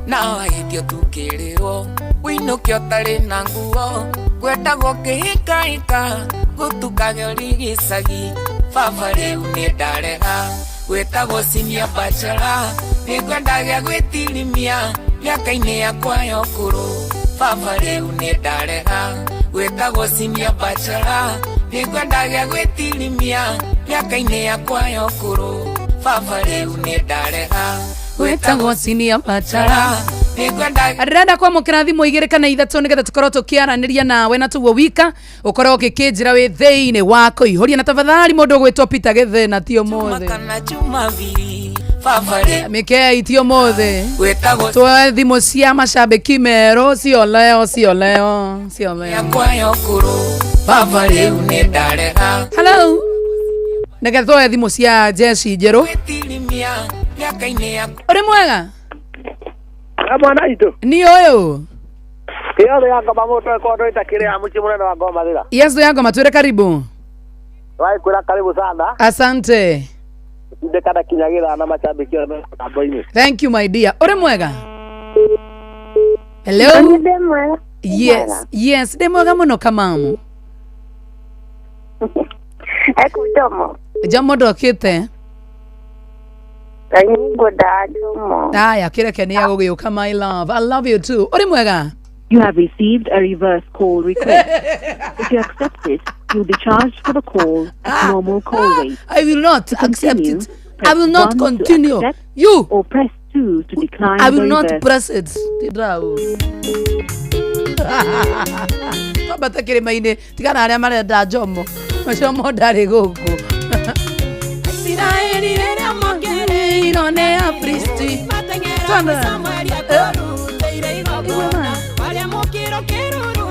Na wahĩtio tukĩrĩrwo ũinũke ũtarĩ na nguo ngwendagwo ngĩhĩkahĩka gũtukage ũrigicagi baba rĩu nĩ ndarega gwĩtagwo senior bachelor nĩngwendaga gwĩtirimia mĩaka-inĩ yakwa ya ũkũrũ baba rĩu nĩ ndarega gwĩtagwo senior bachelor nĩngwendaga gwĩtirimia mĩaka-inĩ yakwa ya ũkũrũ baba rĩu nĩ ndarega Gwĩtagwo senior bachelor. Nĩngwendaga Ndĩrenda kwamũkĩra thimũ igĩrĩ kana ithatũ nĩgetha tũkorwo tũkĩaranĩria nawe na tuguo wika ũkorwo ũgĩkĩnjĩra wĩ thĩinĩ wa kũihũria na tafadhali mũndũ ũgwĩtwo Peter Gĩthĩna ti ũmũthĩ. Kana Jumapili baba rĩu Mikei ti ũmũthĩ. Gwĩtagwo Tuoe thimũ cia mashabiki merũ, sio leo, sio leo, sio leo. Yakwa ya ũkũrũ baba rĩu nĩ ndarega. Hello. Nĩgetha tuoe thimũ cia jeshi njerũ. Gwĩtirimia mĩaka-inĩ yakwa. Ũrĩ mwega? Na mwana itũ. Ni ũyũ. Kĩothe ya ngoma mũtwe kwa ndo itakĩrĩ ya mũciĩ mũnene wa ngoma thira. Yes, ya ngoma twĩre karibu. Waĩkwĩra karibu sana. Asante. Ndekana kinyagĩra na macambĩki othe me mũtambo-inĩ. Thank you my dear. Ũrĩ mwega? Hello. Ndĩ mwega. Yes, yes, ndĩ mwega mũno kamamu. Eku Jomo. Jomo ndokĩte. Ngai nĩngwendaga Jomo. Aya, kĩreke nĩ agũgĩũka my love. I love you too. Ũrĩ mwega? You have received a reverse call request. If you accept it, you'll be charged for the call at normal call rate. I will not To accept continue, it. press I will not 1 to continue. accept You. Or press 2 to decline I will the not reverse. press it. Tidrau. Twambate kĩrĩma-inĩ tigana arĩa marenda Jomo. Jomo ndarĩ gũkũ. Isiraeli rĩrĩa mongereirwo nĩ Afilisti. Twende. Samuel akũrutĩire igongona, arĩa mũkĩro kĩruru.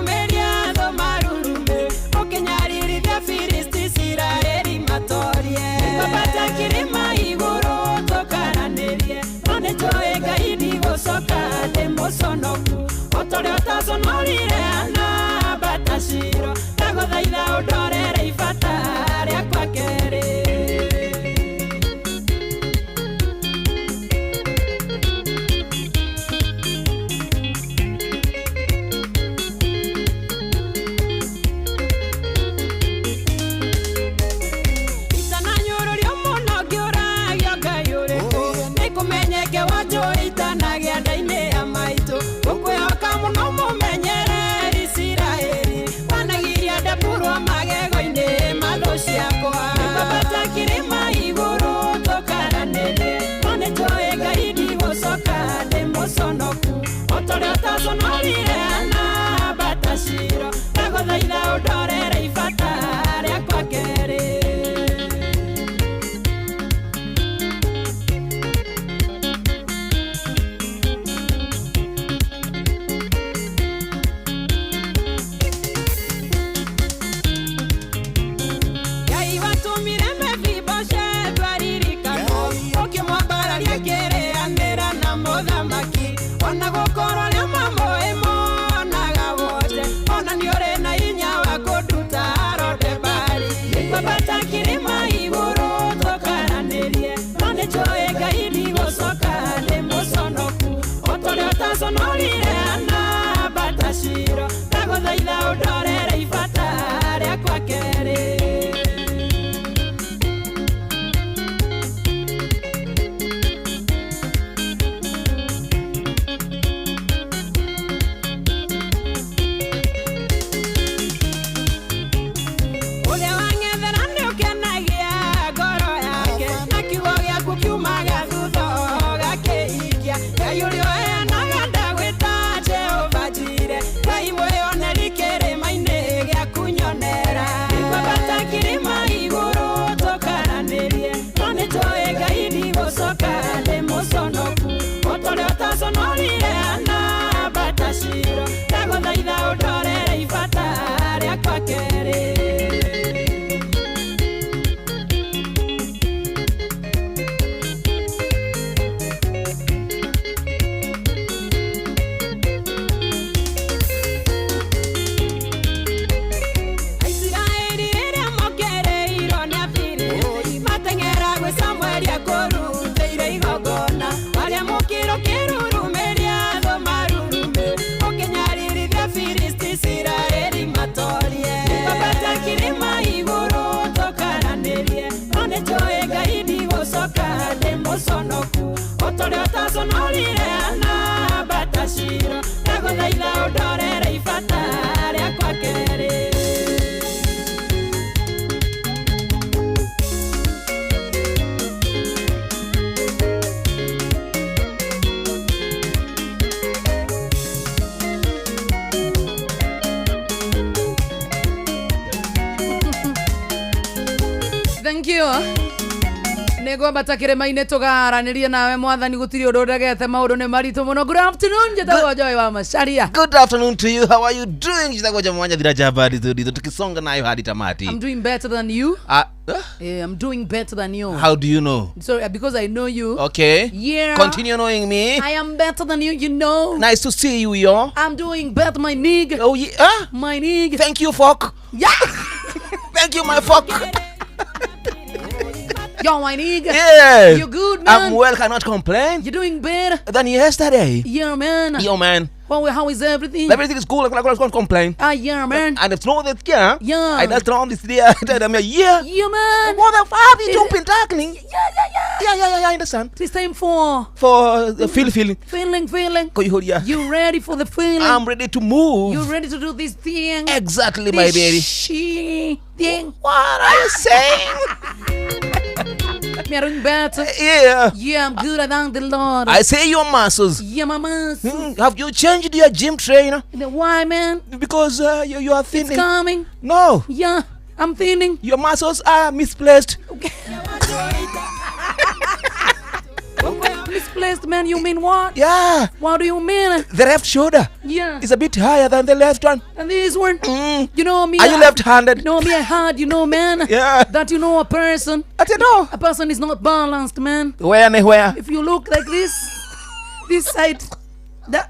Ũrĩa ũtaconorire anambata ciro ndagũthaitha ũndorere ibata rĩakwa kerĩ. Thank you. Nĩngwambata kĩrĩma-inĩ tũgaranĩrie nawe mwathani gũtirĩ ũndũ ndegete maũndũ nĩ maritũ mũno. Good afternoon, njĩtagwo Joy wa Macharia. Good afternoon to you. How are you doing? Njitagwo Jamwanya Dhira Jabari Thundi. Tukisonga nayo hadi tamati. I'm doing better than you. Yeah, I'm doing better than you. How do you know? Sorry, because I know you. Okay. Yeah. Continue knowing me. I am better than you, you know. Nice to see you, yo. I'm doing better, my nigga. Oh, yeah. Huh? My nigga. Thank you, fuck. Yeah. Thank you, my fuck. Yo, my nigga. Yeah. You good, man? I'm well, cannot complain. You doing better than yesterday. Yeah, man. Yo, man. Well, how is everything? Everything is cool. I can't complain. Ah, yeah, man. And it's not that, yeah. Yeah. I just on this day. I'm like, yeah. Yeah, man. What the fuck? You jumping tackling? Yeah, yeah, yeah. Yeah, yeah, yeah, yeah. I understand. It's time for the feeling. Feeling, feeling. Yeah. You ready for the feeling? I'm ready to move. You ready to do this thing? Exactly, this my baby. She thing. What are you saying? Me are doing better. Yeah. Yeah, I'm good. I thank the Lord. I say your muscles. Yeah, my muscles. Have you changed your gym trainer? Why, man? Because you are thinning. It's coming. No. Yeah, I'm thinning. Your muscles are misplaced. Okay. Misplaced, man. You mean what? Yeah. What do you mean? The left shoulder. Yeah. Is a bit higher than the left one. And this one. You know me. Are you left-handed? No, me. I had. You know, man. Yeah. That you know a person. I don't know. A person is not balanced, man. Where and where? If you look like this, this side, that.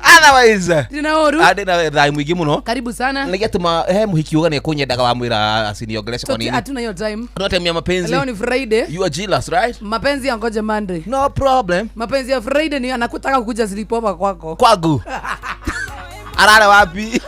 Otherwise, Ndinaoru. Adina thaa mwingi muno. Karibu sana. Nĩgĩatũma he mũhiki uga nĩekũnyendaga wamwĩra asiniongeleshe kwa nini. Hatuna hiyo time. No time ya mapenzi. Leo ni Friday. You are jealous, right? Mapenzi ya ngoje Monday. No problem. Mapenzi ya Friday ni anakutaka kukuja sleepover kwako. Kwangu. Arare wapi?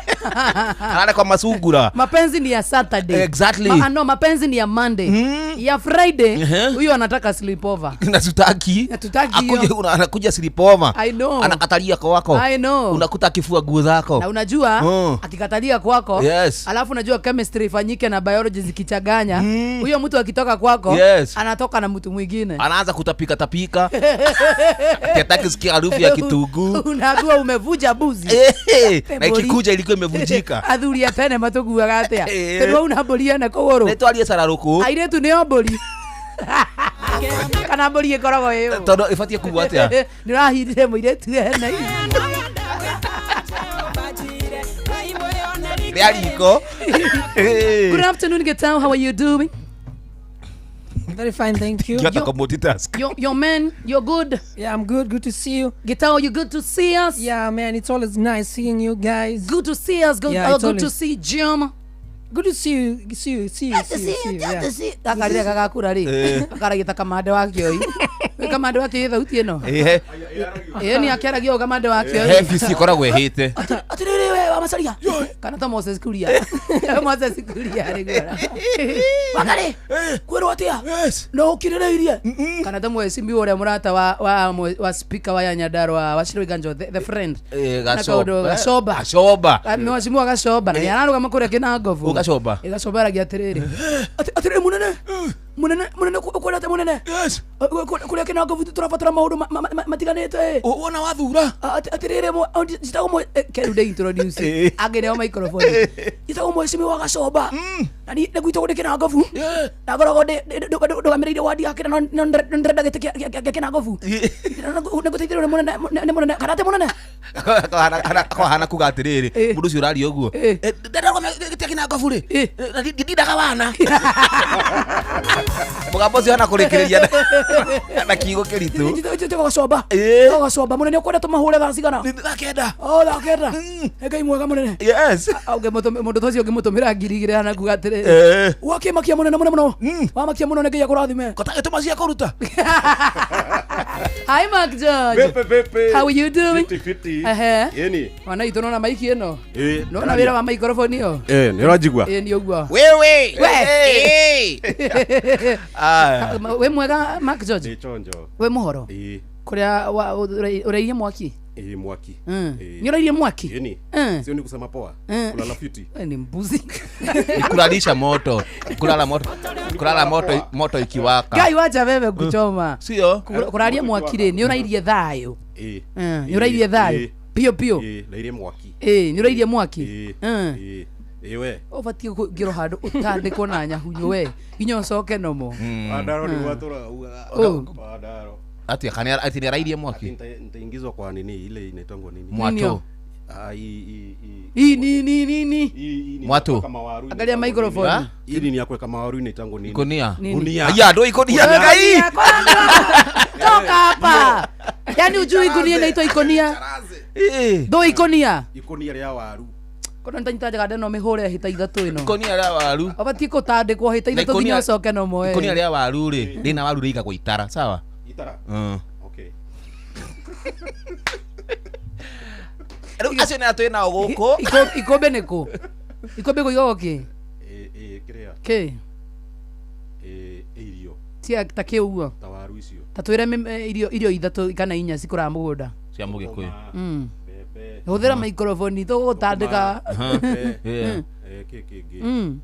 Arare kwa masungura. Mapenzi ni ya Saturday. Exactly. No, mapenzi ni ya Monday. Ya Friday huyo anataka sleepover. Na sutaki. Hatutaki hiyo. Anakuja sleepover. I know. Anakatalia kwako. I know. Unakuta akifua nguo zako. Na unajua akikatalia kwako. Yes. Alafu unajua chemistry ifanyike na biology zikichanganya. Huyo mtu akitoka kwako, yes, anatoka na mtu mwingine. Anaanza kutapika tapika. Hataki sikia harufu ya kitunguu. Unaambiwa umevuja buzi. Na ikikuja ilikuwa imevunjika. Athuri a tene matuguaga atia? Tondu wauna mbũri ene kũgũrũ. Nĩ twarie cararũkũ. Airĩtu nĩo mbũri. Kana mbũri ĩkoragwo ĩũ. Tondu ĩbatiĩ kuga atia? Nĩ ũrahithire mũirĩtu ene. Rĩa riko. Good afternoon, Getao. How are you doing? Very fine, thank you. Your man, you're good. Yeah, I'm good. Good to see you. Gitao, you good to see us? Yeah, man, it's always nice seeing you guys. Good to see us. Good, yeah, good to see Jim. Good to see you. See you. See you. See you. See you. Yeah. Gakarire gagakura ri. Gakaragita kamande wa Kioi. Kamande wa Kioi thauti ĩno. Ĩĩ ni akĩaragia kamande wa Kioi. He bici ĩkoragwo ĩhĩte. Atirĩrĩ we wa Macharia. Kana ta Moses Kuria. Moses Kuria rĩ. Wakari. Kwĩrwo atĩa? No ũkirĩrĩirie. Kana ta mheshimiwa ũrĩa mũrata wa speaker wa Nyandarua wa Shiro Iganjo the friend. Gacoba. Gacoba. Mheshimiwa Gacoba na nĩararũgama kũrĩa Kĩnangobu. Gacoba. Gacoba aragia atĩrĩrĩ. Atĩrĩrĩ mũnene. Munene munene kwenda munene. Yes. Kuria Kĩnangobu tũrabatara maũndũ matiganĩte. Wona wathura. Atĩrĩrĩ njĩtagwo kĩrĩu ndĩ introduce. Angĩneo microphone. Njĩtagwo mheshimiwa Gacoba. Na nĩ gwitũ nĩ Kĩnangobu. Na ngoragwo ndũgamĩrĩire wadi ya Kĩna no ndĩrenda gĩtĩ kĩa Kĩnangobu. Nĩngũteithĩrĩrio nĩ mũnene kana atĩ mũnene. Akahana kuga atĩrĩrĩ mũndũ ũcio ũraria ũguo. Ndarũgama gĩtĩ kĩa Kĩnangobu rĩ. Na ndindaga wana. Mũgambo ũcio hana kũrĩkĩrĩria na kiugo kĩritũ. Njĩtagwo Gacoba. Gacoba mũnene ũkwenda tũmahũre thaa cigana? Thaa kenda. Oh, thaa kenda. Ngai mwega mũnene. Yes. Mũndũ ta ũcio ũngĩmũtũmĩra 2000 hana kuga atĩrĩrĩ. Wakĩmakia mũnene mũno mũno. Wamakia mũno nĩ Ngai akũrathime. Kota gĩtũma cia kũruta. Hi Mark George. Vipi vipi? How are you doing? Fiti fiti. Ehe. Yeni. Wana itå nona maiki ä no. Eh. Nona wä ra wa microphone ä yo. Eh, nä ũranjigua? Ä nä å guo. Wewe. We. Ah. Wä mwega Mark George. Nä chonjo. Wä må horo. Ĩĩ. Kå rä a å rairie mwaki. Ĩĩ mwaki. Mm. Ĩĩ. Nĩ ũrairie mwaki? Yeni. Mm. Sio ni kusema poa. Mm. Kulala fiti. We ni mbuzi. Ni kulalisha moto. Kulala moto. Kulala moto moto ikiwaka. Ngai wacha wewe kuchoma. Sio? Kũraria mwaki rĩ nĩ ũrairie thayũ. Ĩĩ. Nĩ ũrairie thayũ. Pio pio. Ĩĩ, ndairie mwaki. Ĩĩ, nĩ ũrairie mwaki. Ĩĩ. Mm. Ĩĩ. Ĩĩ we. Ũbatiĩ kũingĩrwo handũ ũtandĩkwo na nyahunyu we nginya ũcoke nomo. Wandaro ni watũraga ugaga. Oh. Wandaro. Ati kana ati ni arairie mwaki. Nitaingizwa kwa nini ile inaitangwa nini? Mwato. Ah, hii hii hii. Hii ni ni ni ni. Hii ni Mwato. ya kuweka mawaru Angalia inaitangwa microphone. nini? Hii ni ya kuweka mawaru inaitangwa nini? Ikonia. Nini? Gunia. Aya, ndo ikonia ngai. Toka hapa. Yaani ujui gunia inaitwa ikonia. Eh. Ndo ikonia. Ikonia rĩa waru. Kono nitanyita njaganda no mĩhũre hĩta ithatũ ĩno. Ikonia rĩa waru. Ũbatiĩ kũtandĩkwo hĩta Na ithatũ nginya ikonia- ũcoke nomo we. Ikonia rĩa waru rĩ, rĩna waru rĩigagwo itara, sawa? Itara. Mm. Okay. Rĩu acio nĩ atwĩ nao gũkũ. Ikũmbĩ nĩ kũ? Ikũmbĩ kũigagwo kĩ? Ĩĩ ĩĩ kĩrĩa. Kĩ? Ĩĩ irio Cia ta kĩ ũguo? ta waru icio. Ta twĩre irio ithatũ kana inya cikũraga mũgũnda. Cia mũgĩkũyũ. Mm. Mbembe. Hũthĩra microphone tũgũgũtandĩka. Mbembe. Yeah. Eh, kĩ kĩngĩ. Mm.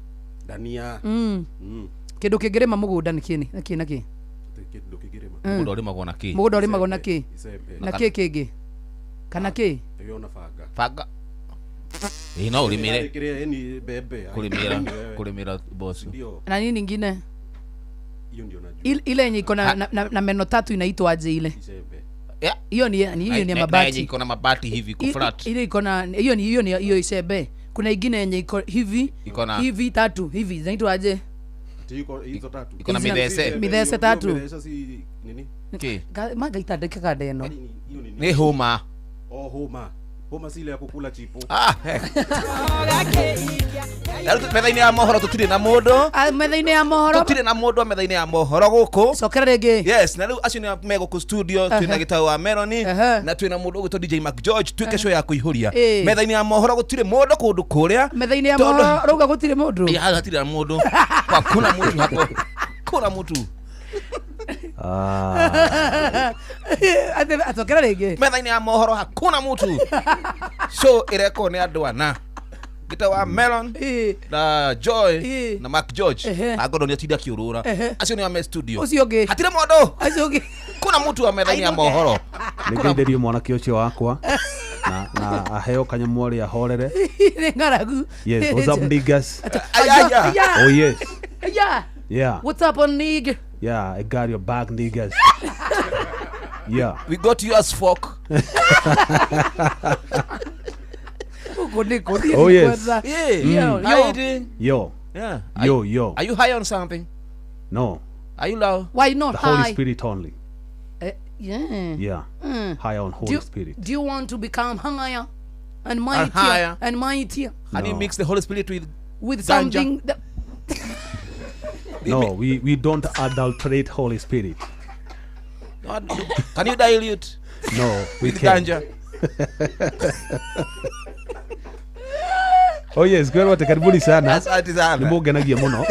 Dania. Mm. Mm. Kĩndũ kĩngĩrĩma mũgũnda nĩ kĩ na kĩ na kĩ? Kĩndũ kĩngĩrĩma. Mũgũnda ũrĩmagwo na kĩ? Mũgũnda ũrĩmagwo na kĩ? Icembe. Na kĩ kĩngĩ? Kana kĩ? Ĩyo na banga. Banga. Ĩĩ no ũrĩmĩre. Kĩrĩa ni mbembe. Kũrĩmĩra, kũrĩmĩra mboco. Ndio. Na nini ingine? Hiyo ndio najua. Ile yenye iko na, na meno tatu inaitwa aje ile? Icembe. Yeah. Hiyo ni hiyo ni ya Na yenye mabati. iko na mabati hivi iko flat. Ile iko na hiyo ni hiyo ni hiyo icembe. Kuna ingine yenye iko hivi Iko na hivi tatu hivi zinaitwa aje? Ati iko hizo tatu. Iko na Hizi na- mithece. Mithece Hiyo- tatu. hiyo Mithece si nini? Kĩ? Manga itandĩke kanda ĩno. Hiyo ni nini? Nĩ hũma. Oh, homa. Homa si ile ya kukula chipo. Ah, he. Rĩu metha-inĩ ya mohoro tũtirĩ na mũndũ. Ah, metha-inĩ ya mohoro. Tũtirĩ na mũndũ metha-inĩ ya mohoro gũkũ. Cokera rĩngĩ. Yes, na rĩu acio nĩ me gũkũ studio twĩna Ehe. gĩtau wa Meloni Ehe. na twĩna mũndũ ũgwĩtwo DJ Mark George twĩke show ya kũihũria. Ĩĩ. Metha-inĩ ya mohoro gũtirĩ mũndũ kũndũ kũrĩa. Metha-inĩ ya Tondũ- mohoro rauga gũtirĩ mũndũ. Ya, hatirĩ na mũndũ. Kwa kuna mtu hapo. Kuna mtu. Ate acokera rĩngĩ. Metha-inĩ ya mohoro hakuna mtu. Show ĩrekwo nĩ andũ ana. Gĩtau wa Melon Ĩĩ. na Joy Ĩĩ. na Mark George Ehe. na Gordon atinda akĩũrũra. Ehe. Acio nĩ ame studio. Ũcio ũngĩ. Hatirĩ mũndũ. Ũcio ũngĩ. Kuna mtu wa metha-inĩ ya mohoro. nä ngeithärio mwanake å cio wakwa na aheo kanyamå arä ahorere. Nĩ ng'aragu. Yes, what's up niggas? Aya, aya. Aya. Oh yes. Aya. Yeah. What's up on nigga? Yeah, I got your back niggas. Yeah. We got you as fork. Gũkũ nĩ kũ? Thiĩ Oh, yes. gwetha. Yeah. Yo, How yo. you doing? Yo. Yeah. Yo yo. Are you high on something? No. Are you low? Why not The Holy high? Spirit only. Yeah. Yeah. Mm. High on Do Holy you, Spirit. do you want to become higher and mightier higher. and mightier How do you No. mix the Holy Spirit with with Ganja. something that No, we don't adulterate Holy Spirit. Can you dilute No, we with can't. ganja? Oh yes, kwĩrwo atĩ karibuni sana. Asante sana. Nĩ mũngenagia mũno.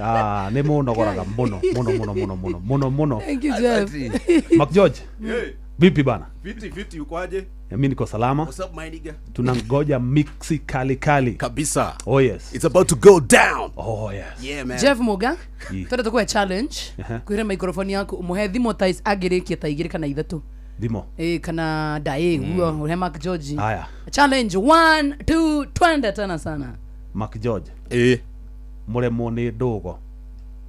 Ah, nĩ mũnogoraga mũno mũno mũno mũno mũno mũno mũno. Thank you, Jeff. Mark George. Hey. Vipi bana? Fiti fiti uko aje? Mimi niko salama. What's up my nigga? Tunangoja mixi kali kali. Kabisa. Oh yes. It's about to go down. Oh yes. Yeah man. Jeff Muga, Yeah. twende tukue challenge. Ehe. Kwĩre microphone yaku umuhe thimo ta angĩrĩkie ta igĩrĩ kana ithatũ. Thimo. Ĩ kana ndaĩ guo uhe Mark George. Haya. Challenge 1 2 twende tena sana. Mark George. Eh. Mũremwo nĩ ndũgo.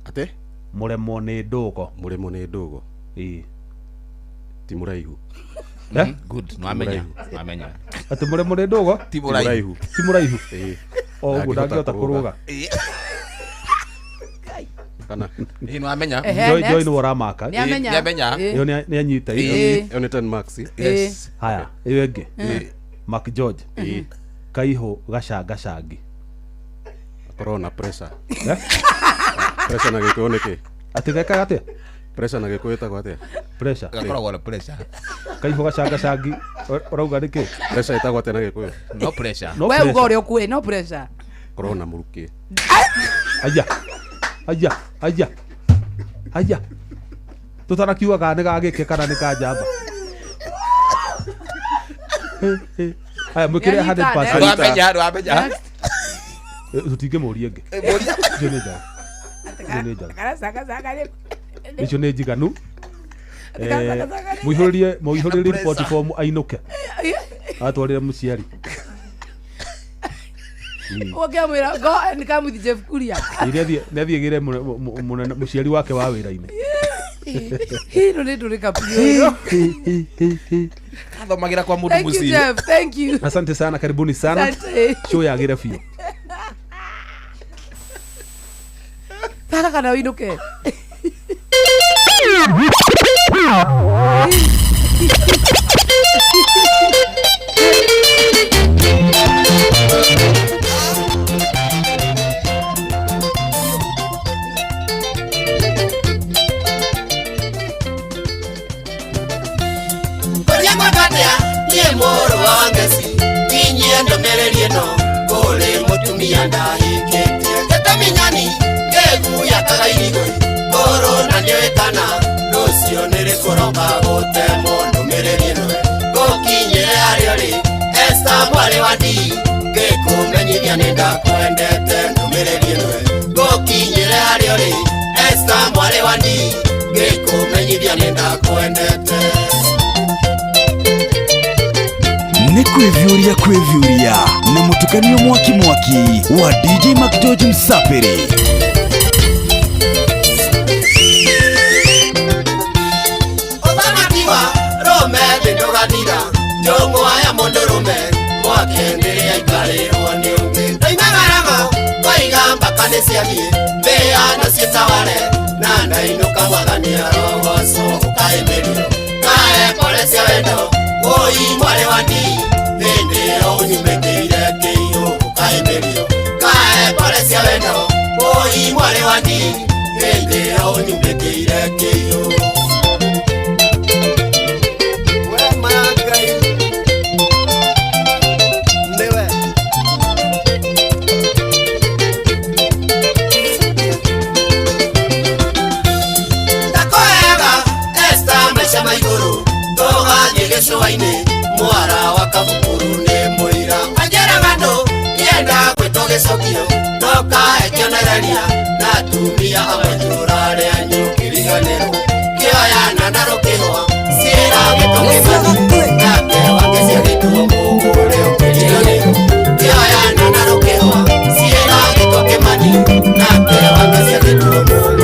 Ate? Mũremwo nĩ ndũgo. Mũremwo nĩ ndũgo. Ĩĩ. Ti mũraihu. Eh? Good. Nwamenya. Nwamenya. Atĩ mũremwo nĩ ndũgo? Ti mũraihu. Ti mũraihu. Ĩĩ. O ũguo ndangĩhota kũrũga. Kana. Ĩĩ nwamenya. Ehe, Joy next. Joy nĩwe ũramaka. Nĩamenya. Nĩamenya. Ĩ. Ĩyo nĩ anyita. Ĩ. Ĩyo nĩ 10 marks. Yes. Haya, ĩyo ĩngĩ. Mark George. Ĩĩ. Kaihũ gacangacangi. Akorwo na pressure. Eh? Pressure na gĩkũyũ nĩ kĩ? Atĩ gekaga atĩa? Pressure na gĩkũyũ ĩtagwo atĩa? Pressure. Gakoragwo na pressure. Kaihũ gacangacangi ũrauga nĩkĩ? Pressure ĩtagwo atĩa na gĩkũyũ? No pressure. No We uga pressure. ũrĩa ũkuĩ, no pressure. Korwo na mũrukĩ. Aya. Aya, aya. Aya. Tutanakiuga kana nĩ ga gĩke kana nĩ ka njamba. Aya mwĩkĩre 100%. Ndwamenya, ndwamenya. Tũtingĩmũria ĩngĩ. Icio nĩ njega. Icio nĩ njega. Icio nĩ njiganu. Mũihũrĩrie mũihũrĩrie report form ainũke. Atwarĩre mũciari. Ũkĩamwĩra go and come with Jeff Kuria. Nĩ athiĩ gĩre mũnene mũciari wake wa wĩra-inĩ. Hilo nĩ ndũrĩka biũ. Athomagira kwa mũndũ Thank you mũciĩ. Jeff, thank you. Asante sana, karibuni sana. Asante. Show yagĩre biũ. Thaka kana ũinũke. Kũrĩa gwakatĩa niĩ mũrũ wa Wangeci nginyie ndũmĩrĩri ĩno kũrĩ mũtumia ndahikĩtie gĩtũmi nyoni ngĩguya kagairigũi kũrũ na nĩũĩ kana rũciũ nĩrĩkũroka gũtemwo ndũmĩrĩri ĩno ngũkinyĩre harĩa ũrĩ Esther mwarĩ wa Ndii ngĩkũmenyithia nĩ ndakwendete ndũmĩrĩri ĩno ngũkinyĩre harĩa ũrĩ Esther mwarĩ wa Ndii ngĩkũmenyithia nĩ ndakwendete. Nĩ kwĩviũria kwĩviũria na mũtukanio mwaki mwaki wa DJ McGeorge Msapiri. Ũthamaki wa rũme thĩ ndũgathira njũng'wa ya mũndũrũme mwake nĩrĩ aikarĩrwo nĩ ũngĩ ndoimagarago kwaiga mbaka nĩ ciathiĩ mbĩa no ciĩtaware na ndainũka mwathani arogocwo ũkaĩmĩrio kae pore cia wendo wũi mwarĩ wa Ndii hĩndĩ ĩyo ũnyumĩkĩire kĩiyũ ũkaĩmĩrio kae pore cia wendo wũi mwarĩ wa Ndii hĩndĩ ĩyo ũnyumĩkĩire kĩiyũ. Ndakoyaga Esther maica ma igũrũ tũgathiĩ gĩcũa-inĩ mwara wa kabukuru nĩ mũira anjĩraga andũ kĩenda gwĩtwo gĩcokio no kae kĩonereria na atumia amwe itũũra rĩanyu kĩriganĩrwo kĩoyana na rũkĩhwa ciĩra gĩtũ kĩmani nake wake ciagĩtwo mũgũre ũkĩriganĩrwo kĩoyana na rũkĩhwa ciĩra gĩtũ kĩmani nake wake ciagĩtwo mũgũre.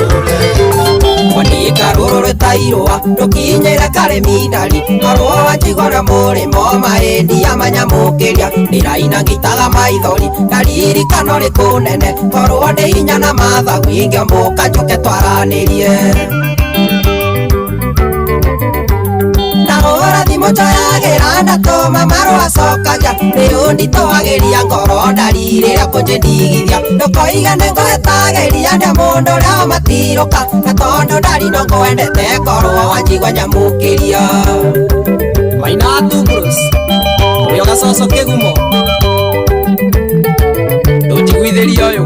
Karũrũ rũtairũa rũkinyĩre karĩmindari marũa wanjigora mũrĩmo mahĩndi ya manyamũkĩria ndĩraina ngitaga maithori ndaririkano rĩkũnene korwo ndĩ hinya na mathagu ingĩombũka njũke twaranĩrie ndahũra thimũ njoyagĩra ndatũma marũa cokagia nĩũnditũhagĩria ngoro ndarirĩra kũnjĩndigithia ndũkoiga nĩngũhetagĩria ndĩ mũndũ ũrĩa matirũka na tondũ ndari no ngwendete korwo wanjigua nyamũkĩria Maina Tubros ũrĩa gacoco kĩgumo ndũnjiguithĩria ũyũ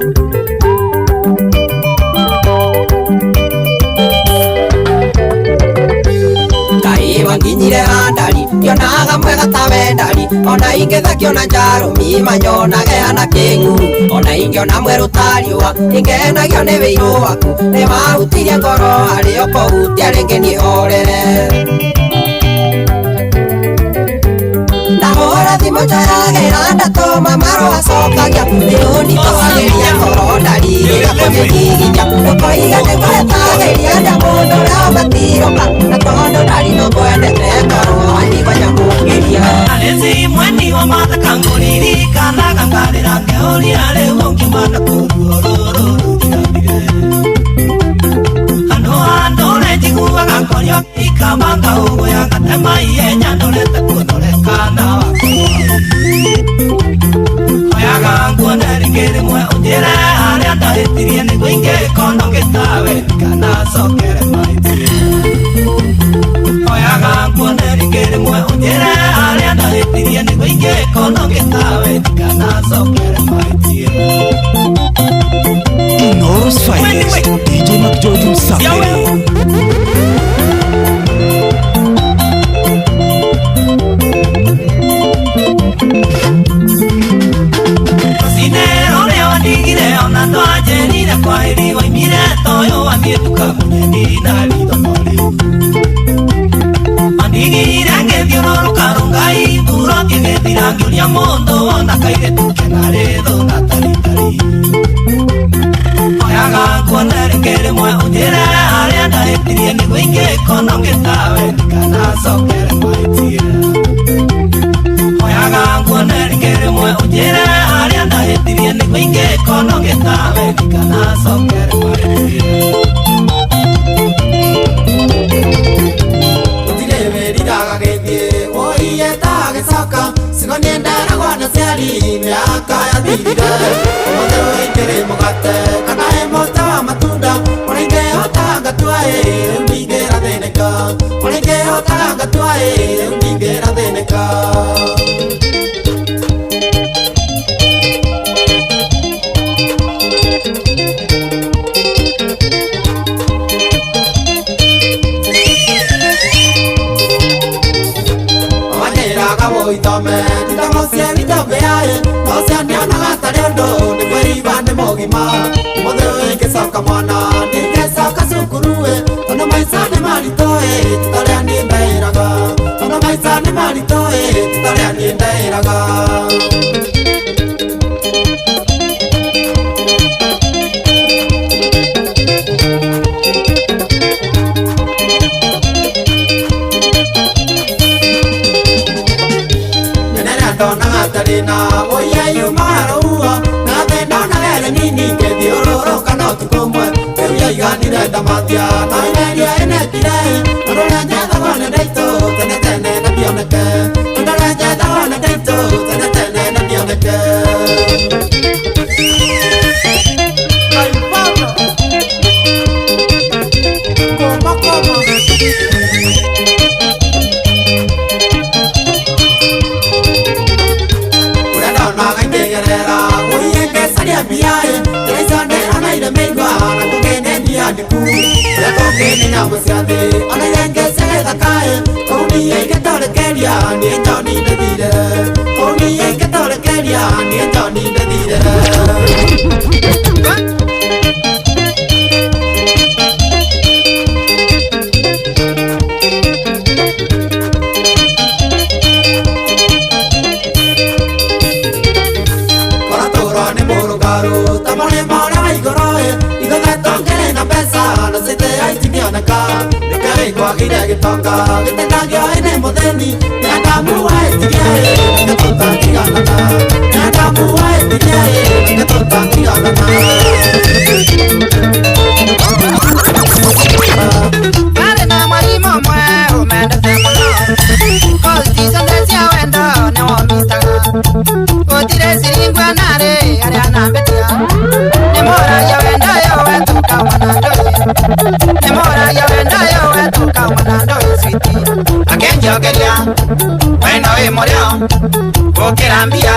wanginyire handari ndionaga mwega ta wendari ona ingĩthekio na njarũmi manyonage hana kĩng'uru ona ingĩona mwerũ ta riũa ingenagio nĩ wĩirũ waku nĩwahutirie ngoro harĩ ũkũhutia rĩngĩ niĩ horere ndahũra thimũ njoyagĩra ndatũma marũa cokagia nĩũnditũhagĩria ngoro ndarirĩra kũnjĩndigithia ndũkoiga nĩngũhetagĩria ndĩ mũndũ ũrĩa matirũka na tondũ ndari no ngwendete korwo wanjigua nyamũkĩria Alezi mweni wa mathaka ngũririkanaga ngarĩra ngĩũria rĩu ũngiumana kũruorũrũ handũ handũre njiguaga ngorio ikama ngaũgũya ngatema ihenya ndorete kuonorekana wakwa hoyaga nguone rĩngĩ rĩmwe ũnjĩre harĩa ndahĩtirie nĩguo ingĩkono ngĩtawe kana cokere mahĩtia. Hoyaga nguone rĩngĩ rĩmwe ũnjĩre harĩa ndahĩtirie nĩguo ingĩkono ngĩtawe kana cokere mahĩtia. Inooro's finest, DJ McGeorge Msafiri. Ona twanjĩrire kwahĩri waimire toyũ wathiĩ nduka mũneni na ritho rĩu wandigire ngĩthiũrũrũka rũngai thuro ngĩgĩthira ngĩũria mũndũ wona kairĩtu kena rĩthũ na taritari. Hoyaga nguone rĩngĩ rĩmwe ũnjĩre harĩa ndahĩtirie nĩguo ingĩkono ngĩtawe kana cokere mahĩtia. Hoyaga nguone rĩngĩ rĩmwe ũnjĩre harĩa ndahĩtirie nĩguo ingĩkono ngĩtawe kana cokere mahĩtia. Gũtirĩ wĩriraga gĩthiĩ woiye tagĩcoka cigo nĩenderagwo nĩ ciari mĩaka yathirire ũmũthĩ wĩkĩrĩ mũgate kana ĩ mũtĩ wa matunda ũrĩa ingĩhota ngatua ĩ rĩu ndingĩrathĩnĩka ũrĩa ingĩhota ngatua ĩ rĩu ndingĩrathĩnĩka. Ithome titamocie withobeae nocia nĩonaga tarĩ ũndũ nĩ kwĩriba nĩ mũgima ũmũthĩ ũyũ ingĩcoka mwana nĩngĩcoka cukuru-ĩ tondũ maica nĩ maritũ-ĩ ti tarĩa niĩ ndeĩraga tondũ maica nĩ maritũ-ĩ ti tarĩa niĩ ndeĩraga. Ndonaga oye yumaro na thĩna na ere nini ngĩthiũrũrũka no tukũ ũmwe rĩu yaiganire ndamathia na ireria ĩnekire tondũ ũrĩa njethagwo nĩ ndaitũ tene tene na ndioneke tondũ ũrĩa njethagwo nĩ ndaitũ tene tene na ndioneke. Koma koma. Kwagire gĩtonga gĩtendagio ĩnĩ mũthĩni nĩandamuwaĩtirie nĩtũtatiganana nĩandamuwaĩtirie nĩtũtatiganana. Ndarĩ na mwarimũ ũmwe ũmendete mũno kothi ciothe cia wendo nĩwomitaga gũtirĩ ciringwa narĩ arĩa nambĩtia nĩ mũragia wendo ũyũ wetukauma na ndũĩ nĩ mũragia wendo ũyũ wetukauma na ndũĩ switi akĩnjokeria wendo wĩ mũrĩo gũkĩra mbia.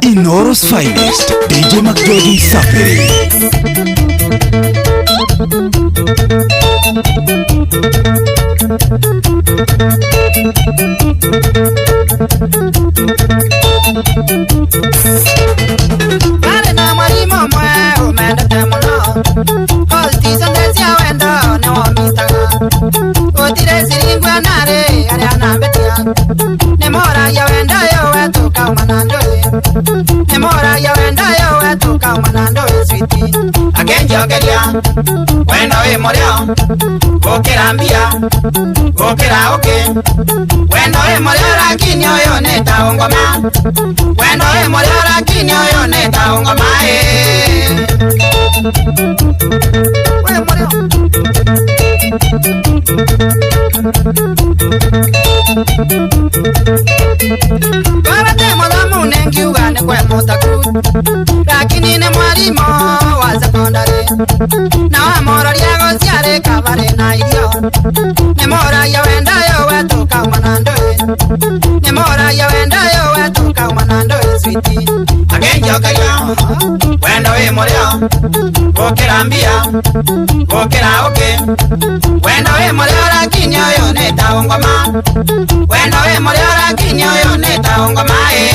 Inooro's finest, DJ McGeorge Msafiri. Ndarĩ na mwarimũ ũmwe ũmendete mũno kothi ciothe cia wendo nĩwomitaga gũtirĩ ciringwa narĩ arĩa nambĩtia nĩ mũragia wendo ũyũ wetukauma na ndũĩ nĩ mũragia wendo ũyũ wetukauma na ndũĩ switi akĩnjokeria wendo wĩ mũrĩo gũkĩra mbia gũkĩra ũkĩ wendo wĩ mũrĩo lakini Wendo wĩ mũrĩo lakini ũyũ nĩ ta ngoma ĩ. Wĩ mũrĩo. Baba te muthomu nĩngiuga nĩ kwe mũtaku, lakini nĩ mwarimũ wa secondary. Na wamũroria gũciarĩ kabarĩ na irio. Nĩ mũragia wendayo we tũkauma na ndũĩ. Nĩ mũragia wendayo we tũkauma na ndũĩ sweetie. Akĩnjokeria wendo wĩ mũrĩo gũkĩra mbia gũkĩra ũkĩ. Wendo wĩ mũrĩo lakini ũyũ nĩ ta ngoma. Wendo wĩ mũrĩo lakini ũyũ nĩ ta ngoma ĩ.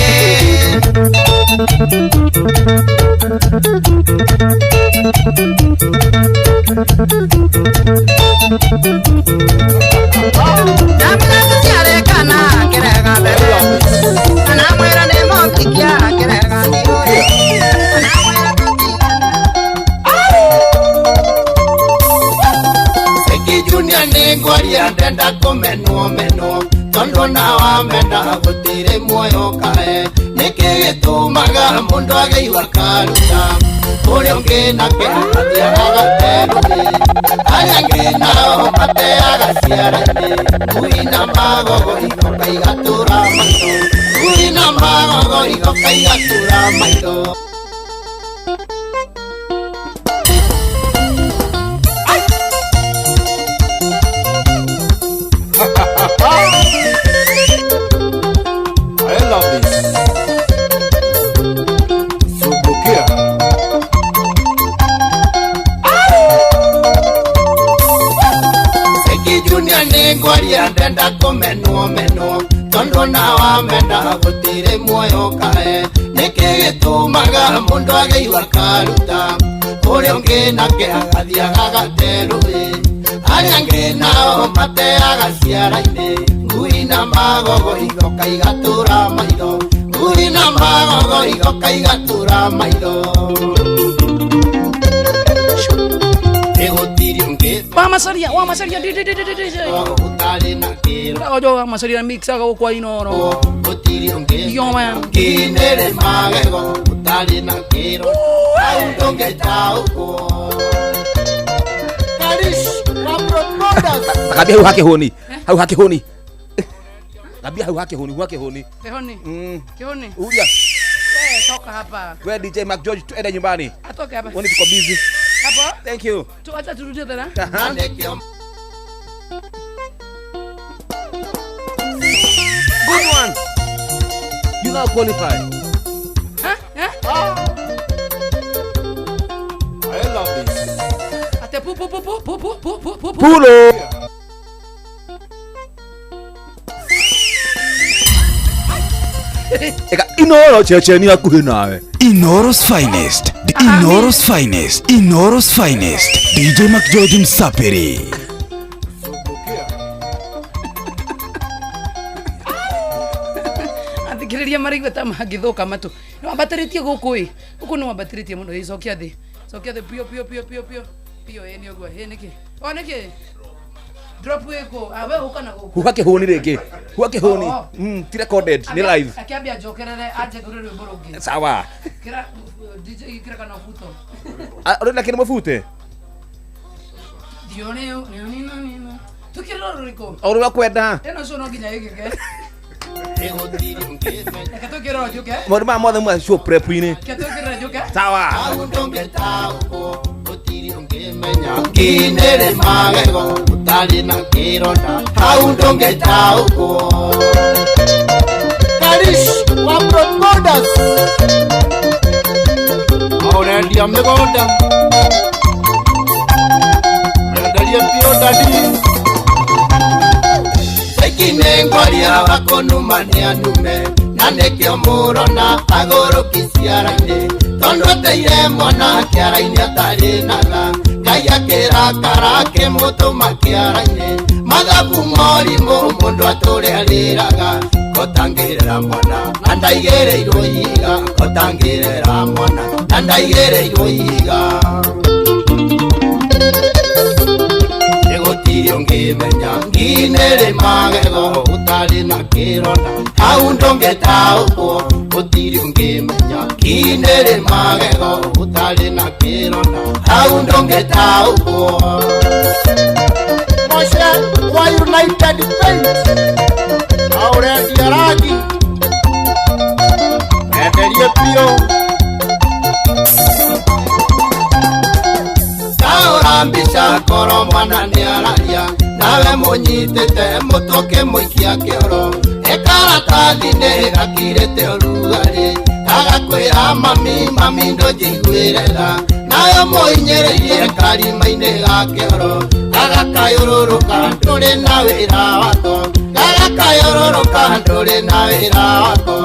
Ndamwĩra tũciarĩkana akĩrega mbere. Anamwĩra nĩ mũtikia akĩrega ndiũĩ. Anamwĩra Seki Junior nĩ ngwaria ndenda kũmenwo menwo tondũ ona wamena gũtirĩ muoyo kae. Nĩkĩ gĩtũmaga mũndũ agĩigua karuta ũrĩa ũngĩ nake athiaga gaterũĩ arĩa angĩ nao mateaga ciara-inĩ. Ngui na magogo igoka igatura maitho. Ngui na magogo igoka igatura maitho. I love this. Subukia. Seki Junior nĩ ngwaria ndenda kũmenwo menwo tondũ ona wamena gũtirĩ muoyo kae. Nĩkĩ gĩtũmaga mũndũ agĩigua karuta ũrĩa ũngĩ nake agathiaga gaterũĩ arĩa angĩ nao mateaga ciara-inĩ. Ngui na magogo igoka igatura maitho. Ngui na magogo igoka igatura maitho. Nĩgũtirĩ ũngĩ Wamacaria wamacaria di di di di di di. ũtarĩ na kĩro. Ojo wamacaria mix aga gũkwa inoro. Gũtirĩ ũngĩ Yo man. nginĩrĩ magego ũtarĩ na kĩro. Hau ndũngĩtaũkwo. Karish wa promoters. Gambia hau hakĩhũni. Hau hakĩhũni. Gambia hau hakĩhũni, hau hakĩhũni. Kihoni. Kihoni. Uria. We toka hapa. We DJ Mark George tuende nyumbani. Atoke hapa. Woni tuko busy. Hapo. Thank you. Tu acha turudie tena. Good one. You now qualify. Huh? Eh? I love this. Ate pu pu pu pu pu pu pu pu pu. Pulo. Eka inoro checheni hakuhi nawe. Inoro's finest. The Inoro's finest. Inoro's finest. DJ McGeorge Msapiri. Athikĩrĩria marigua ta mangĩthũka matũ. Nĩ wambatĩrĩtie gũkũ ĩ. Gũkũ nĩ wambatĩrĩtie mũno ĩ. Cokia thĩ. Cokia thĩ pio pio pio pio pio. Pio ĩ nĩ ũguo. Ĩ nĩkĩ? O nĩkĩ? Drop ĩkũ. Ah we ũka na gũkũ. Huha kĩhũni rĩngĩ. Huha kĩhũni. Oh. Ti recorded, nĩ live. Akĩambia njokerere anje kũrĩ rwĩmbo rũngĩ. Sawa. Kĩra DJ kĩra kana buto. Ũrenda kĩndũ mũbute? Ndione yo, nĩ nĩ nĩ nĩ. Tukĩrĩra rũrĩkũ? O ũrĩa ũkwenda. Ĩno cio no nginya ĩgĩke. Reke twĩkĩrĩre njuke. Maũndũ maya mothe mwa show prep-inĩ. Reke twĩkĩrĩre njuke. Sawa. Hau ndũngĩtaũkwo gũtirĩ ũngĩmenya nginĩrĩ magego ũtarĩ na kĩronda. Hau ndũngĩtaũkwo. Karish wa promoters. Ũrendia mĩgũnda. Ũrenderia biũ dadi. Seki nĩ ngwaria wakũnuma nĩ anume na nĩkĩo mũrona agũrũki ciara-inĩ tondũ ateire mwana kĩara-inĩ atarĩ na tha. Ngai akĩrakara akĩmũtũma kĩara-inĩ mathabu morimũ mũndũ atũre arĩraga kotangĩrera mwana na ndaigĩrĩirwo ihiga kotangĩrera mwana na ndaigĩrĩirwo ihiga. Nĩgũtirĩ ũngĩmenya nginĩrĩ magego ũtarĩ na kĩronda. Hau ndũngĩtaũkwo Gũtirĩ ũngĩmenya nginĩrĩ magego ũtarĩ na kĩronda hau ndũngĩtaũkwo. Moshe wa United Paint na ũrendia rangi enderie biũ. Taũra mbica koro mwana nĩararia nawe mũnyitĩte mũtwe ũkĩmũikia kĩoro ĩkaratathi-inĩ gakirĩte ũrugarĩ gagakwĩra mami mami ndũnjiguĩre tha nawe mũhinyĩrĩirie karima-inĩ ga kĩoro gagakayũrũrũka ndũrĩ na wĩra wako gagakayũrũrũka ndũrĩ na wĩra wako.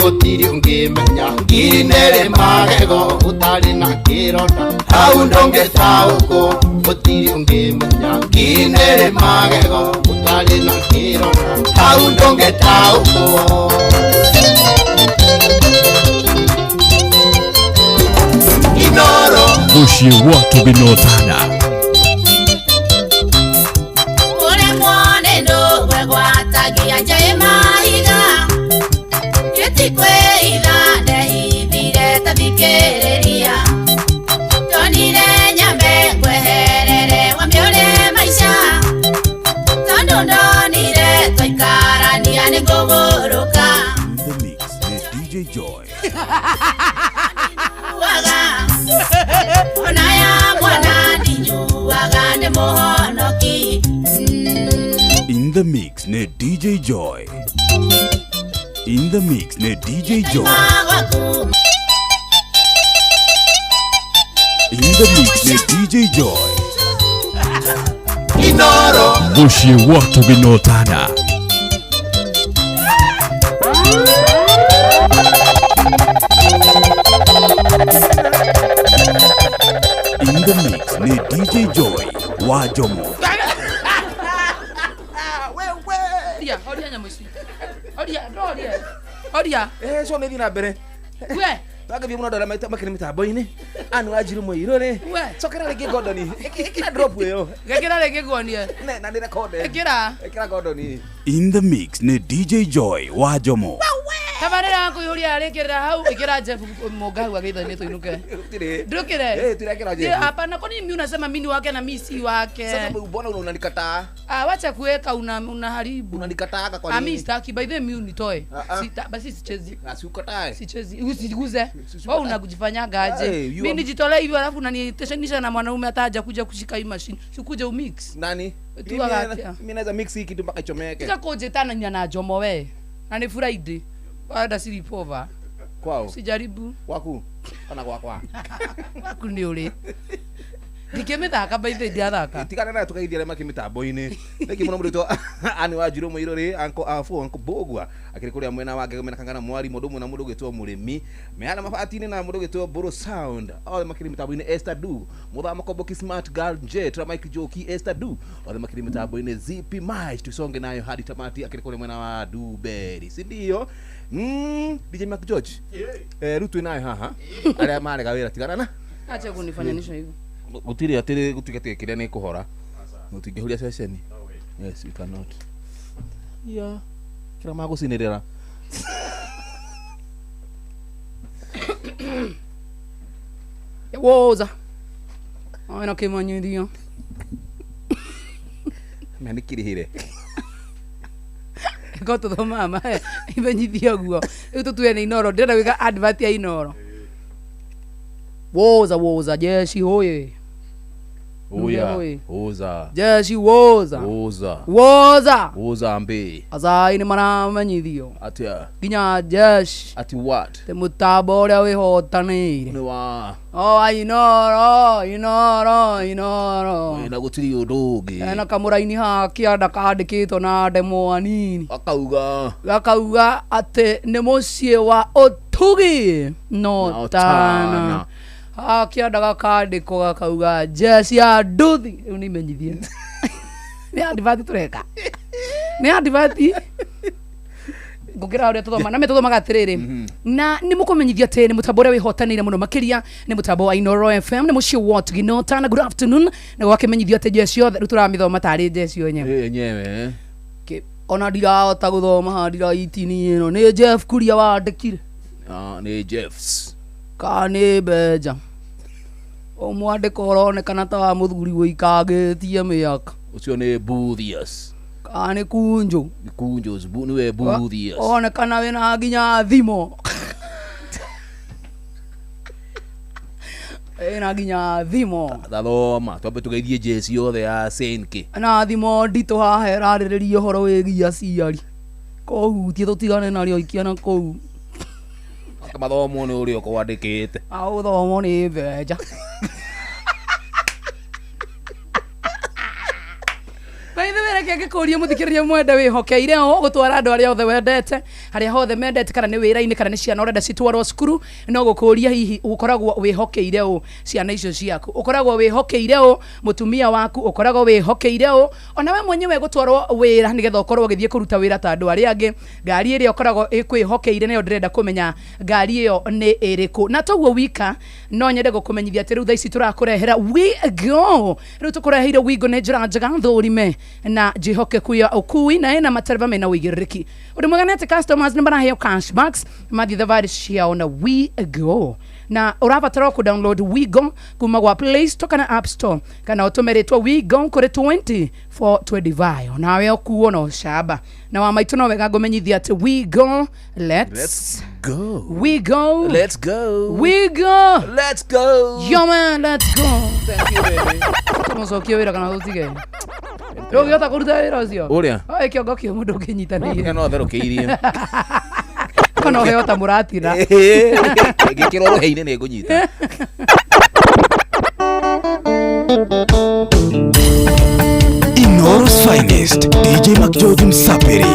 Gũtirĩ ũngĩmenya nginĩrĩ magego ũtarĩ na kĩronda hau ndũngĩtaũkwo. Gũtirĩ ũngĩmenya nginĩrĩ magego ũtarĩ na kĩronda hau ndũngĩtaũkwo. Inoro Muciĩ wa Tũginotana. Ũremwo nĩ ndũgwe gwatagia nja mahiga gĩtikwĩitha ndehithire ta thikĩrĩria ndonire nyambe ngweherere wambe ũrĩ maica tondũ ndonire twaikarania nĩ ngũgũrũka. In the mix nĩ DJ Joy. Waga ona ya mwana ndinyuaga nĩ mũhonoki. In the mix nĩ DJ Joy. In the mix nĩ DJ Joy. In the mix nĩ DJ Joy. Inoro Muciĩ wa Tũginotana. In the mix nĩ DJ Joy wa Jomo. Oria, oria nyamũ ici. Oria, ndorie. Oria. Co nĩ thiĩ na mbere. We. Twagĩthiĩ mũno andũ arĩa makĩrĩ mĩtambo-inĩ. Anne Wanjiru Mũirũ rĩ. We. Cokera rĩngĩ Gordon. Ĩkĩra drop ĩyo. Gekĩra rĩngĩ nguonie. Na nĩ recorded. Ĩkĩra. Ĩkĩra Gordon. In the mix nĩ DJ Joy wa Jomo. Tabarĩra kũihũria yarĩkĩrĩra hau ĩkĩra Jeff Mũngau agĩitho-inĩ tũinũke. Gũtirĩ. Ndũkĩre. Tũrekĩra Ndio, Jeff. Hapana, kwani mimi unasema mimi ni wake na mimi si wake? Sasa mbona unanikataa? Ah, wacha kuweka unaharibu. Unanikataaga kwa Ah, mimi nini? sitaki, by the way mimi unitoe. Ah, ah. Sita, basi sichezi. Na si ukatae. Sichezi. Usiguze. Wewe unakujifanyaga aje? Hey, you Mimi are- nijitolee hivyo alafu unaniteshanisha na mwanaume hata haja kuja kushika hii machine. Sikuje umix. Nani? Tu agatia. Mimi naweza mix hii kitu mpaka ichomeke. Tiga kũnjĩtana na Jomo we. Na nĩ Friday. Wanda sleepover. Kwao. Sijaribu. Waku. Kana gwakwa. Waku nĩ ũrĩ. Ndingĩmĩthaka by the way ndiathaka. Tigana nayo tukaithia arĩa makĩ mĩtambo-inĩ. Thengi mũno mũndũ wĩtwo Anne Wanjiru Mũirũ rĩ, Uncle Afu, Uncle Mbũgua akĩrĩ kũrĩa mwena wa Ngego mena Kangana Mwari, mũndũ ũmwe na mũndũ ũgwĩtwo Mũrĩmi mehana mabati-inĩ na mũndũ ũgwĩtwo Mbũrũ Sound, othe makĩrĩ mĩtambo-inĩ. Esther Du, Mũthama Komboki, Smart Girl Nje, Tra Mike Njoki, Esther Du, othe makĩrĩ mĩtambo-inĩ. Zipi Mike tusonge nayo hadi tamati akĩrĩ kũrĩa mwena wa Duberi, si ndio? DJ Mark George. Rĩu twĩ nayo haha arĩa marega wĩra tigana na Acha kunifanyanisha hivyo. Gũtirĩ atĩ gũtuĩke atĩ kĩrĩa nĩ kũhora gũtingĩhuria ceceni. Yes, we cannot. Yeah, kĩrĩa magũcinĩrĩra. Woza. Ona kĩmanyithio. Na nĩ kĩrĩhĩre. Ko tũthomaga ma imenyithio guo. Rĩu tũtue nĩ Inoro, ndĩrenda gwĩka advert ya Inoro. Woza woza jeshi hoye. Oya, Hoye. oza. Jeshi woza. Oza. Woza. Oza mbe. Azai nĩ maramenyithio. Atia. Nginya jeshi. Ati what? Tĩ mũtambo ũrĩa wĩhotanĩire. Nĩ wa. Oh, Inoro, Inoro, Inoro. Na gũtirĩ ũndũ ũngĩ. Ena kamũraini haha kĩanda kandĩkĩtwo na ndemwa nini. Akauga. Gakauga atĩ nĩ mũciĩ wa ũtugi no Na tana. ũtana. Haha kĩanda gakandĩkwo gakauga jeci ya nduthi. Rĩu nĩ imenyithie. Nĩ advert tũreka. Nĩ advert. Ngũkĩra ũrĩa tũthoma na mĩtũthomaga atĩrĩrĩ na nĩ mũkũmenyithio atĩ nĩ mũtambo ũrĩa wĩhotanĩire mũno makĩria nĩ mũtambo wa Inoro FM nĩ mũciĩ wa ũtugi no tana. Good afternoon. Na gwakĩmenyithio atĩ jeci yothe rĩu tũramĩthoma tarĩ jeci yo yenyewe. Yenyewe. Ona ndirahota gũthoma handiraitini ĩno. Nĩ Jeff Kuria wandĩkire. Ah, nĩ Jeffs. Kana nĩ Benja. Ũmwandĩko ũronekana ta wa mũthuri wĩikangĩtie mĩaka. Ũcio nĩ Buthias. Kana nĩ Kunjo. Nĩ Kunjos, nĩwe Buthias. Onekana wĩna nginya thimo. Wĩna nginya thimo. Tathoma, twambe tũgeithie jeci yothe ya Senke. Na thimo nditũ haha ĩrarĩrĩria ũhoro wĩgiĩ aciari. Kũhutie tũtigane narĩo ikia na kũu. Mathomwo nĩ ũrĩa ũkwandĩkĩte. Aũthomwo nĩ Benja. By the way, reke ngĩkũrie mũthikĩrĩria mwende wĩhokeire o gũtwara andũ arĩa othe wendete harĩa hothe mendete kana nĩ wĩra-inĩ kana nĩ ciana ũrenda citwarwo cukuru no gũkũria hihi ũkoragwo wĩhokeire ũ ciana icio ciaku, ũkoragwo wĩhokeire ũ mũtumia waku, ũkoragwo wĩhokeire ũ ona we mwenyewe gũtwarwo wĩra nĩgetha ũkorwo ũgĩthiĩ kũruta wĩra ta andũ arĩa angĩ. Ngari ĩrĩa ũkoragwo ĩkwĩhokeire nĩyo ndĩrenda kũmenya ngari ĩyo nĩ ĩrĩkũ. Na toguo wika no nyende gũkũmenyithia atĩ rĩu thaa ici tũrakũrehera Wigo. Rĩu tũkũreheire Wigo nĩ njĩra njega thũrime na njĩhokeku ya ũkui na ĩna matereba mena ũigĩrĩrĩki. Ũndũ mwega nĩ atĩ customers nĩ maraheo cashbacks mathiĩ thabarĩ ciao na Wigo. Na ũrabatara kũ download Wigo kuma gwa Play Store kana App Store kana ũtũme rĩtwa Wigo kũrĩ 2425 nawe ũkuo na ũcamba. Na wa maitũ no wega ngũmenyithia atĩ Wigo, let's go. Wigo, let's go. Wigo, let's go. Yo man, let's go. Thank you baby. Tũmũcokie wĩra kana tũtige? Ndũngĩhota kũruta wĩra ũcio? Ũrĩa? Oe kĩongo kĩu mũndũ ũkĩnyitanĩire. No therũkĩirie. Kana ũheo ta mũratina. Ngĩkĩrwo rũhĩ-inĩ nĩ ngũnyita. Inoro's finest, DJ McGeorge Msapiri.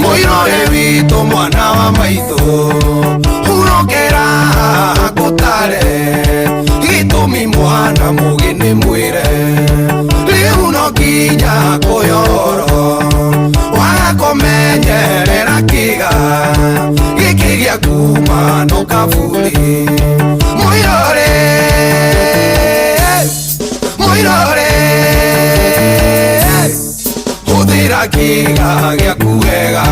Mũirore witũ mwana wa maitũ hurũkĩra ngũtare gĩtũmi mwana mũgĩ nĩ mwĩre rĩu no nginya kũyoro waga kũmenyerera kĩga gĩkĩ gĩa kuma no kaburi. Mũirore, mũirore, hũthĩra kĩga gĩaku wega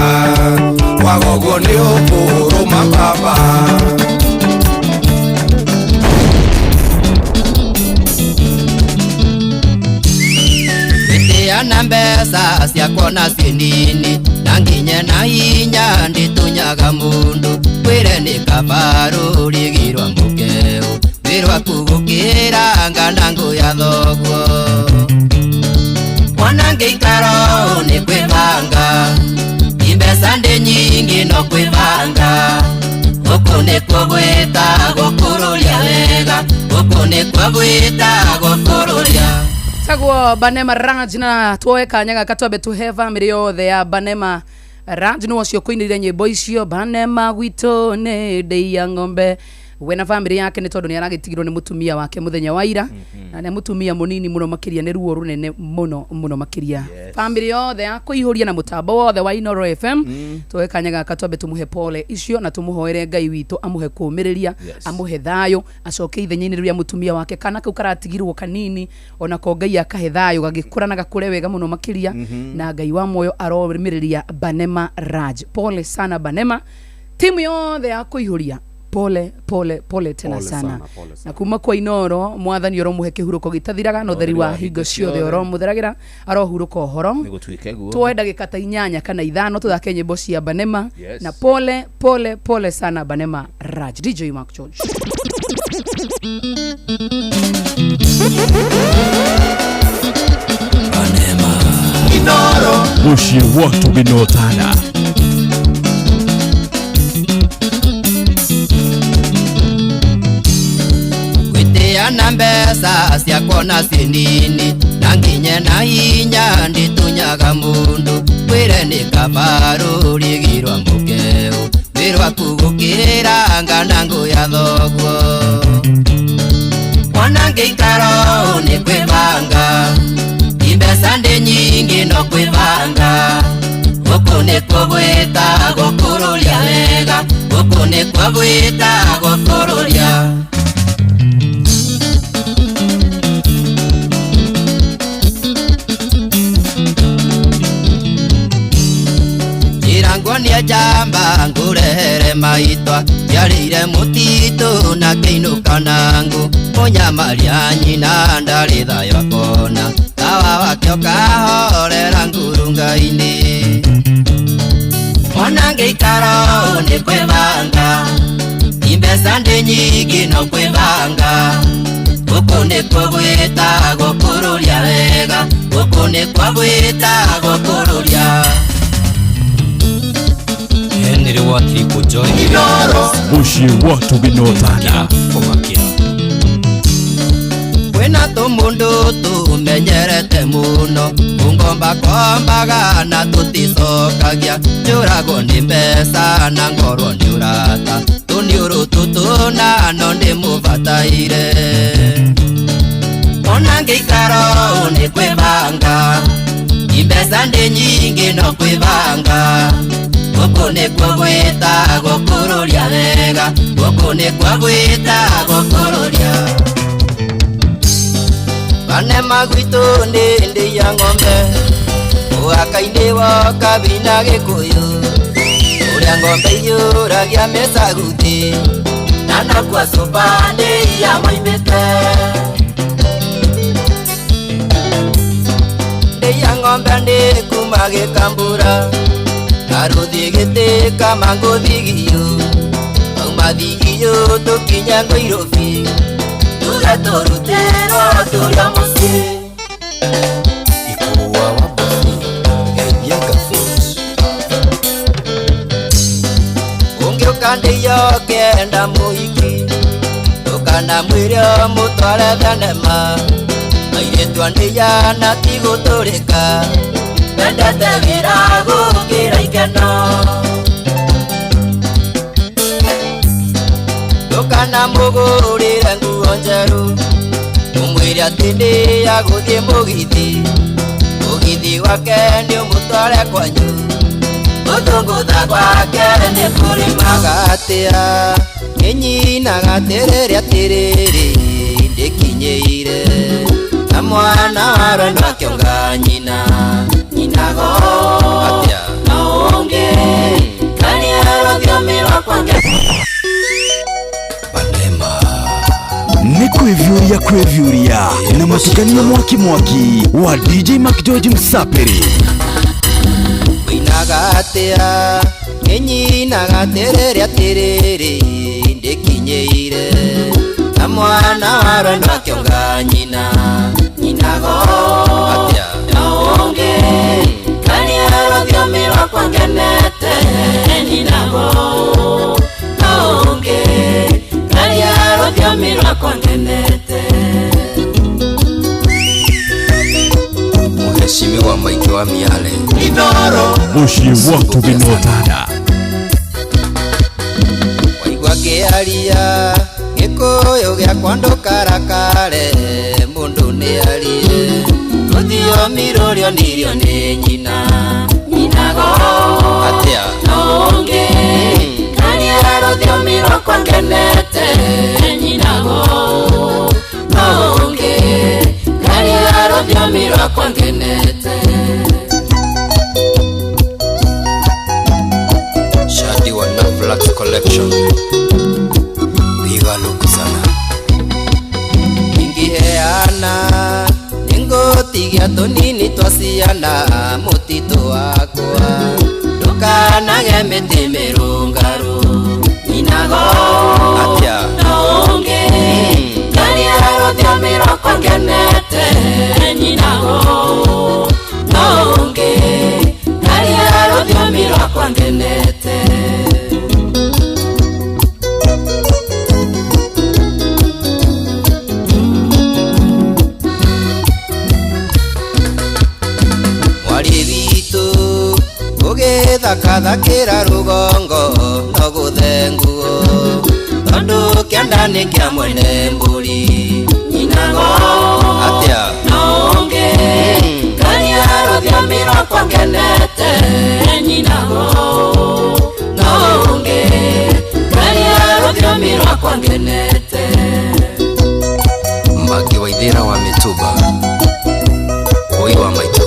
waga ũguo nĩ ũkũrũma baba. Na mbeca ciakwa na ciĩ nini na nginye na hinya nditunyaga mũndũ kwĩre nĩ kaba rũrigi rwa mũkeo wĩ rwaku gũkĩra ngana ngũ ya thoguo. Mwana ngĩikara ũũ nĩ kwĩbanga imbeca ndĩ nyingĩ no kwĩbanga gũkũ nĩkuo gwĩtagwo kũrũria wega gũkũ nĩkuo gwĩtagwo kũrũria. Tagwo Banema Raj na tuoe kanya gaka twambe tuhe bamĩrĩ yothe ya Banema Raj nĩ ũcio kũinĩire nyĩmbo icio Banema gwitũ nĩ ndĩia ng'ombe. We na bamĩrĩ yake nĩ tondũ nĩ aragĩtigirwo nĩ mũtumia wake mũthenya wa ira na nĩ mũtumia mũnini mũno makĩria nĩ ruo rũnene mũno mũno makĩria. Bamĩrĩ yothe ya kũihũria na mũtambo wothe wa Inoro FM tuoe kanya gaka twambe tũmũhe pole icio na tũmũhoere Ngai witũ amũhe kũũmĩrĩria amũhe thayũ acoke ithenya-inĩ rĩa mũtumia wake kana kau karatigirwo kanini onako Ngai akahe thayũ gagĩkũra na gakũre wega mũno makĩria na Ngai wa muoyo aromĩrĩria Banema Raj. Pole sana Banema, timu yothe ya kũihũria pole pole pole tena Pole sana. sana, pole sana. Na kuma kwa Inoro mwathani oromuhe kĩhurũko gĩtathiraga na ũtheri wa hingo ciothe oromũtheragĩra arohurũka ũhoro. Nĩgũtuĩke guo. Tuoe ndagĩka ta 8 kana 5 tũthake nyĩmbo cia Banema. Yes. Na pole pole pole sana Banema Raj. DJ Mark George. Inoro Muciĩ watu binotana. Na mbeca ciakwa na ciĩ nini na nginye na hinya nditunyaga mũndũ kwĩre nĩ kaba rũrigi rwa mũkeo wĩ rwaku gũkĩra ngana ngũ ya thoguo. Mwana ngĩikara ũũ nĩ kwĩbanga imbeca ndĩ nyingĩ no kwĩbanga gũkũ nĩkuo gwĩtagwo kũrũria wega gũkũ nĩkuo gwĩtagwo kũrũria. Nguonie njamba ngũrehere maitwa njarĩire mũtitũ na ngĩinũka na ngũ mũnyamaria nyina ndarĩ thayũ akona tawa wake ũkahorera ngurunga-inĩ ona ngĩikara ũũ nĩ kwĩbanga imbeca ndĩ nyingĩ no kwĩbanga gũkũ nĩkuo gwĩtagwo kũrũria wega gũkũ nĩkuo gwĩtagwo kũrũria. Henry Watiriko Joy Muciĩ wa tũgĩnyotana. Kwĩna tũmũndũ tũmenyerete mũno kũngomba kombaga na tũticokagia njũragwo nĩ mbeca na ngorwo nĩ ũrata tũniũrũ tũtũ na no ndĩmũbataire ona ngĩikara ũũ nĩ kwĩbanga imbeca ndĩ nyingĩ no kwĩbanga gũkũ nĩkuo gwĩtagwo kũrũria wega gũkũ nĩkuo gwĩtagwo kũrũria. Vanema gwitũ nĩ ndĩ ya ng'ombe mũhaka-inĩ wa Kabi na Gĩkũyũ ũrĩa ng'ombe iyũragia mĩcaguthi na nokuo cuba ndĩ ya moimĩte ndĩ ya ng'ombe nĩ kuma Gĩkambura karũthi gĩtĩ kama ngũthigio auma thigio tũkinya Ngũirũbi tuge tũrutĩrwo tũrĩa mũciĩ. Ikuwa wa Bosi Geithiaga Food. Ũngĩũka ndĩyo kĩenda mũhiki ndũkanamwĩre ũmũtware thenema airĩtu a ndĩya na ti gũtũrĩka mendete wĩra gũkĩra ikeno ndũkanamũgũrĩre nguo njerũ ũmwĩre atĩ ndĩ ya gũthiĩ mũgithi mũgithi wake nĩ ũmũtware kwanyu gũtũngũtha gwake nĩ kũrĩmaga atĩa nĩnyinaga atĩrĩrĩ atĩrĩrĩ ndĩkinyĩire na mwana wa rwendo akĩonga nyina nyinago Atĩa na ũngĩ karia rũthiomi rwakwa Nĩ kwĩviũria kwĩviũria na mũtukanio mwaki mwaki wa DJ McGeorge Msapiri. Wĩinaga atĩa nĩnyinaga atĩrĩrĩ atĩrĩrĩ ndĩkinyĩire na mwana wa rwendo akĩonga nyina nyinago Atĩa na ũngĩ karia rũthiomi rwakwa ngenete nyinago na ũngĩ karia rũthiomi rwakwa ngenete. Mheshimiwa Mike wa Miale Muciĩ wa tũgĩnyotana. Waigua ngĩaria Gĩkũyũ gĩakwa ndũkarakare mũndũ nĩarie rũthiomi rũrĩa nirio nĩ nyina nyinago Atĩa na ũngĩ karia rũthiomi rwakwa ngenete nyinago na ũngĩ karia rũthiomi rwakwa ngenete. Shadi wa Naflax Collection Piga luku sana. Ingĩheana nĩngũtigia tũnini twa ciana mũtitũ wakwa ndũkanage mĩtĩ mĩrũngarũ nyinago Atĩa na ũngĩ karia rũthiomi rwakwa ngenete nyinago na ũngĩ karia rũthiomi rwakwa ngenete. Mwarĩ witũ ũgĩthakathakĩra rũgongo no gũthe nguo tondũ kĩanda nĩ kĩa mwene mbũri nyinago Atĩa na ũngĩ karia rũthiomi rwakwa ngenete nyinago na ũngĩ karia rũthiomi rwakwa ngenete. Magi wa Ithira wa Mĩtumba Ũi wa maitũ.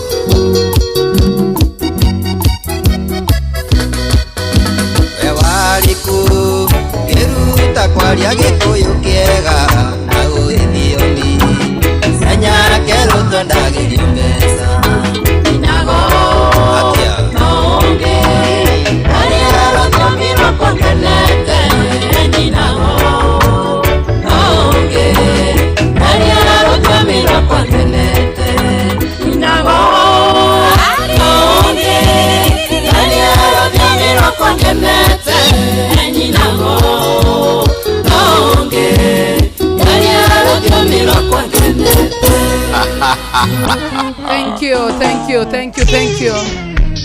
Thank you, thank you, thank you, thank you.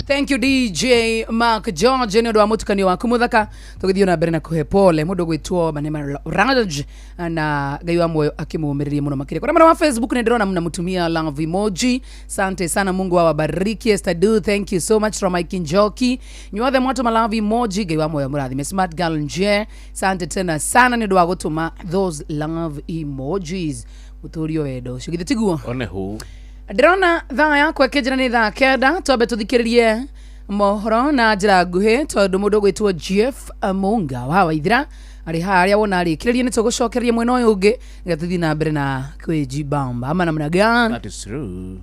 Thank you DJ Mark George nä å ndå wa må tukanio waku må thaka tå gä thiä na mbere na kå he pole må ndå gwä two Manema Raj na Ngai wa muoyo akä må mä rä rie må no makä ria kå wa Facebook nä ndä rona mna mtumia love emoji. Sante sana, Mungu awabariki. Esther Du, thank you so much. Romaiki Njoki, nyuothe mwatå love emoji, Ngai wa muoyo må Smart Girl Nje, sante tena sana nä å ndå wa gå tå ma those love emojis. Må wendo å cio githä tiguo one hu ndĩrona thaa yakwa ĩkĩnjĩra nĩ thaa 9 twambe tũthikĩrĩrie mohoro na njĩra nguhĩ tondũ mũndũ ũgwĩtwo Jeff Munga wa Waithira arĩ harĩa wona arĩkĩrĩria nĩ tũgũcokeria mwena ũyũ ũngĩ nĩgetha tũthiĩ na mbere na kwĩjibamba ama namna gani. That is true.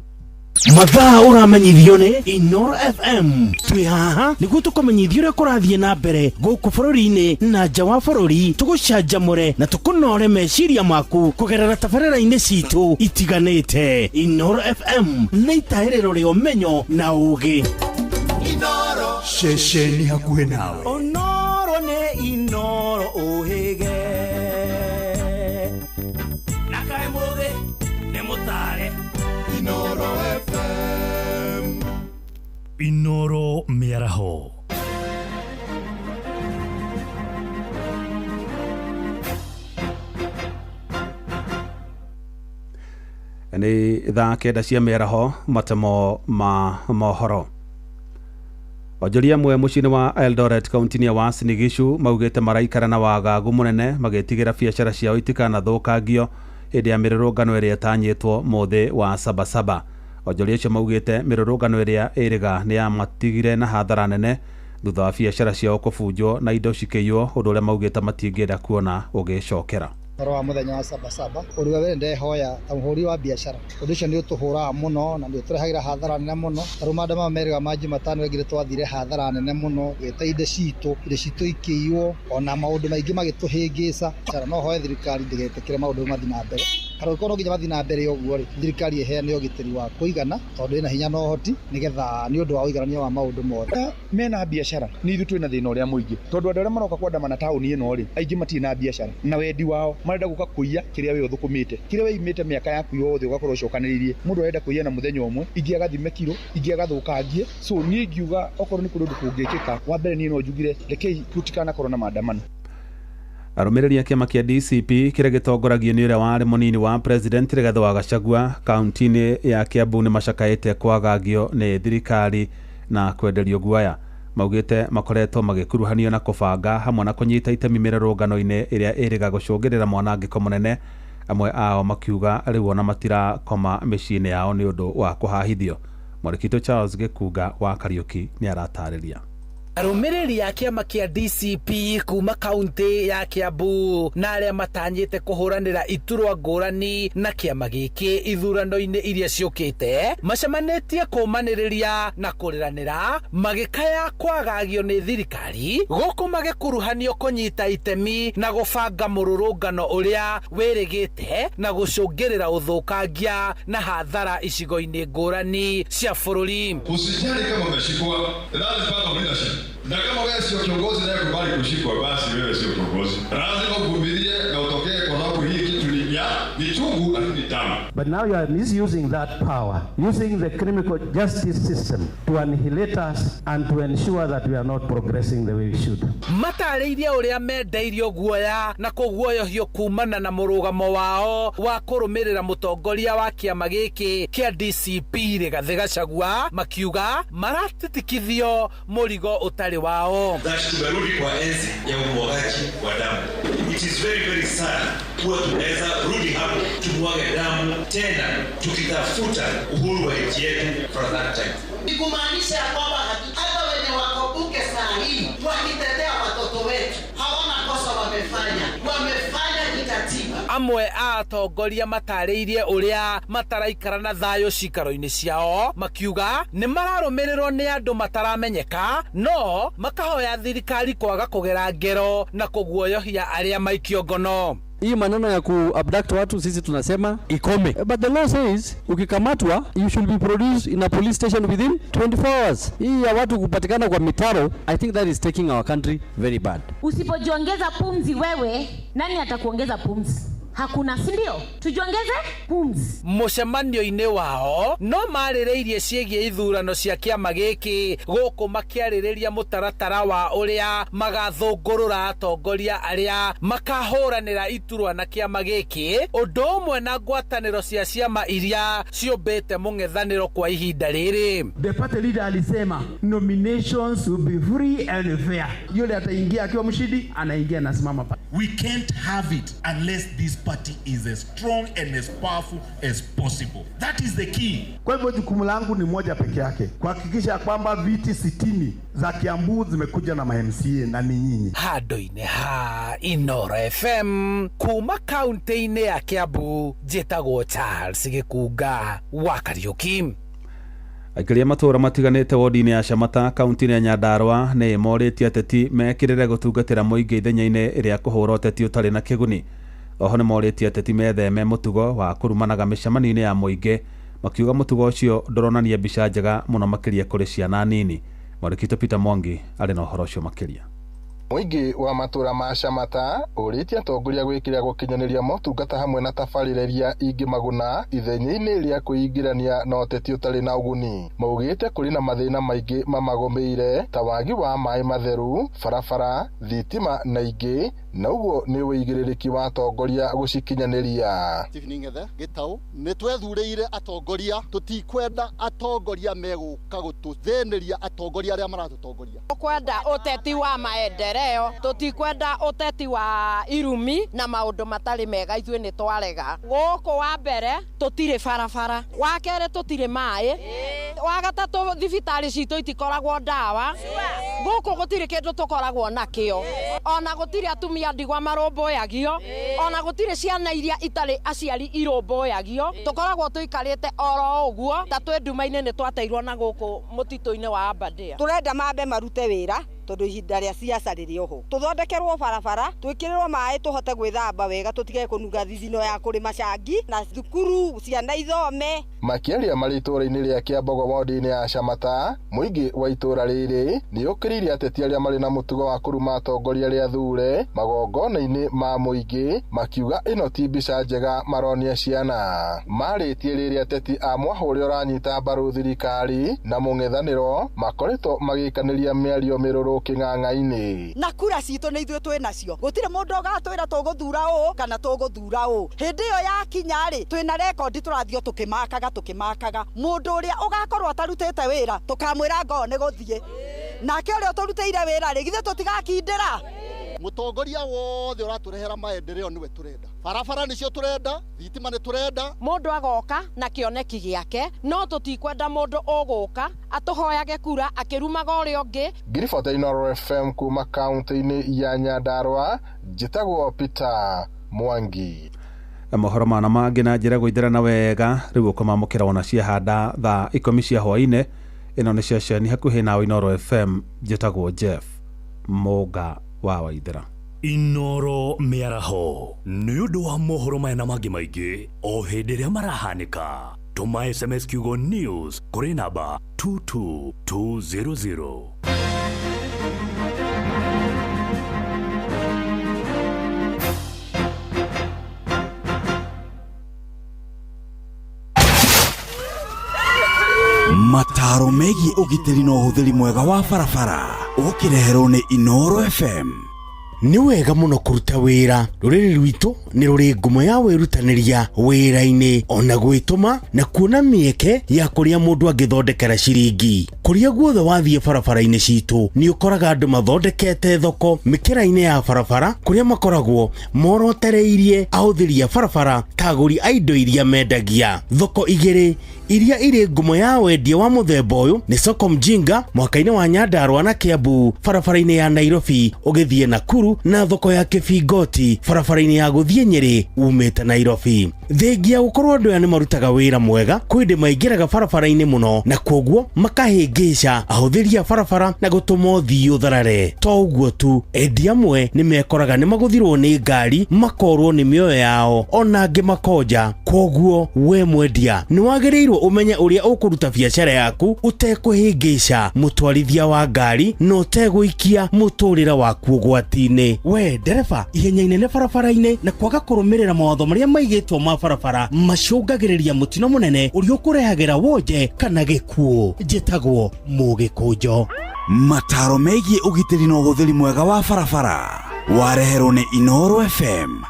Mathaa ũramenyithio nĩ Inoro FM. Twĩ haha nĩguo tũkũmenyithia ũrĩa kũrathiĩ na mbere gũkũ bũrũri-inĩ na nja wa bũrũri, tũgũcanjamũre na tũkũnore meciria maku kũgerera tabarĩra-inĩ citũ itiganĩte. Inoro FM nĩ itahĩrĩro rĩa ũmenyo na ũũgĩ. Ceceni hakuhĩ nawe. Onoro nĩ Inoro ũhĩge na kaĩ mũthĩ nĩ mũtare. Inoro FM. Inoro mĩaraho. Nĩ thaa 9 cia mĩaraho matemo ma mohoro. Onjoria amwe mũciĩ-inĩ wa Eldoret kaunti-inĩ ya Uasin Gishu maugĩte maraikara na wagagu mũnene magĩtigĩra biacara ciao itikanathũkangio hĩndĩ ya mĩrũrũngano ĩrĩa ĩtanyĩtwo mũthĩ wa Sabasaba. Onjoria acio maugĩte mĩrũrũngano ĩrĩa ĩrĩga nĩ yamatigire na hathara nene thutha wa biacara ciao kũbunjwo na indo cikĩiywo, ũndũ ũrĩa maugĩte matingĩenda kuona ũgĩcokera. Ũhoro wa mũthenya wa Sabasaba ũrĩa wene ndehoya ta mũhũri wa biacara ũndũ ũcio nĩ ũtũhũraga mũno na nĩ ũtũrehagĩra hathara nene mũno. Ta rĩu maandamano merĩga ma Jumatano ĩngĩ twathire hathara nene mũno gwĩta indo citũ ikĩiywo ona maũndũ maingĩ magĩtũhĩngĩca. No hoe thirikari ndĩgetĩkĩre maũndũ mathiĩ na mbere, kana ũkorwo no nginya mathiĩ na mbere ũguo rĩ, thirikari ĩheane ũgitĩri wa kũigana tondũ ĩna hinya na ũhoti nĩgetha nĩ ũndũ wa ũiganania wa maũndũ mothe. Mena biacara nĩ ithuĩ twĩna thĩna ũrĩa mũingĩ tondũ andũ arĩa maroka kwandamana taũni ĩno rĩ, aingĩ matirĩ na biacara na wendi wao marenda gũka kũiya kĩrĩa we ũthũkũmĩte, kĩrĩa weimĩte mĩaka yaku yothe ũgakorwo ũcokanĩrĩirie. Mũndũ arenda kũiya na mũthenya ũmwe, ingĩ agathime kiro, ingĩ agathũkangie. So niĩ ingiuga okorwo nĩ kũrĩ ũndũ kũngĩkĩka, wa mbere niĩ no njugire rekei gũtikanakorwo na maandamano. Arũmĩrĩri a kĩama kĩa DCP kĩrĩa gĩtongoragio nĩ ũrĩa warĩ mũnini wa president Rigathĩ wa Gachagua kaunti-inĩ ya Kiambu nĩ macakaĩte kwagagio nĩ thirikari na kwenderio guaya. Maugĩte makoretwo magĩkuruhanio na kũbanga hamwe na kũnyita itemi mĩrũrũngano-inĩ ĩrĩa ĩrĩga gũcũngĩrĩra mwanangĩko mũnene. Amwe ao makiuga rĩu ona matirakoma mĩciĩ-inĩ yao nĩ ũndũ wa kũhahithio. Mwarĩkitũ Charles Gĩkunga wa Kariũki nĩ aratarĩria. Arũmĩrĩri a kĩama kĩa DCP kuma kaunti ya Kiambu na arĩa matanyĩte kũhũranĩra iturwa ngũrani na kĩama gĩkĩ ithurano-inĩ iria ciũkĩte macemanĩtie kũmanĩrĩria na kũrĩranĩra magĩkaya kwagagio nĩ thirikari gũkũ magĩkuruhanio kũnyita itemi na gũbanga mũrũrũngano ũrĩa wĩrĩgĩte na gũcũngĩrĩra ũthũkangia na hathara icigo-inĩ ngũrani cia bũrũri. Usijali kama umeshikwa, that is part of leadership. Na kama wewe sio kiongozi naye kubali kushikwa, basi wewe sio kiongozi. Lazima uvumilie na utokee, kwa sababu hii kitu ni ya ni chungu lakini tamu. But now you are misusing that power, using the criminal justice system to annihilate us and to ensure that we are not progressing the way we should. Matarĩirie ũrĩa mendeirio guoya na kũguoyohio kumana na mũrũgamo wao wa kũrũmĩrĩra mũtongoria wa kĩama gĩkĩ kĩa DCP Rigathĩ Gachagua, makiuga maratitikithio mũrigo ũtarĩ wao. That tumerudi kwa enzi ya umwagaji wa damu. It is very very sad kuwa tunaweza rudi hapo tumwage damu tena tukitafuta uhuru wa nchi yetu for that time. Ni kumaanisha kwamba hata wenye wako bunge saa hii wakitetea watoto wetu hawana kosa wamefanya kikatiba. Amwe a atongoria matarĩirie ũrĩa mataraikara na thayũ cikaro-inĩ ciao, makiuga nĩ mararũmĩrĩrwo nĩ andũ mataramenyeka no makahoya thirikari kwaga kũgera ngero na kũguoyohia arĩa maikio ngono. Hii maneno ya ku-abduct watu sisi tunasema ikome. But the law says ukikamatwa you should be produced in a police station within 24 hours. Hii ya watu kupatikana kwa mitaro, I think that is taking our country very bad. Usipojiongeza pumzi wewe, nani atakuongeza pumzi? Hakuna, si ndio? Tujiongeze pumzi. Mũcemanio-inĩ wao no marĩrĩirie ciĩgiĩ ithurano cia kĩama gĩkĩ gũkũ makĩarĩrĩria mũtaratara wa ũrĩa magathũngũrũra atongoria arĩa makahũranĩra iturwa na kĩama gĩkĩ, ũndũ ũmwe na ngwatanĩro cia ciama iria ciũmbĩte mũng'ethanĩro kwa ihinda rĩrĩ. The party leader alisema nominations will be free and fair. Yule ataingia akiwa mshindi anaingia anasimama pale. We can't have it unless this party is as strong and as powerful as possible. That is the key. Kwa hivyo jukumu langu ni moja peke yake, kuhakikisha kwamba viti 60 za Kiambu zimekuja na ma-MCA na ni nyinyi. Handũ-inĩ ha Inoro FM kuma kaunti-inĩ ya Kiambu, njĩtagwo Charles Gĩkunga wa Kariũki. Aikaria matũũra matiganĩte wodi-inĩ ya Shamata kaunti-inĩ ya Nyandarua nĩ morĩtie ateti mekĩrĩre gũtungatĩra mũingĩ ithenya-inĩ rĩa kũhũra ũteti ũtarĩ na kĩguni. Oho nĩ morĩtie ateti metheme mũtugo wa kũrumanaga mĩcemanio-inĩ ya mũingĩ, makiuga mũtugo ũcio ndũronania mbica njega mũno makĩria kũrĩ ciana nini. Mwandĩki Peter Mwangi arĩ na ũhoro ũcio makĩria. Mũingĩ wa matũra ma Shamata ũrĩtie atongoria gwĩkĩra gũkinyanĩria motungata hamwe na tabarĩra iria ingĩmaguna ithenya-inĩ rĩa kwĩingĩrania na ũteti ũtarĩ na ũguni. Maugĩte kũrĩ na mathĩna maingĩ mamagũmĩire ta wagi wa maĩ matheru, barabara, thitima na ingĩ, na ũguo nĩ ũigĩrĩrĩki wa atongoria gũcikinyanĩria. Stephen Ng'ethe Gĩtaũ, nĩ twethurĩire atongoria, tũtikwenda atongoria megũka gũtũthĩnĩria atongoria arĩa maratũtongoria. Tũkwenda ũteti wa maendeleo, tũtikwenda ũteti wa irumi na maũndũ matarĩ mega, ithuĩ nĩ twarega. Gũkũ wa mbere tũtirĩ barabara, wa kerĩ tũtirĩ maĩ, wa gatatũ thibitarĩ citũ itikoragwo ndawa, gũkũ gũtirĩ kĩndũ tũkoragwo nakĩo, ona gũtirĩ atumia ndigwa marũmbũyagio, ona gũtirĩ ciana iria itarĩ aciari irũmbũyagio, tũkoragwo tũikarĩte oro ũguo ta twĩ nduma-inĩ, nĩ twateirwo na gũkũ mũtitũ-inĩ wa Aberdare. Tũrenda mambe marute wĩra tondũ ihinda rĩa siasa rĩrĩ oho, tũthondekerwo barabara, twĩkĩrĩrwo maĩ tũhote gwĩthamba wega, tũtige kũnunga thithino ya kũrĩma cangi, na thukuru ciana ithome. Makĩaria marĩ itũũra-inĩ rĩa Kĩambogo wodi-inĩ ya Shamata, mũingĩ wa itũũra rĩrĩ nĩ ũkĩrĩirie ateti arĩa marĩ na mũtugo wa kũruma atongoria arĩa athure magongona-inĩ ma mũingĩ, makiuga ĩno ti mbica njega maronia ciana. Marĩtie rĩrĩ ateti a mwahũ ũrĩa ũranyita mbaru thirikari na mũng'ethanĩro makoretwo magĩikanĩria mĩario mĩrũrũ kĩng'ang'a-inĩ. Na kura citũ nĩ ithuĩ twĩ nacio, gũtirĩ mũndũ ũgatwĩra tũgũthura ũũ kana tũgũthura ũũ. Hĩndĩ ĩyo yakinya rĩ, twĩna rekondi tũrathiĩ tũkĩmakaga mũndũ ũrĩa ũgakorwo atarutĩte wĩra tũkamwĩra ngoo nĩ gũthiĩ, nake ũrĩa ũtũrutĩire wĩra rĩ, githĩ tũtigakindĩra? Mũtongoria wothe ũratũrehera maendeleo nĩwe tũrenda, barabara nĩcio tũrenda, thitima nĩ tũrenda. Mũndũ agoka na kĩoneki gĩake, no tũtikwenda mũndũ ũgũka atũhoyage kura akĩrumaga ũrĩa ũngĩ. Ngiribota Inoro FM kuma kaunti-inĩ ya Nyandarua, njĩtagwo Peter Mwangi. Mohoro mana mangĩ na njĩra gũithĩrana wega rĩu ũkũmamũkĩra wona ciahanda thaa 10 cia hwaĩ-inĩ. Ĩno nĩ ceceni hakuhĩ nawe Inoro FM, njĩtagwo Jeff Mũnga wa Waithĩra. Inoro mĩaraho nĩ ũndũ wa mohoro maya na mangĩ maingĩ o hĩndĩ ĩrĩa marahanĩka. Tũma SMS kiugo news kũrĩ namba 22200. Mataro megiĩ ũgitĩri na ũhũthĩri mwega wa barabara ũkĩreherwo nĩ Inoro FM. Nĩ wega mũno kũruta wĩra. Rũrĩrĩ rwitũ nĩ rũrĩ ngumo ya wĩrutanĩria wĩra-inĩ, ona gwĩtũma na kuona mĩeke ya kũrĩa mũndũ angĩthondekera ciringi. Kũrĩa guothe wathiĩ barabara-inĩ citũ nĩ ũkoraga andũ mathondekete thoko mĩkĩra-inĩ ya barabara, kũrĩa makoragwo morotereirie ahũthĩri a barabara ta agũri a indo iria mendagia. Thoko igĩrĩ iria irĩ ngumo ya wendia wa mũthemba ũyũ nĩ Soko Mjinga mwaka-inĩ wa Nyandarua na Kiambu barabara-inĩ ya Nairobi ũgĩthiĩ Nakuru, na thoko ya Kĩbingoti barabara-inĩ ya gũthiĩ Nyĩrĩ umĩte Nairobi. Thengia gũkorwo andũ aya nĩ marutaga wĩra mwega, kwĩ hĩndĩ maingĩraga barabara-inĩ mũno na kwoguo makahĩngĩca kũhĩngĩca ahũthĩri a barabara na gũtũma ũthii ũtharare. To ũguo tu, endia amwe nĩ mekoraga nĩ magũthirwo nĩ ngari, makorwo nĩ mĩoyo yao, ona angĩ makonja. Kwoguo we mwendia nĩ wagĩrĩirwo ũmenye ũrĩa ũkũruta biacara yaku ũtekũhĩngĩca mũtwarithia wa ngari na ũtegũikia mũtũrĩre waku ũgwati-inĩ. We ndereba, ihenya inene barabara-inĩ na kwaga kũrũmĩrĩra mawatho marĩa maigĩtwo ma barabara macũngagĩrĩria mũtino mũnene ũrĩa ũkũrehagĩra wonje kana gĩkuũ. Njĩtagwo Mũgĩkũnjo. Mataro megiĩ ũgitĩri na ũhũthĩri mwega wa barabara wareherwo nĩ Inooro FM.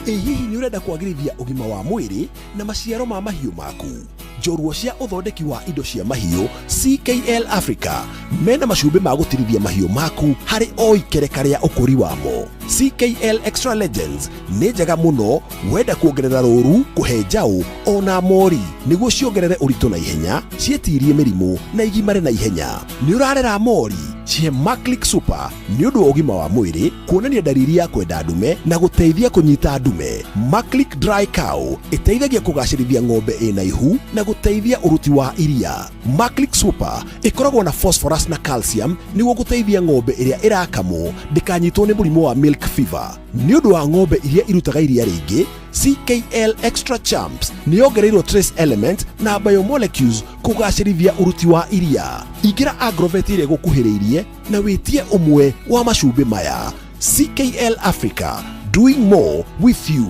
Ĩ hihi nĩ ũrenda kwagĩrithia ũgima wa mwĩrĩ na maciaro ma mahiũ maku? Njorua cia ũthondeki wa indo cia mahiũ CKL Africa mena macumbĩ ma gũtirithia mahiũ maku harĩ o ikereka rĩa ũkũri wamo. CKL Extra Legends nĩ njega mũno wenda kuongerera rũru, kũhe njaũ ona mori nĩguo ciongerere ũritũ na ihenya, ciĩtirie mĩrimũ na igimare na ihenya. Nĩ ũrarera mori, cihe Maclick Super nĩ ũndũ wa ũgima wa mwĩrĩ, kuonania dalili ya kwenda ndume na gũteithia kũnyita ndume. Maclick Dry Cow ĩteithagia kũgacĩrithia ng'ombe ĩna ihu na gũteithia ũruti wa iria. Maclick Super ĩkoragwo na phosphorus na calcium nĩguo gũteithia ng'ombe ĩrĩa ĩrakamwo ndĩkanyitwo nĩ mũrimũ wa milk fever. Nĩ ũndũ wa ng'ombe iria irutaga iria rĩingĩ, CKL Extra Champs nĩ yongereirwo trace element na biomolecules kũgacĩrithia ũruti wa iria. Ingĩra Agrovet ĩrĩa ĩgũkuhĩrĩirie na wĩtie ũmwe wa macumbĩ maya. CKL Africa, doing more with you.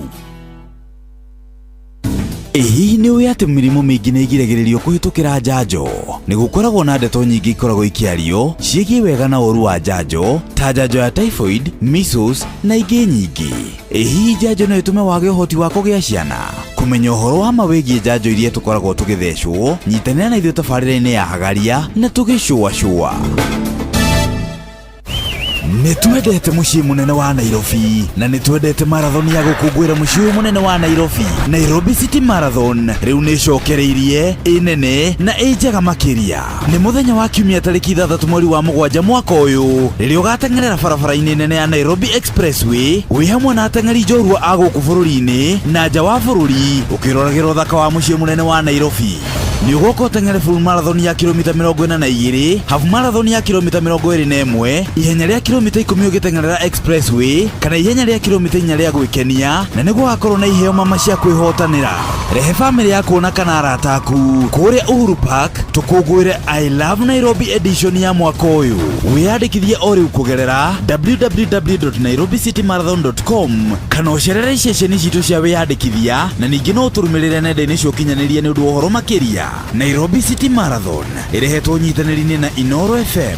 Ĩ hihi nĩ ũĩ atĩ mĩrimũ mĩingĩ nĩ ĩgiragĩrĩrio kũhĩtũkĩra njanjo? Nĩ gũkoragwo na ndeto nyingĩ ikoragwo ikĩario ciĩgiĩ wega na ũru wa njanjo ta njanjo ya typhoid, measles na ingĩ nyingĩ. Ĩ hihi njanjo no ĩtũme wage ũhoti wa kũgĩa ciana? Kũmenya ũhoro wa ma wĩgiĩ njanjo iria tũkoragwo tũgĩthecwo, nyitanĩra na ithuĩ tabarĩra-inĩ ya Hagaria na tũgĩcũacũa. Nĩ twendete mũciĩ mũnene wa Nairobi na nĩ twendete marathon ya gũkũngũĩra mũciĩ ũyũ mũnene wa Nairobi. Nairobi City Marathon rĩu nĩ ĩcokereirie, ĩ nene na ĩ njega makĩria. Nĩ mũthenya wa kiumia tarĩki 6 mweri wa 7 mwaka ũyũ rĩrĩa ũgateng'erera barabara-inĩ nene ya Nairobi Expressway wĩ hamwe na ateng'eri njorua a gũkũ bũrũri-inĩ na nja wa bũrũri ũkĩroragĩra ũthaka wa mũciĩ mũnene wa Nairobi. Nĩ ũgoka ũteng'ere full marathon ya kilomita 42, half marathon ya kilomita 21, ihenya rĩa kilomita 10 ũgĩteng'erera expressway kana ihenya rĩa kilomita 4 rĩa gwĩkenia, na nĩguo wakorwo na iheo mama cia kwĩhotanĩra. Rehe bamĩrĩ yaku na kana arata aku kũrĩa Uhuru Park tũkũngũĩre I Love Nairobi edition ya mwaka ũyũ. Wĩyandĩkithie o rĩu kũgerera www.nairobicitymarathon.com kana ũcerere ceceni citũ cia wĩyandĩkithia, na ningĩ no ũtũrũmĩrĩre nenda-inĩ cia ũkinyanĩria nĩ ũndũ wa ũhoro makĩria. Nairobi City Marathon ĩrehetwo ũnyitanĩri-inĩ na Inooro FM.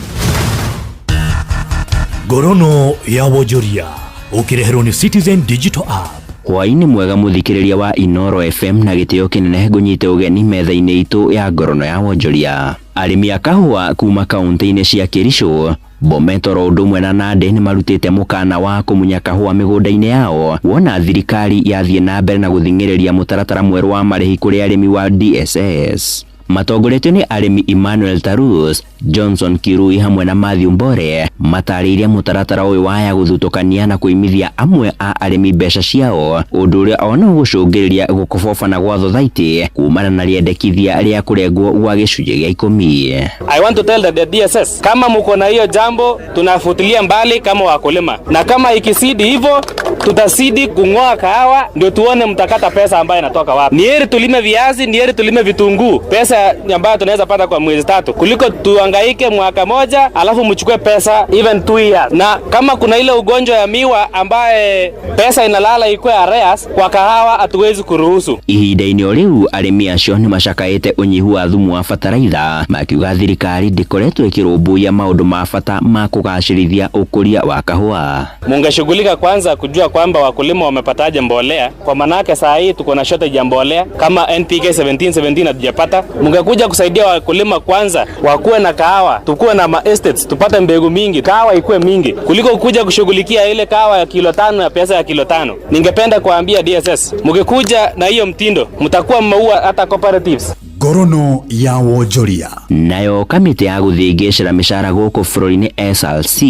Ngorono ya wonjoria ũkĩreherwo nĩ Citizen Digital App. Hwaĩ-inĩ mwega mũthikĩrĩria wa Inooro FM, na gĩtĩo kĩnene ngũnyite ũgeni metha-inĩ itũ ya ngorono ya wonjoria. Arĩmi a kahũa kuma kaunti-inĩ cia Kericho, Bomet oro ũndũ ũmwe na Nandi nĩ marutĩte mũkana wa kũmunya kahũa mĩgũnda-inĩ yao wona thirikari yathiĩ na mbere na gũthing'ĩrĩria mũtaratara mwerũ wa marĩhi kũrĩ arĩmi wa DSS. Matongoretio nĩ arĩmi Emmanuel Tarus, Johnson Kirui hamwe na Matthew Mbore matarĩirie mũtaratara ũyũ waya gũthutũkania na kũimithia amwe a arĩmi mbeca ciao, ũndũ ũrĩa ona ũgũcũngĩrĩria gũkobobana gwa thothaitĩ kumana na rĩendekithia rĩa kũrengwo gwa gĩcunjĩ gĩa 10. I want to tell the DSS, kama mko na hiyo jambo tunafutilia mbali kama wakulima, na kama ikisidi hivyo tutasidi kung'oa kahawa ndio tuone mtakata pesa ambayo inatoka wapi. Ni heri tulime viazi, ni heri tulime vitunguu, pesa ambayo tunaweza pata kwa mwezi 3 kuliko tuhangaike mwaka moja alafu mchukue pesa even 2 years. Na kama kuna ile ugonjwa ya miwa ambaye pesa inalala ikue arrears kwa kahawa, hatuwezi kuruhusu. Ihinda-inĩ o rĩu arĩmi acio nĩ macakaĩte ũnyihu wa thumu wa bataraitha, makiuga thirikari ndĩkoretwo ĩkĩrũmbũiya maũndũ ma bata ma kũgacĩrithia ũkũria wa kahũa. Mungeshughulika kwanza kujua kwamba wakulima wamepataje mbolea, kwa manake saa hii tuko na shortage ya mbolea kama NPK 1717 hatujapata. Mungekuja kusaidia wakulima kwanza wakuwe na kahawa, tukuwe na ma estates, tupate mbegu mingi, kahawa ikuwe mingi, kuliko kuja kushughulikia ile kahawa ya kilo 5 ya pesa ya kilo 5. Ningependa kuambia DSS, mngekuja na hiyo mtindo mtakuwa mmeua hata cooperatives. Ngorono ya wonjoria. Nayo kamĩtĩ ya gũthĩngĩcĩra mĩcara gũkũ bũrũri-inĩ SRC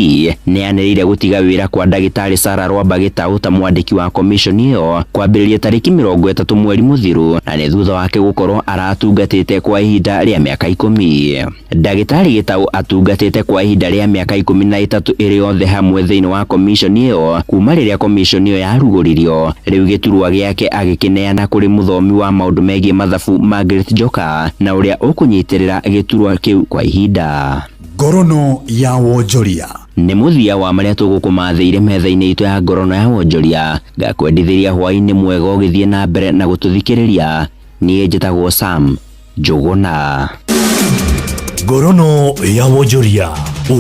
nĩyanĩrĩire gũtiga wĩra kwa ndagĩtarĩ Sarah Rwamba Gĩtaũ ta mwandĩki wa komishoni ĩyo kwambĩrĩria tarĩki 30 mweri mũthiru, na nĩ thutha wake gũkorwo aratungatĩte kwa ihinda rĩa mĩaka 10. Ndagĩtarĩ Gĩtaũ atungatĩte kwa ihinda rĩa mĩaka 13 ĩrĩ yothe hamwe thĩinĩ wa komishoni ĩyo kuma rĩrĩa komishoni ĩyo yarugũririo. Rĩu gĩturwa gĩake agĩkĩneana kũrĩ mũthomi wa maũndũ megiĩ mathabu Margaret Njoka, na ũrĩa ũkũnyitĩrĩra gĩturwa kĩu kwa ihinda. Ngorono ya wonjoria. Nĩ mũthia wa marĩa tũgũkũmathĩire metha-inĩ itũ ya ngorono ya wonjoria. Ngakwendithĩria hwaĩ-inĩ mwega ũgĩthiĩ na mbere na gũtũthikĩrĩria. Niĩ njĩtagwo Sam Njũgũna. Ngorono ya wonjoria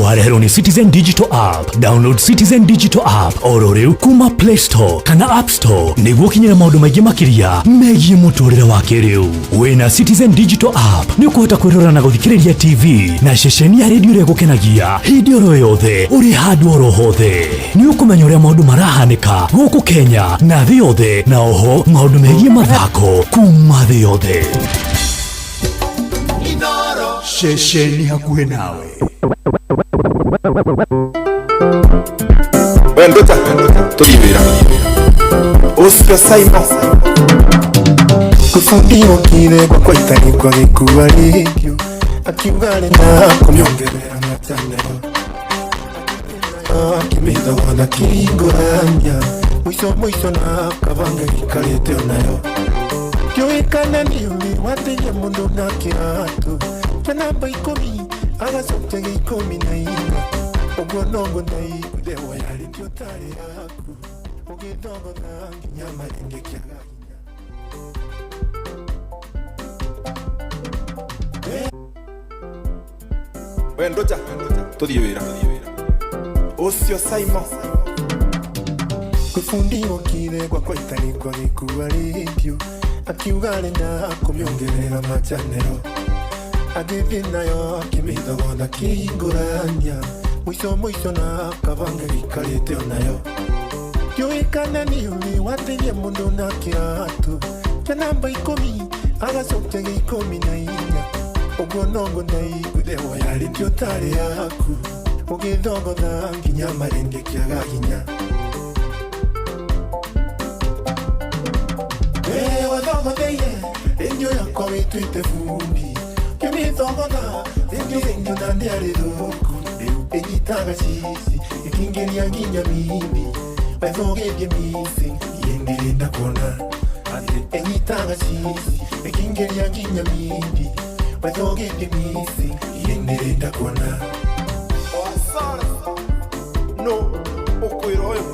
wareherwo nĩ Citizen Digital App. Download Citizen Digital App oro rĩu kuma Play Store kana App Store nĩguo ũkinyĩre maũndũ maingĩ makĩria megiĩ mũtũrĩre wa kĩrĩu. Wĩna Citizen Digital App nĩ ũkũhota kwĩrora na gũthikĩrĩria TV na ceceni ya redio ĩrĩa ĩgũkenagia hĩndĩ oro yothe ũrĩ handũ oro hothe. Nĩ ũkũmenya ũrĩa maũndũ marahanĩka gũkũ Kenya na thĩ yothe, na oho maũndũ megiĩ mathako kuma thĩ yothe. Ceceni hakuhĩ nawe. We Nduta, tũthiĩ wĩra. Ũcio Simon. Gũbangĩrwo kire gwakwa itarĩ kwa gĩkua rĩngĩ akiuga arĩ na kũmĩongerera machanero akĩmĩthogotha kĩhingũrania mũico mũico na kabanga gĩikarĩte onayo kĩũĩ kana nĩ ũrĩ wateithia mũndũ na kĩratũ kĩa namba 10 agacokia gĩa 14 ũguo noguo ndaiguire woyarĩtie ũtarĩ yaku ũgĩthogotha nginya marenge kĩaga. We Nduta, tũthiĩ wĩra. Ũcio Simon. Gũbundiwo kire gwakwa itarĩ kwa gĩkua rĩngĩ akiuga arĩ na kũmĩongerera machanero agĩthiĩ nayo akĩmĩthogotha kĩhingũrania mũico mũico na kabanga gĩikarĩte onayo kĩũĩ kana nĩ ũrĩ wateithia mũndũ na kĩratũ kĩa namba 10 agacokia gĩa 14 ũguo noguo ndaiguire woyarĩtie ũtarĩ yaku ũgĩthogotha nginya marenge kĩaga hinya. We wathogotheire rĩndiũ yakwa wĩtuĩte bundi kĩmĩthogotha rĩndiũ rĩndiũ na ndĩarĩ thũku rĩu ĩnyitaga cici ĩkĩingĩria nginya mindi wethũgĩtie misi niĩ ndĩrenda kuona ĩnyitaga cici ĩkĩingĩria nginya mindi wethũgĩtie misi niĩ ndĩrenda kuona. No ũkwĩra ũyũ.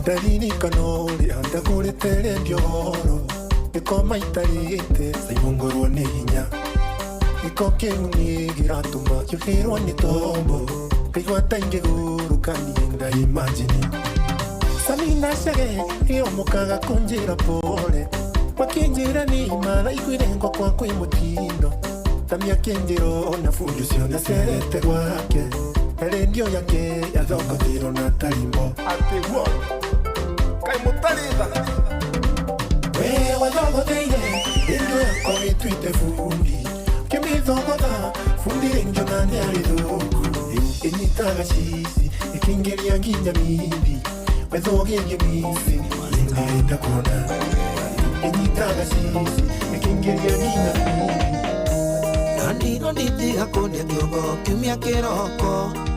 Ndaririkana ũrĩa ndagũrĩte rĩndiũ horo gĩkoma itarĩte caimongorwo nĩ hinya gĩko kĩu nĩ kĩratũma kĩũhĩrwo nĩ tombo ngaigua ta ingĩgũrũka niĩ ndaimajini Samina Chege ĩomokaga kũnjĩra pole makĩnjĩra nĩ maraiguire ngwakwa kwĩ mũtindo Sami akĩnjĩra ona fundi ũcio nĩacerete gwake na rĩndiũ yake yathogothirwo na tarimbo. Atĩguo kaĩ mũtarĩ tha. We wathogotheire rĩndiũ yakwa wĩtuĩte bundi kĩmĩthogotha bundi rĩndiũ na nĩarĩ thũku rĩu ĩnyitaga cici ĩkĩingĩria nginya mindi wethũgĩtie misi ndĩrenda kuona ĩnyitaga cici ĩkĩingĩria nginya mindi. Nandiro nditiga kũndia kĩongo kiumia kĩroko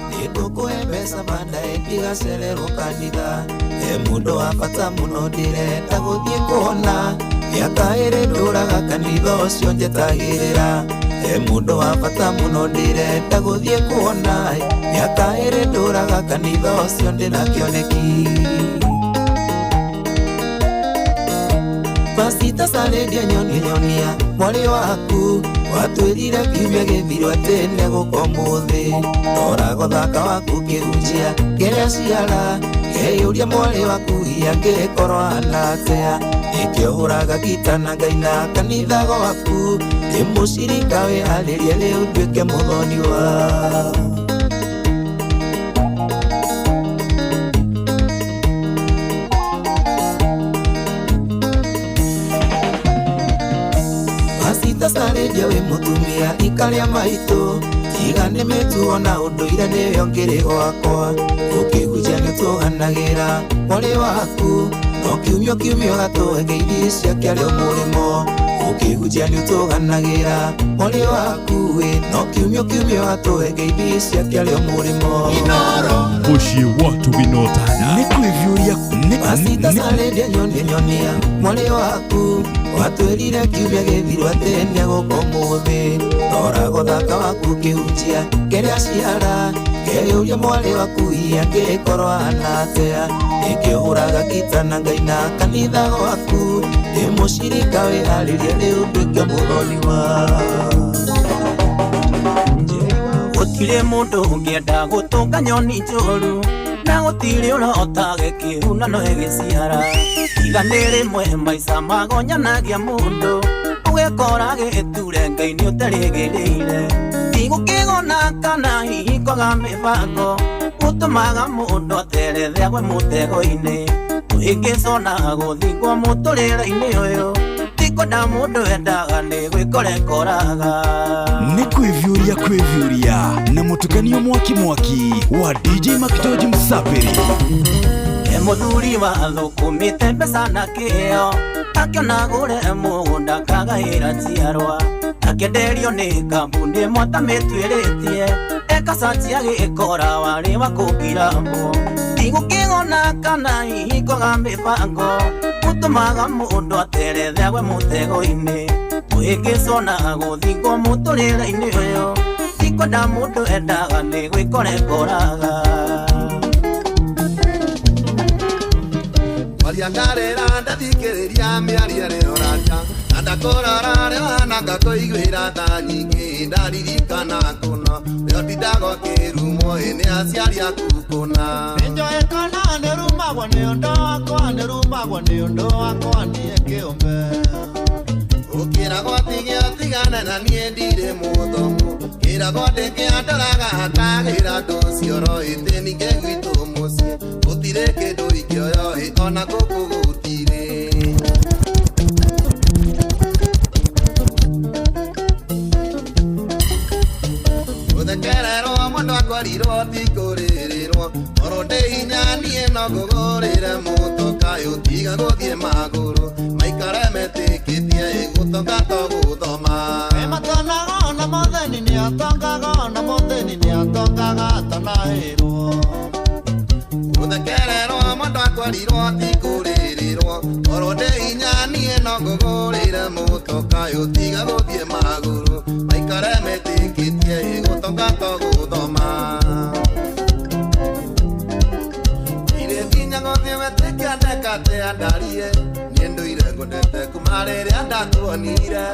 nĩngũkũhe mbeca baadaye ndigacererwo kanitha he mũndũ wa bata mũno ndĩrenda gũthiĩ kuona mĩaka ĩrĩ ndũraga kanitha ũcio njetagĩrĩra he mũndũ wa bata mũno ndĩrenda gũthiĩ kuona mĩaka ĩrĩ ndũraga kanitha ũcio ndĩna kĩoneki. Pasita sarendia nyonia nyonia mwarĩ waku watwĩrire kiumia gĩthiru atĩ nĩegũka ũmũthĩ ndora gũthaka waku kĩhunjia kĩrĩa ciara ngeyũria mwarĩ waku hihi angĩkorwo ahana atĩa nĩkĩo hũraga gita na ngaina kanitha gwaku ndĩ mũcirika wĩharĩrie rĩu nduĩke mũthoni wa. Pasita sarĩria wĩ mũtumia ikarĩa maitũ tiga nĩ mĩtugo na ũndũire nĩyo ngĩrĩ gwakwa ũkĩhunjia nĩtũganagĩra mwarĩ waku no kiumia kiumia ũgatũhe ngeithi ciake arĩ o mũrĩmo ũkĩhunjia nĩũtũganagĩra mwarĩ waku ĩ no kiumia kiumia ũgatũhe ngeithi ciake arĩ o mũrĩmo Inoro Mũciĩ watu ginotana nĩ kwĩviũria Pasita sarĩria nyonia nyonia mwarĩ waku watwĩrire kiumia gĩthiru atĩ nĩegũka ũmũthĩ rora gũthaka waku kĩhunjia kĩrĩa ciara kĩũria mwarĩ waku hihi angĩkorwo ahana atĩa ĩkĩhũraga gita na ngaina kanitha gwaku ndĩ mũcirika wĩharĩrie rĩu nduĩke mũthoniwa Gũtirĩ mũndũ ũngĩenda gũtũnga nyoni njũru na gũtirĩ ũrota gĩkĩhuna no ĩgĩciara tiga nĩ rĩmwe maica magonyanagia mũndũ ũgekora gĩture Ngai nĩ ũterĩgĩrĩire tigũkĩgona kana hihi kwaga mĩbango gũtũmaga mũndũ aterethe agwe mũtego-inĩ ũhĩngĩcona gũthingwo mũtũrĩre-inĩ ũyũ tikwenda mũndũ endaga nĩ gwĩkora ekoraga nĩ kwĩviũria kwĩviũria na mũtukanio mwaki mwaki wa DJ McGeorge Msapiri E mũthuri wa thũkũmĩte mbeca na kĩo akĩona gũre mũgũnda kagaĩra njiarwa akĩenderio nĩ kambuni ĩmwe atamĩtuĩrĩtie ekacaci agĩkora warĩ wa kũngirambwo tigũkĩgona kana hihi kwaga mĩbango gũtũmaga mũndũ aterethe agwe mũtego-inĩ ũhĩngĩcona gũthingwo mũtũrĩre-inĩ ũyũ tikwenda mũndũ endaga nĩ gwĩkora ekoraga Maria ndarera ndathikĩrĩria mĩario ĩrĩa ũraria na ndakũrora ũrĩa ũhana ngakũiguĩra tha nyingĩ ndaririkana kũna rĩo ndindaga ũkĩrumwo ĩ nĩ aciari aku kũna Nĩnjũĩ kana nĩrumagwo nĩ ũndũ wakwa nĩrumagwo nĩ ũndũ wakwa niĩ kĩũmbe Ũkĩragwo tige ũtigane na niĩ ndirĩ mũthomu kĩragwo ndĩkĩandoraga hatagĩra andũ cioro ĩtĩ ningĩ gwitũ mũciĩ gũtirĩ kĩndũ ingĩoyo ĩ ona gũkũ gũtirĩ Gũthekererwo mũndũ akorirwo ti kũrĩrĩrwo korwo ndĩ hinya niĩ no ngũgũrĩre mũtoka ũtiga gũthiĩ magũrũ maikare metĩkĩtie ĩ gũtonga to gũthoma Nĩmatonaga ona mũthĩni nĩatongaga ona mũthĩni nĩatongaga atanahĩrwo Gũthekererwo mũndũ akorirwo ti kũrĩrĩrwo korwo ndĩ hinya niĩ no ngũgũrĩre mũtoka ũtiga gũthiĩ magũrũ maikare metĩkĩtie ĩ gũtonga to gũthoma Irĩ nginya gũthiĩ wetĩkia ndekate andarie niĩ ndũire ngwendete kuma rĩrĩa ndakuonire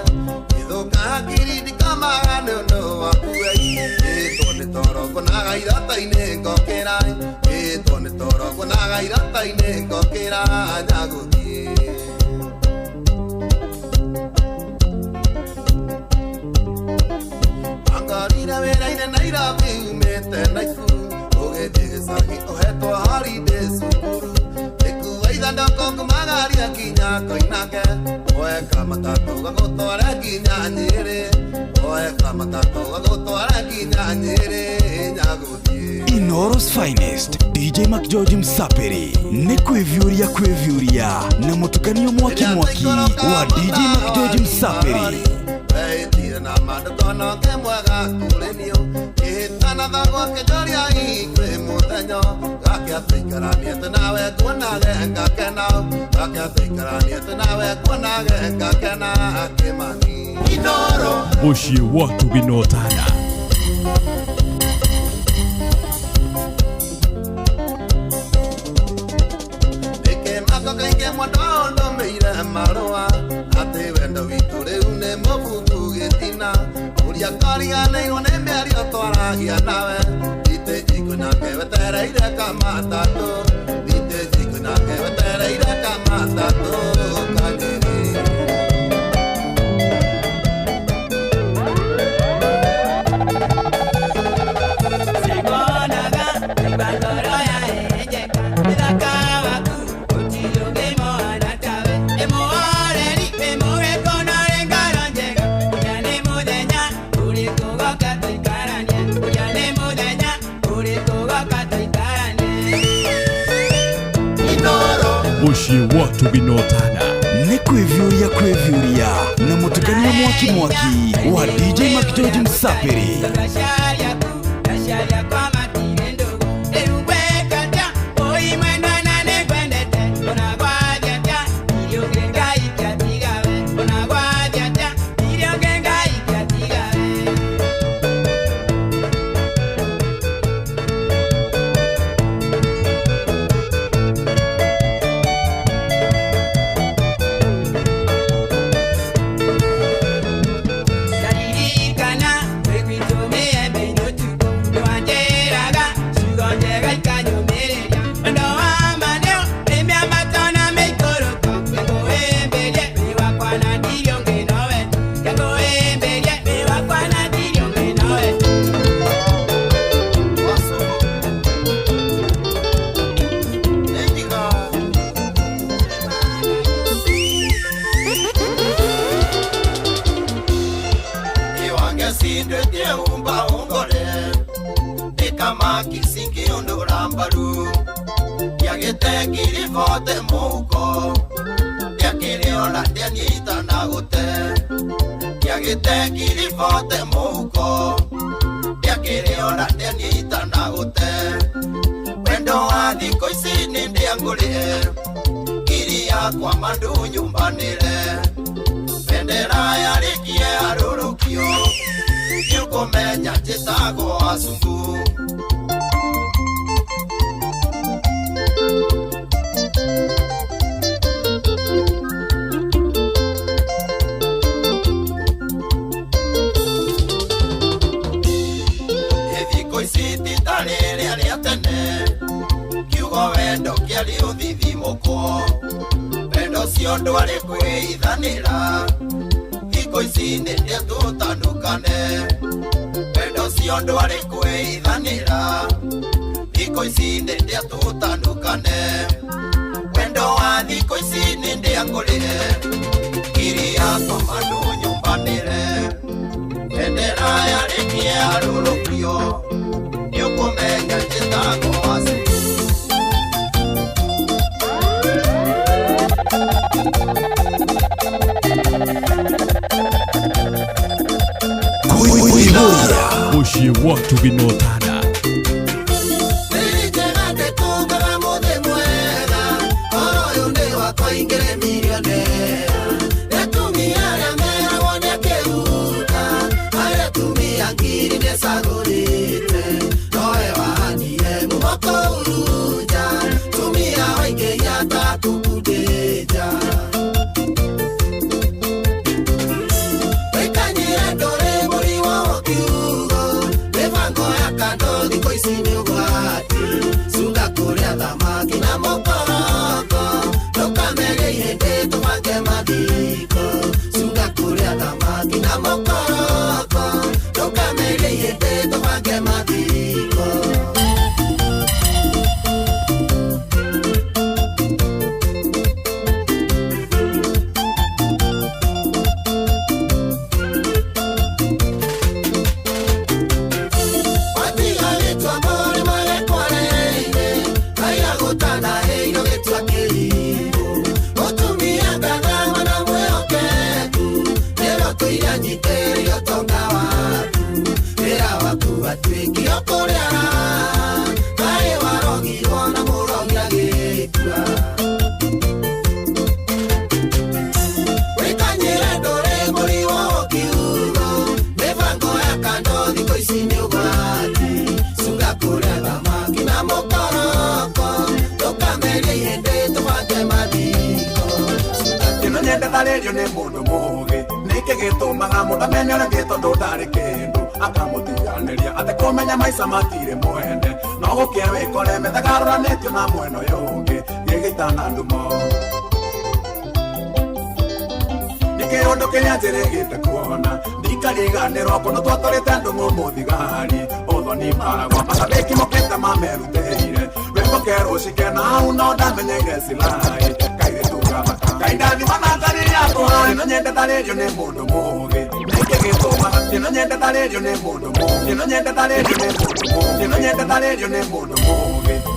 ithũka hakiri ndikomaga nĩ ũndũ waku ĩtwo nĩ toro nguonaga irota-inĩ ngokĩra ĩtwo nĩ toro nguonaga irota-inĩ ngokĩra nyagũthiĩ Angorire wĩra-inĩ Nairobi umĩte Naikuru ũgĩthiĩ gĩcagi ũhetwo holiday cukuru ĩkua ithandũkũ ngumagaria nginya Koinange oe kamatatũ gagũtware nginya Nyĩrĩ oe kamatatũ gagũtware nginya Nyĩrĩ nyagũthiĩ Inoro's finest DJ McGeorge Msapiri nĩ kwĩviũria kwĩviũria na mũtukanio mwaki mwaki wa DJ McGeorge Msapiri Wĩtire na mandũkono kĩmwega kũrĩ niũ kĩhĩtana thogwo kĩnjoria hihi kwĩ mũthenya gake atũikaraniete nawe nguonage ngakena gake atũikaraniete nawe nguonage ngakena Kĩmani Inoro Mũciĩ watu ginotana Nĩkĩmako kaingĩ mwendwa ũndũmĩire marũa atĩ wendo witũ rĩu nĩ mũbuthu gĩtina ũrĩa kariganĩirwo nĩ mĩario twaragia nawe ndite njiko nake wetereire kamatatũ ndite njiko nake wetereire kamatatũ kanyĩrĩ Sikonaga ibangoro ya enjeka ithaka waku gũtirĩ ũngĩmona tawe ĩmũhoreri ĩmũgĩkona rĩ ngoro njega. Muciĩ wa Tũginotana. Nĩ kwĩviũria kwĩviũria na mũtukanio mwaki mwaki wa DJ McGeorge Msapiri. Muciĩ wa Tũginotana.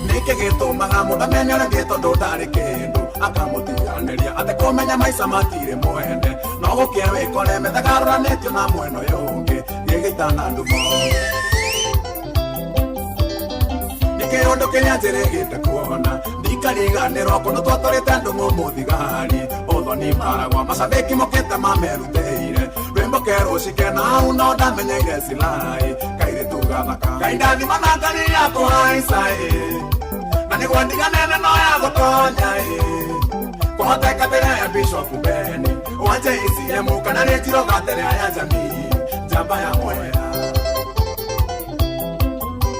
Nĩkĩ gĩtũmaga mũndũ amenye ũrĩa angĩ tondũ ndarĩ kĩndũ? Akamũtiganĩria atĩ kũmenya maica matirĩ mwende. No gũkĩa wĩkore methagarũranĩtio na mwena ũyũ ũngĩ gĩgĩitana ndumo. Kĩũndũ kĩrĩa njĩrĩgĩte kuona ndikariganĩrwo kũndũ twatwarĩte ndũng'ũ mũthigari ũthoni maragwa macabĩki mokĩte mamerutĩire rwĩmbo kerũcike na hau no ndamenyeire silai kairĩtu gathaka Ngai ndathima na ngari ya kũhaica ĩ na nĩguo ndiganene no ya gũtonya ĩ kũhoteka tĩrĩa ya Bishop Beni wa JCM kana nĩ njiroga tĩrĩa ya jamii njamba ya mwea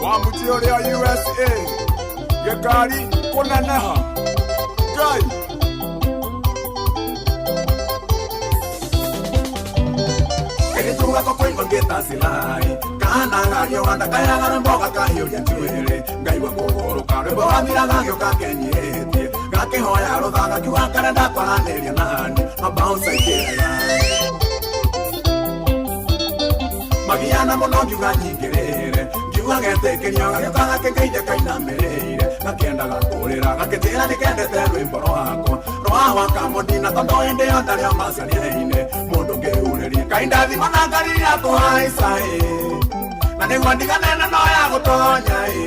Wamuti ũrĩa USA gĩkari kũneneha Ngai Kairĩtu gakwa kũigua ngĩta silai kana gario ndakayaga rwĩmbo gakahiũria njuĩrĩ ngaigua kũgũrũka rwĩmbo wathira gagĩũka kenyihĩtie gakĩhoya rũtha gakiuga karenda kwaranĩria nani mabounce ikĩrega magiana mũno ngiuga nyingĩrĩre ngiuga getĩkĩrio gagĩũka gakĩngeithia kainamĩrĩire gakĩendaga kũrĩra gakĩnjĩra nĩkendete rwĩmbo rwakwa rwa kamũndi na tondũ hĩndĩ ĩyo ndarĩ o macaria-inĩ mũndũ ngĩurĩrie Ngai ndathima na ngari ya kũhaica ĩ na nĩguo ndiganene no ya gũtonya ĩ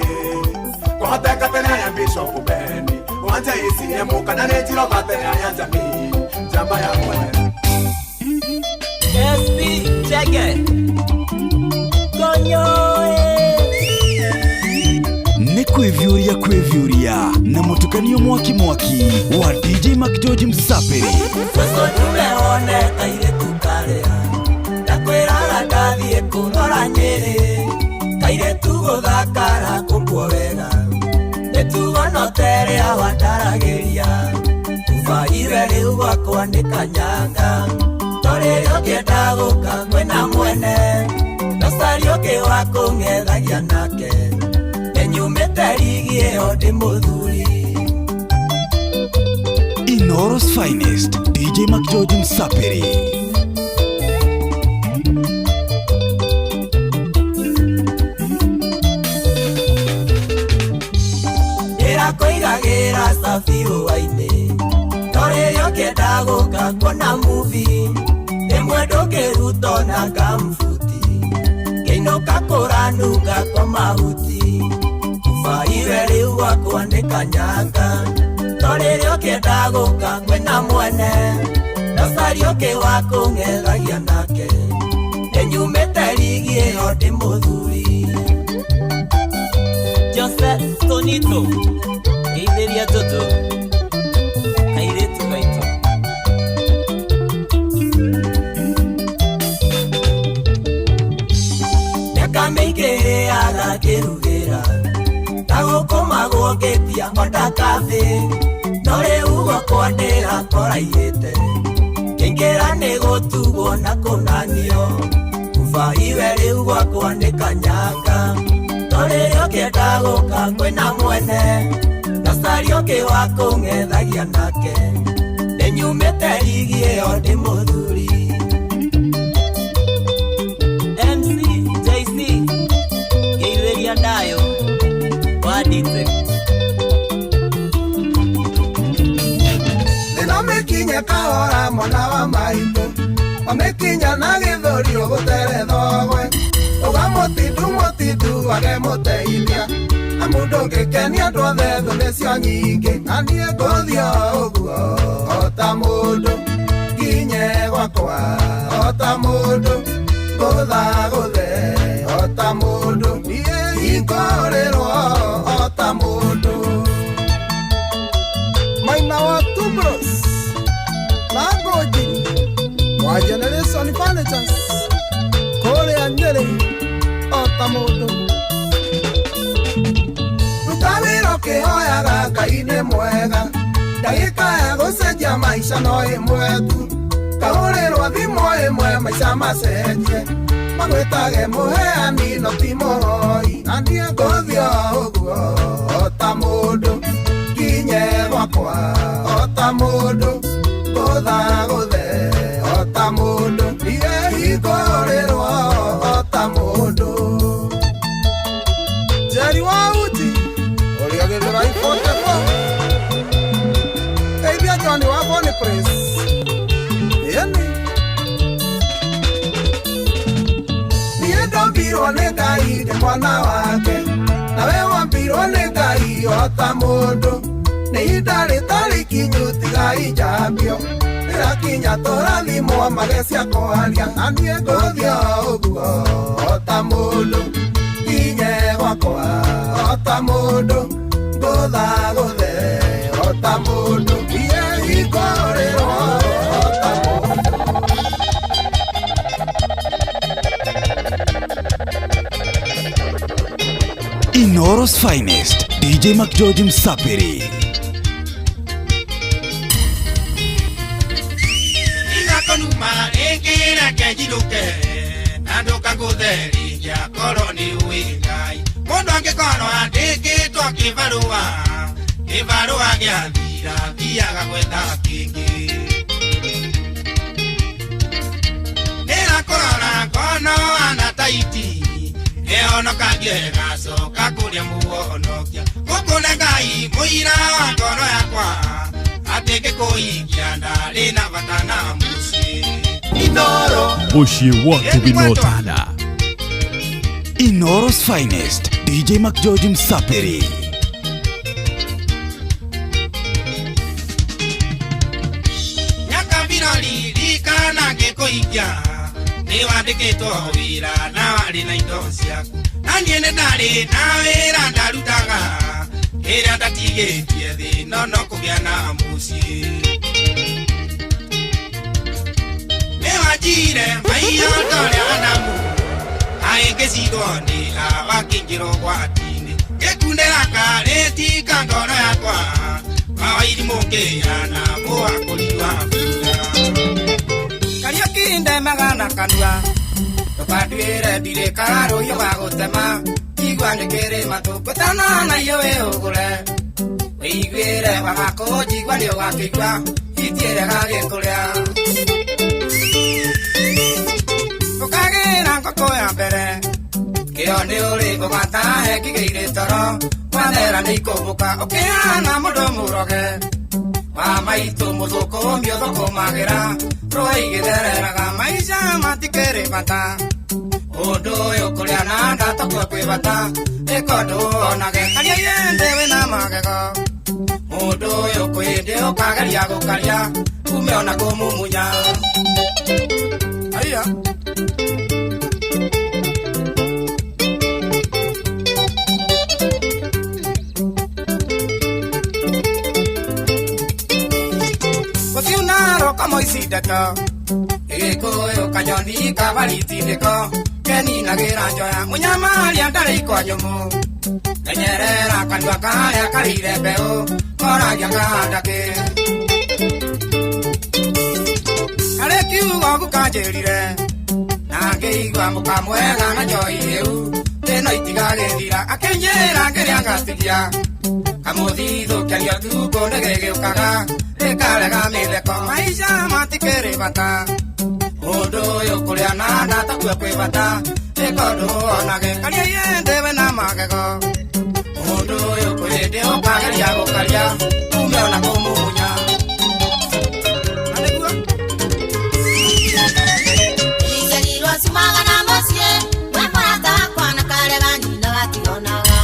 kũhoteka tĩrĩa ya Bishop Beni wa JCM kana nĩ njiroga tĩrĩa ya jamii njamba ya mwera SP Chege Nĩ kwĩviũria kwĩviũria na mũtukanio mwaki mwaki wa DJ McGeorge Msapiri. Cũcũ ndume wone kairĩtu karĩa ndakwĩraga ndathiĩ kũrora Nyĩrĩ kairĩtu gũthakara kũkuo wega mĩtugo no ta ĩrĩa wandaragĩria ubaiwe rĩu gwakwa nĩ kanyanga torĩrĩa ũngĩenda gũka kwĩna mwene nocaria ũngĩ wa kũng'ethagia nake nĩnyumĩte rigi ĩyo ndĩ mũthuri. Inooro's finest DJ McGeorge Msapiri. Ndĩrakũigagĩra cabi hwainĩ torĩrĩa ũngĩenda gũka kuona movie rĩmwe ndũngĩruta ona ngambuti ngĩinũka kũranunga kwa mahuti ubaiwe rĩu gwakwa nĩ kanyanga torĩrĩa ũngĩenda gũka kwĩna mwene nocaria ũngĩ wa kũng'ethagia nake nĩnyumĩte rigi ĩyo ndĩ mũthuri. Jose Tonito ngeithĩria Jojo kairĩtu gaitũ. Mĩaka mĩingĩ ĩaga ngĩrugĩra ndagũkũmagwo ngĩtia onda kathĩ no rĩu gwakwa ndĩrakoraihĩte ngĩingĩra nĩ gũtugwo na kũnanio ubaiwe rĩu gwakwa nĩ kanyanga torĩrĩa ũngĩenda gũka kwĩna mwene nocaria ũngĩ wa kũng'ethagia nake nĩnyumĩte rigi ĩyo ndĩ mũthuri. MC JC ngeithĩria ndayo wandite Thĩna mĩkinye kahora mwana wa maitũ wamĩkinya na gĩthũri ũgũtere thogwe uga mũtindu mũtindu wage mũteithia amu ndũngĩkenia andũ othe thũ nĩcio nyingĩ na niĩ ngũthiĩ o ũguo o ta mũndũ nginye gwakwa o ta mũndũ ngũthagũthe o ta mũndũ niĩ hingũrĩrwo o ta mũndũ. Maina wa Tubros na Ngoji wa Generation Furnitures kũrĩa Nyĩrĩ o ta mũndũ. Ruta wĩra ũkĩhoyaga Ngai nĩ mwega ndagĩka ya gũcenjia maica no ĩmwe tu kahũrĩrwo thimũ ĩmwe maica macenjie magwĩtage mũheani no ti mũhoi na niĩ ngũthiĩ o ũguo o ta mũndũ nginye gwakwa o ta mũndũ ngũthagũthe o ta mũndũ niĩ hingũrĩrwo o ta mũndũ. Jerry wa Uji ũrĩa gĩthũrai 44 geithia Mwana wake nawe wambirwo nĩ Ngai o ta mũndũ nĩ ihinda rĩtarĩ ikinyu tiga injambio rĩrakinya tũrathimwo mage cia kwaria na niĩ ngũthiĩ o ũguo o ta mũndũ nginye gwakwa o ta mũndũ ngũthagũthe o ta mũndũ iye hingũrĩrwo o ta mũndũ. Inoro's finest, DJ McGeorge Msapiri. Igakonuma ĩngĩ reke njinũke na ndũkangũtheria korwo nĩ ũĩ Ngai mũndũ angĩkorwo andĩkĩtwo kĩbarũa kĩbarũa gĩathira thiaga gwetha kĩngĩ nĩrakũrora ngono ana taiti nĩhonokagie gacoka kũrĩa mũhonokia gũkũ nĩ Ngai mũira wa ngoro yakwa atĩ ngĩkũhingia ndarĩ na bata na mũciĩ. Inoro Mũciĩ watu binotana. Inoro's finest, DJ McGeorge Msapiri. Nyakabirori ririkana ngĩkũhingia nĩwandĩkĩtwo wĩra na warĩ na indo ciaku na niĩ nĩ ndarĩ na wĩra ndarutaga kĩrĩa ndatigĩtie thĩ no no kũgĩa na mũciĩ nĩwanjire maiyo torĩa Adamu aĩngĩcirwo nĩ Hawa kĩingĩra ũgwati-inĩ ngĩkundĩra karĩtika ngoro yakwa mawairimũ ngĩana mũwakũriwa bura. Kariũki ndemaga na kanua ndũkanduĩre ndirĩ kararũhiũ ga gũtema igua nĩ kĩrĩ matũ ngũtana na iyo wĩhũgũre wĩiguĩre wagakũnjigua nĩ ũgakĩigua itiĩre gagĩkũrĩa ũkagĩra ngũkũ ya mbere kĩo nĩ ũrĩ ũgatahe ngigĩire toro wathera nĩ ikũmbũka ũkĩhana mũndũ mũroge wa maitũ mũthũkũmi ũthũkũmagĩra rũĩ igĩthereraga maica matikĩrĩ bata ũndũ ũyũ kũrĩa na nda tokuo kwĩ bata ĩka ũndũ wonage karia yende wĩna magego mũndũ ũyũ kwĩndĩ ũkageria gũkaria ume ona kũmumunya aya. Kamo ici ndeto gĩkũyũ kanyoni kabaritindĩko keninagĩra njoya mũnyamaria ndarĩ ikwa nyũmũ menyerera kanua karĩa karĩire mbeũ koragia kahanda kĩ harĩ kiugo ngũkanjĩrire na ngĩigua mũka mwega na njoi ĩu thĩno itigagĩthira akĩnjĩra ngĩrĩa ngatigia kamũthithũ kĩaria tukũ nĩgĩgĩũkaga rĩkarega mĩtheko maica matikĩrĩ bata ũndũ ũyũ kũrĩa na nda takuo kwĩ bata ĩka ũndũ wonage karia yende wĩna magego mũndũ ũyũ kwĩndĩ ũkageria gũkaria ume ona kũmumunya. Nĩngerirwo cumaga na mũciĩ we mũrata wakwa na karega nyina gationaga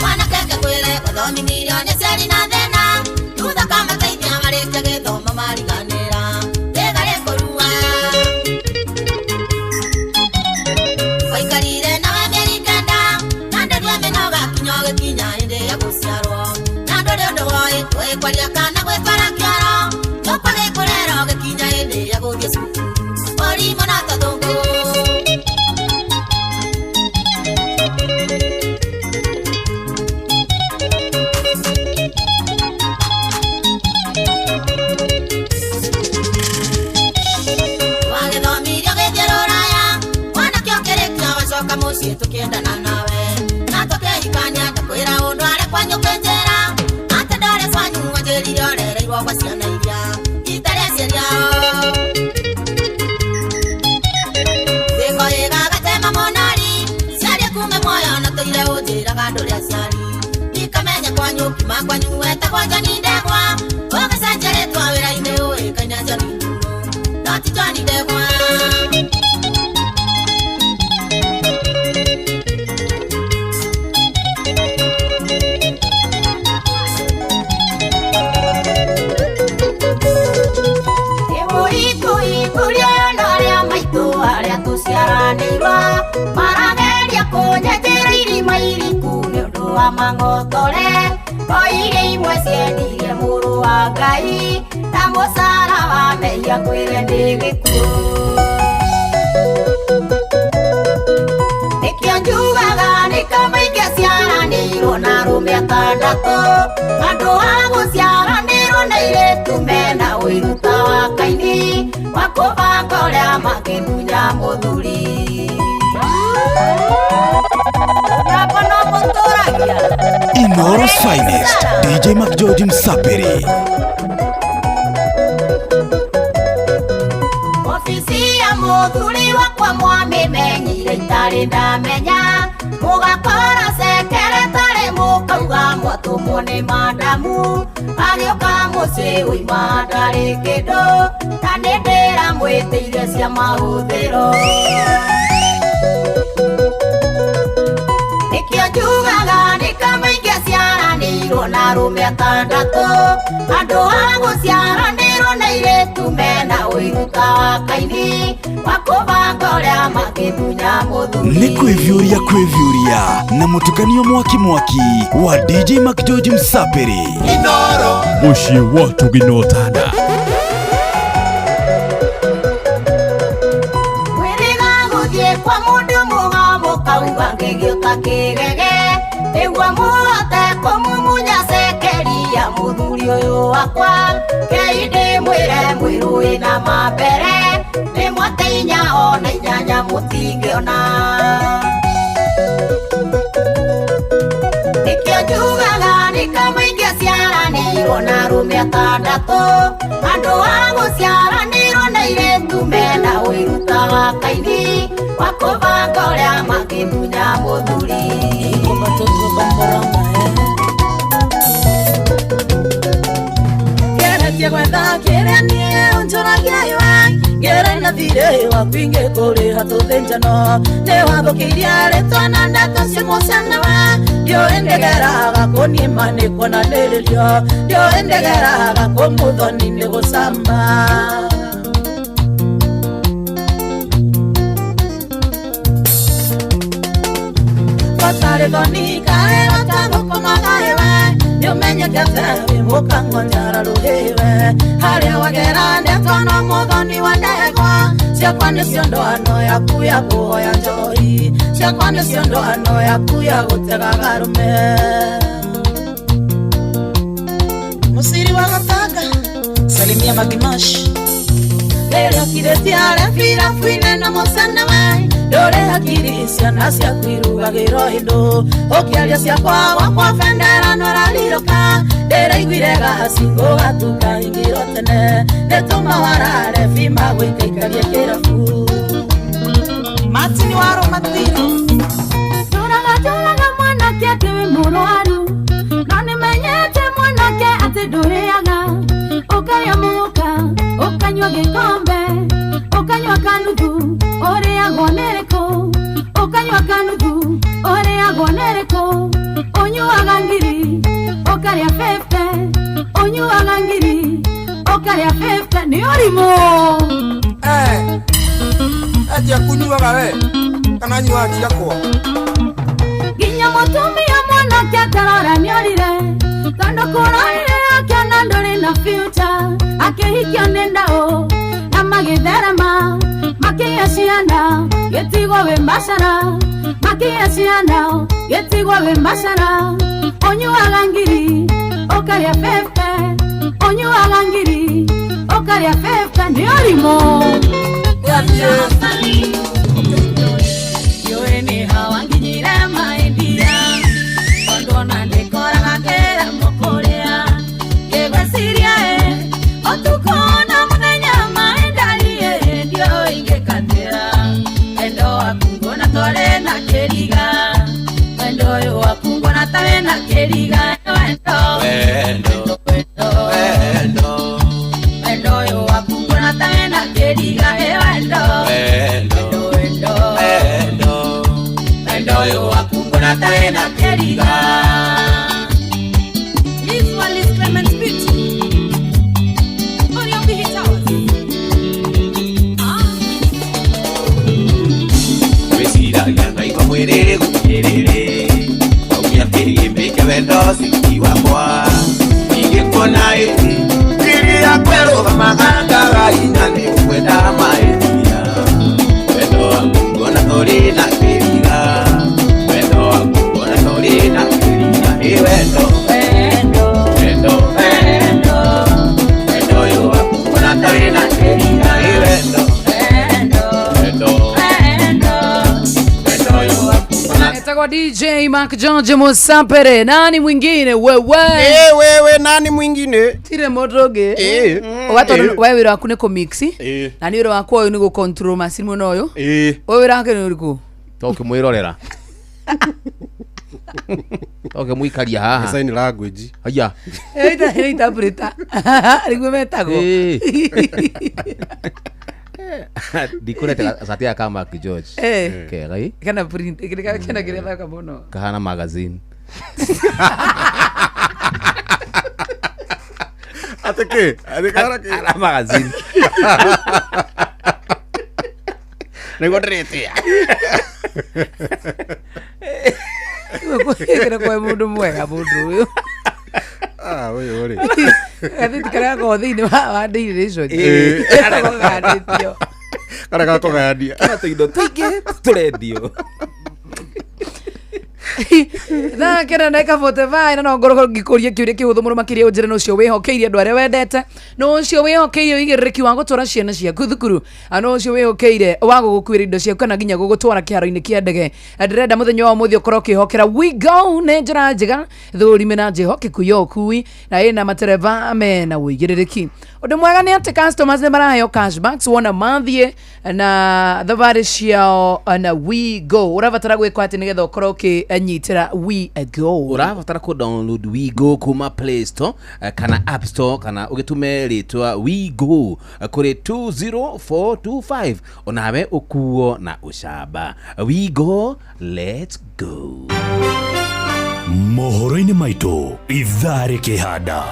mwanake ngĩkwĩre gũthomithirio nĩ ciari na thĩna thutha kamateithia marĩkia gĩthomo mariganĩra thĩga rĩkũrua waikarire nawe mĩeri kenda na ndũrĩa mĩnoga kinya ũgĩkinya hĩndĩ ya gũciarwo na ndũrĩ ũndũ woĩ gwĩkwaria kana gwĩtwara kĩoro nyũkwa gĩkũrera ũgĩkinya hĩndĩ ya gũthiĩ cukuru ũrimũ na tũthũngũ. Wagĩthomirio gĩthiĩ rũraya mwanake ũkĩrĩkia wacoka mũciĩ tũkĩendana nawe na tũkĩhikania ndakwĩra ũndũ arĩ kwanyu kĩnjĩra atĩ ndarĩ kwanyu wanjĩrire ũrereirwo gwa ciana iria itarĩ aciari ao thĩko ĩgagatema monari ciarie kume muoyo na tũire ũnjĩraga ndũrĩ aciari ndikamenya kwanyu kiuma kwanyu wetagwo John Ndegwa ũgĩcenjia rĩtwa wĩra-inĩ ũĩkaine John Nduro no ti John Ndegwa. wa mang'otore oire imwe ciendirie mũrũ wa Ngai na mũcara wa mehia kwĩre nĩ gĩkuũ. Nĩkĩo njugaga nĩ kamaingĩ ciaranĩirwo na arũme atandatũ andũ a gũciaranĩrwo na airĩtu mena ũiru ta wa Kaini wa kũbanga ũrĩa mangĩtunya mũthuri. Inoro's finest, DJ McGeorge Msapere. Ofisi ya mũthuri wakwa mwamĩmenyire itarĩ ndamenya mũgakora sekeretarĩ mũkauga mwatũmwo nĩ madamu agĩũka mũciĩ ũima ndarĩ kĩndũ na nĩ ndĩramwĩtĩire cia mahũthĩro. Nĩkĩo njugaga nĩ kamaingĩ ciaranĩirwo na arũme atandatũ andũ a gũciaranĩrwo na airĩtu mena ũiru ta wa Kaini wa kũbanga ũrĩa mangĩtunya mũthuri. Nĩ kwĩviũria kwĩviũria na mũtukanio mwaki mwaki wa DJ McGeorge Msapere. Inoro Mũciĩ wa Tũginotana. Mwĩrĩga gũthiĩ kwa mũndũ mũgamo kauga ngĩgĩũta kĩgege nĩguo mũhote kũmumunya cekeri ya mũthuri ũyũ wakwa kei ndĩmwĩre mwĩrũĩ na mambere nĩ mwate inya ona inyanya mũtingĩona. Nĩkĩo njugaga nĩ kamaingĩ ciaranĩirwo na arũme atandatũ andũ a gũciaranĩrwo na airĩtu mena ũiru ta wa Kaini wa kũbanga ũrĩa mangĩtunya mũthuri. Geretie gwetha kĩrĩa niĩ ũnjũragia iwe ngere na thirĩ waku ingĩkũrĩha tũthĩnjano nĩ wathũkĩirie rĩtwa na ndeto cia mũcanawe ndiũĩ ndĩgeraga kũnima nĩ kuonanĩrĩrio ndiũĩ ndĩgeraga kũmũthoni nĩ gũcamba. Batarĩ thoni kaĩra ta thũkũmaga iwe nĩũmenyekete wĩ mũkang'onjara rũhĩwe harĩa wagera ndeto no mũthoni wa ndegwa ciakwa nĩcio ndoano yaku ya kũhoya njohi ciakwa nĩcio ndoano yaku ya gũtegaga arũme. Mũciri wa Gatanga salimia Makimash rĩrĩa ũkirĩtie arĩa birabu-inĩ na mũcanawe ndũrĩ hakiri ciana ciaku irugagĩrwo indo ũkĩaria ciakwa wakwa bendera norarirũka ndĩraiguire gacingũ gatuka ingĩrwo tene nĩtũma warare bima gũikaikarie kĩrabu. Martin wa Rũmatiri Tũraga tũraga mwanake atĩ wĩ mũrwaru no nĩmenyete mwanake atĩ ndũrĩaga ũkarĩa mũka ũkanyua gĩkombe ũkanyua kanuthu ũrĩagwo nĩrĩkũ ũkanyua kanuthu ũrĩagwo nĩrĩkũ ũnyuaga ngiri ũkarĩa 50 ũnyuaga ngiri ũkarĩa 50 nĩ ũrimũ. Atia kunyuaga we kana nyuaga ciakwa nginya mũtumia mwanake atarora nĩorire tondũ kũrorire akĩona ndũrĩ na future akĩhikio nĩ ndaũ na magĩtherema makĩgĩa ciana gĩtigwo wĩ macara makĩgĩa ciana gĩtigwo wĩ macara ũnyuaga ngiri ũkarĩa 50 ũnyuaga ngiri ũkarĩa 50 nĩ ũrimũ. Ndiũĩ nĩ hawa nginyire maindia tondũ ona ndĩkoraga kĩremwo kũrĩa ngĩgwĩciria ĩ ũtukũ na mũthenya maĩ ndariĩ ndiũĩ ingĩkatĩra wendo waku nguona twarĩ na kĩriga wendo ũyũ waku nguona tarĩ na kĩriga wendo wendo wendo wendo ũyũ waku nguona tarĩ na kĩriga wendo wendo wendo wendo wendo ũyũ waku nguona tarĩ na kĩriga. This one is Clement Beauty. Orion Bihi Towers. Wĩciragia ngaigua mwĩrĩ gũkuhĩrĩrĩ aumia kĩrĩmbĩ Etagwo DJ Mark George Musapere. Nani mwingine wewe? Wewe nani mwingine? Tire mũndũ ũngĩ. Wato wewe wĩra waku nĩ kũmix. Na nĩ wĩra wakwa ũyũ nĩ gũ-control macini mwena ũyũ. Ũyũ wĩra wake nĩ ũrĩkũ? To ũkĩmwĩrorera. Ũkĩmũikaria haha. Sign language. Haya. Ĩta interpreter. Nĩguo metagwo. Ndikurete gacati gaka ka Mark George. Kega ĩ. Kana print kena kĩrĩa thaka mũno. Kahana magazine. Ate kĩ? Ate kahana kĩ? Kahana magazine. Nĩguo ndĩrĩtia. Kĩra kwa mũndũ mwega mũndũ ũyũ. Ũyũ rĩ. Gathĩti karĩa gakoragwo thĩinĩ wa Daily Nation. Gaganĩtio. Karĩa gakũgayania. Kena tũindo tũingĩ tũrendio. Thaa kenda na ndagĩka 45 na no ngorwo ngĩkũria kĩũria kĩhũthũ mũno makĩria ũnjĩre nũ ũcio wĩhokeire andũ arĩa wendete, nũ ũcio wĩhokeire ũigĩrĩrĩki wa gũtwara ciana ciaku thukuru, nũ ũcio wĩhokeire wa gũgũkuĩra indo ciaku kana nginya gũgũtwara kĩharo-inĩ kĩa ndege. Ndĩrenda mũthenya wa ũmũthĩ ũkorwo ũkĩhokera WeGo nĩ njĩra njega thũrime na njĩhokeku ya ũkui na ĩna matereba mena ũigĩrĩrĩki. Ũndũ mwega nĩ atĩ customers nĩ maraheo cashbacks wona mathiĩ na thabarĩ ciao na WeGo. Ũrabatara gwĩka atĩ nĩgetha ũkorwo ũkĩnyitĩra WeGo? Ũrabatara kũ download WeGo kuma Play Store kana App Store kana ũgĩtume rĩtwa WeGo kũrĩ 20425 onawe ũkuo na ũcamba. WeGo, let's go. Mohoro-inĩ maitũ ithaa rĩkĩhanda.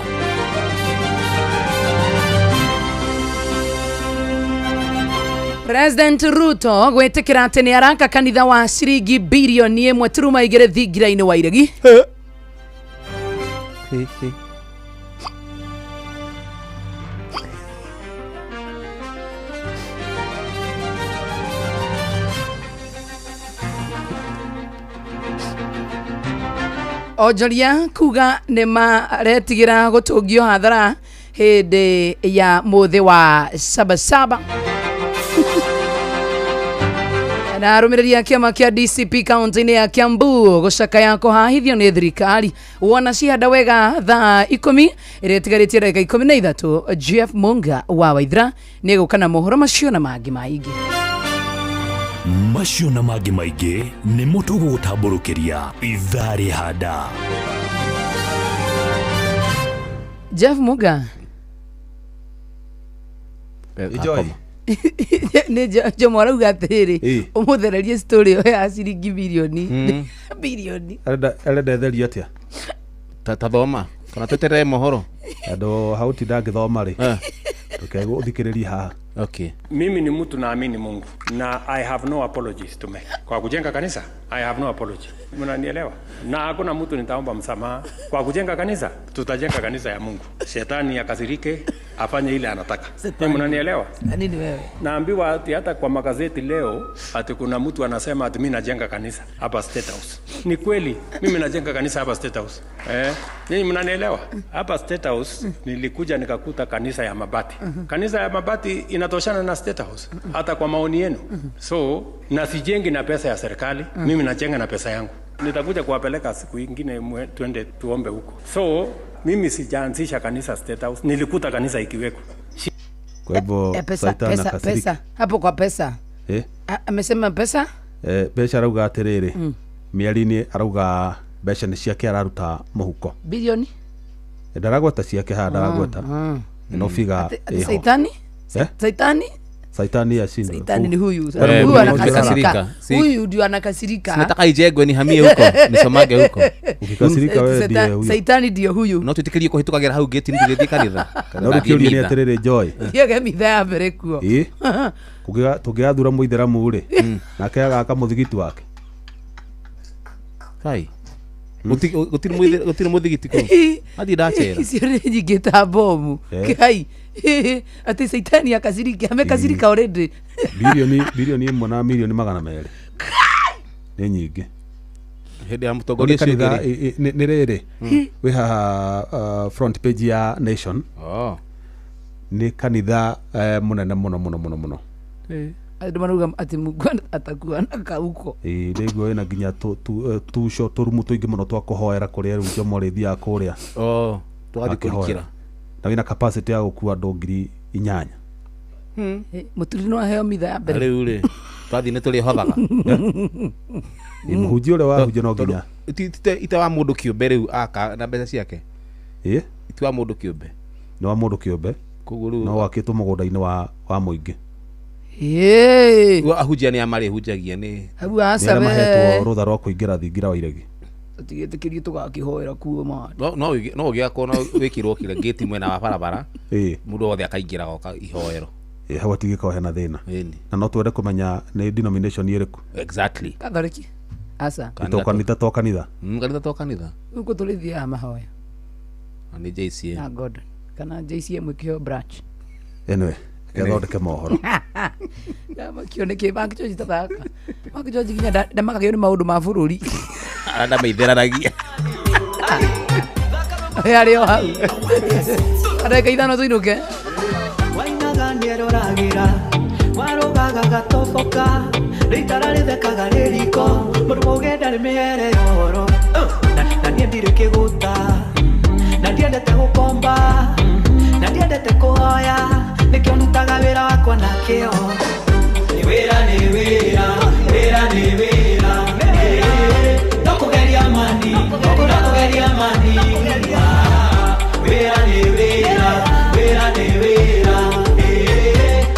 President Ruto gwĩtĩkĩra atĩ nĩ araka kanitha wa ciringi birioni 1.2 thingira-inĩ wa Iregi. Onjoria kuga nĩ maretigĩra gũtũngio hathara hĩndĩ ya mũthĩ wa Sabasaba. Na arũmĩrĩri a kĩama kĩa DCP kaunti-inĩ ya Kiambu gũcakaya kũhahithio nĩ thirikari. Wona cihanda wega thaa 10 ĩrĩa ĩtigarĩtie ndagĩka 13. Jeff Munga wa Waithira nĩ egũka na mohoro macio na mangĩ maingĩ. Macio na mangĩ maingĩ nĩmo tũgũgũtambũrũkĩria ithaa rĩhanda. Jeff Munga Enjoy. Nĩ Jomo arauga atĩrĩrĩ, ũmũthererie story ĩyo ya ciringi birioni birioni. Arenda etherio atĩa? Ta thoma kana tweterere mohoro. Andũ hau ti ndangĩthoma rĩ. Ndũkegwo ũthikĩrĩrie haha. Okay. Mimi ni mtu naamini Mungu na I have no apologies to make. Kwa kujenga kanisa, I have no apology. Mnanielewa? Na hakuna mtu nitaomba msamaha. Kwa kujenga kanisa, tutajenga kanisa ya Mungu. Shetani akasirike, afanye ile anataka. Mnanielewa? Nini wewe? Naambiwa ati hata kwa magazeti leo ati kuna mtu anasema ati mimi najenga kanisa hapa State House. Ni kweli, mimi najenga kanisa hapa State House. Nyinyi mnanielewa? Hapa State House nilikuja nikakuta kanisa ya mabati. Kanisa ya mabati inatoshana na State House hata kwa maoni yenu. So na sijengi na pesa ya serikali, mimi najenga na pesa yangu. Nitakuja kuwapeleka siku nyingine twende tuombe huko. So mimi sijaanzisha kanisa State House, nilikuta kanisa ikiweko. Kwa hivyo pesa, pesa, pesa. Hapo kwa pesa. Amesema pesa? Mbeca arauga atĩrĩrĩ, mĩario-inĩ arauga mbeca nĩ ciake araruta mũhuko. Bilioni? Ndaragweta ciake haha ndaragweta. No figa ĩho. Saitani? Saitani? Saitani ashindwe. Saitani ni huyu. Huyu anakasirika. Huyu ndio anakasirika. Nataka ijengwe nihamie huko, nisomage huko. Ukikasirika wewe ndiye huyu. Saitani ndio huyu. No twitikirie kuhitukagira hau gate ndigithie kanitha. No rũkĩũria nĩ atĩrĩrĩ Joy. Thiage mitha ya mbere kuo. Ĩ. Tũngĩgathura mũithĩramu rĩ, nake agaka mũthigiti wake. Kai. Gũtirĩ mũthigiti kũu. Athiĩ ndacera. Icio nĩ nyingĩ ta bomu. Kai. Ati Saitani akasirika, amekasirika already. Bilioni 1 na milioni 200. Nĩ nyingĩ. Hĩndĩ ya mũtongoria ũcio ũngĩ nĩ rĩrĩ wĩ haha front page ya Nation. Nĩ kanitha mũnene mũno mũno mũno mũno. Andũ marauga atĩ Mungu atakuwa na kauko. Ĩĩ ndĩigua ĩna nginya tuco tũrumu tũingĩ mũno twa kũhoera kũrĩa rĩu Jomo rĩthiaga kũrĩa. Oh, tũgathiĩ kũrikĩra. Na wĩna capacity ya gũkua andũ 8,000. Mũturi no aheo mitha ya mbere. Rĩu rĩ twathiĩ nĩ tũrĩhothaga. Mũhunjia ũrĩa wahunjia no nginya ite wa mũndũ kĩũmbe rĩu aka na mbeca ciake. Ĩĩ ti wa mũndũ kĩũmbe. Nĩ wa mũndũ kĩũmbe. Koguo rĩu no wakĩtwo mũgũnda-inĩ wa mũingĩ. Ĩĩ ahunjia nĩ amarĩhunjagia nĩ hau aca we mahetwo rũtha rwa kũingĩra thingira wa iregi. Tũtigĩtĩkĩrie tũgakĩhoera kuo ma. No no ũgĩakwo no wĩkĩrwo kĩrĩa gate mwena wa barabara. Ĩĩ mũndũ wothe akaingĩra goka ihoero. Ĩĩ hau hatigĩkorwo hena thĩna. Na no twende kũmenya nĩ denomination ĩrĩkũ. Exactly. Katholiki. Aca. To kanitha to kanitha. Kanitha to kanitha. Gũkũ tũrĩthiaga mahoya. Na nĩ JCM. Na Gordon. Kana JCM ĩkĩo branch. Anyway, gathondeke mohoro. Ndamakio nĩkĩ Bank George tathaka. Bank George nginya ndamakagio nĩ maũndũ ma bũrũri. Arĩa maitheraragia. Arĩ o hau. Ndagĩka 5 tũinũke. Wainaga nĩeroragira warugaga gatoboka rĩikara rĩthekaga rĩriko mũndũ mũgenda nĩ mĩere yoro na niĩ ndirĩ kĩgũta na ndiendete gũkomba na ndiendete kũhoya nĩkĩo ndutaga wĩra wakwa na kĩo. Nĩ wĩra nĩ wĩra wĩra nĩ wĩra no kũgeria mani no kũgeria mani wĩra nĩ wĩra wĩra nĩ wĩra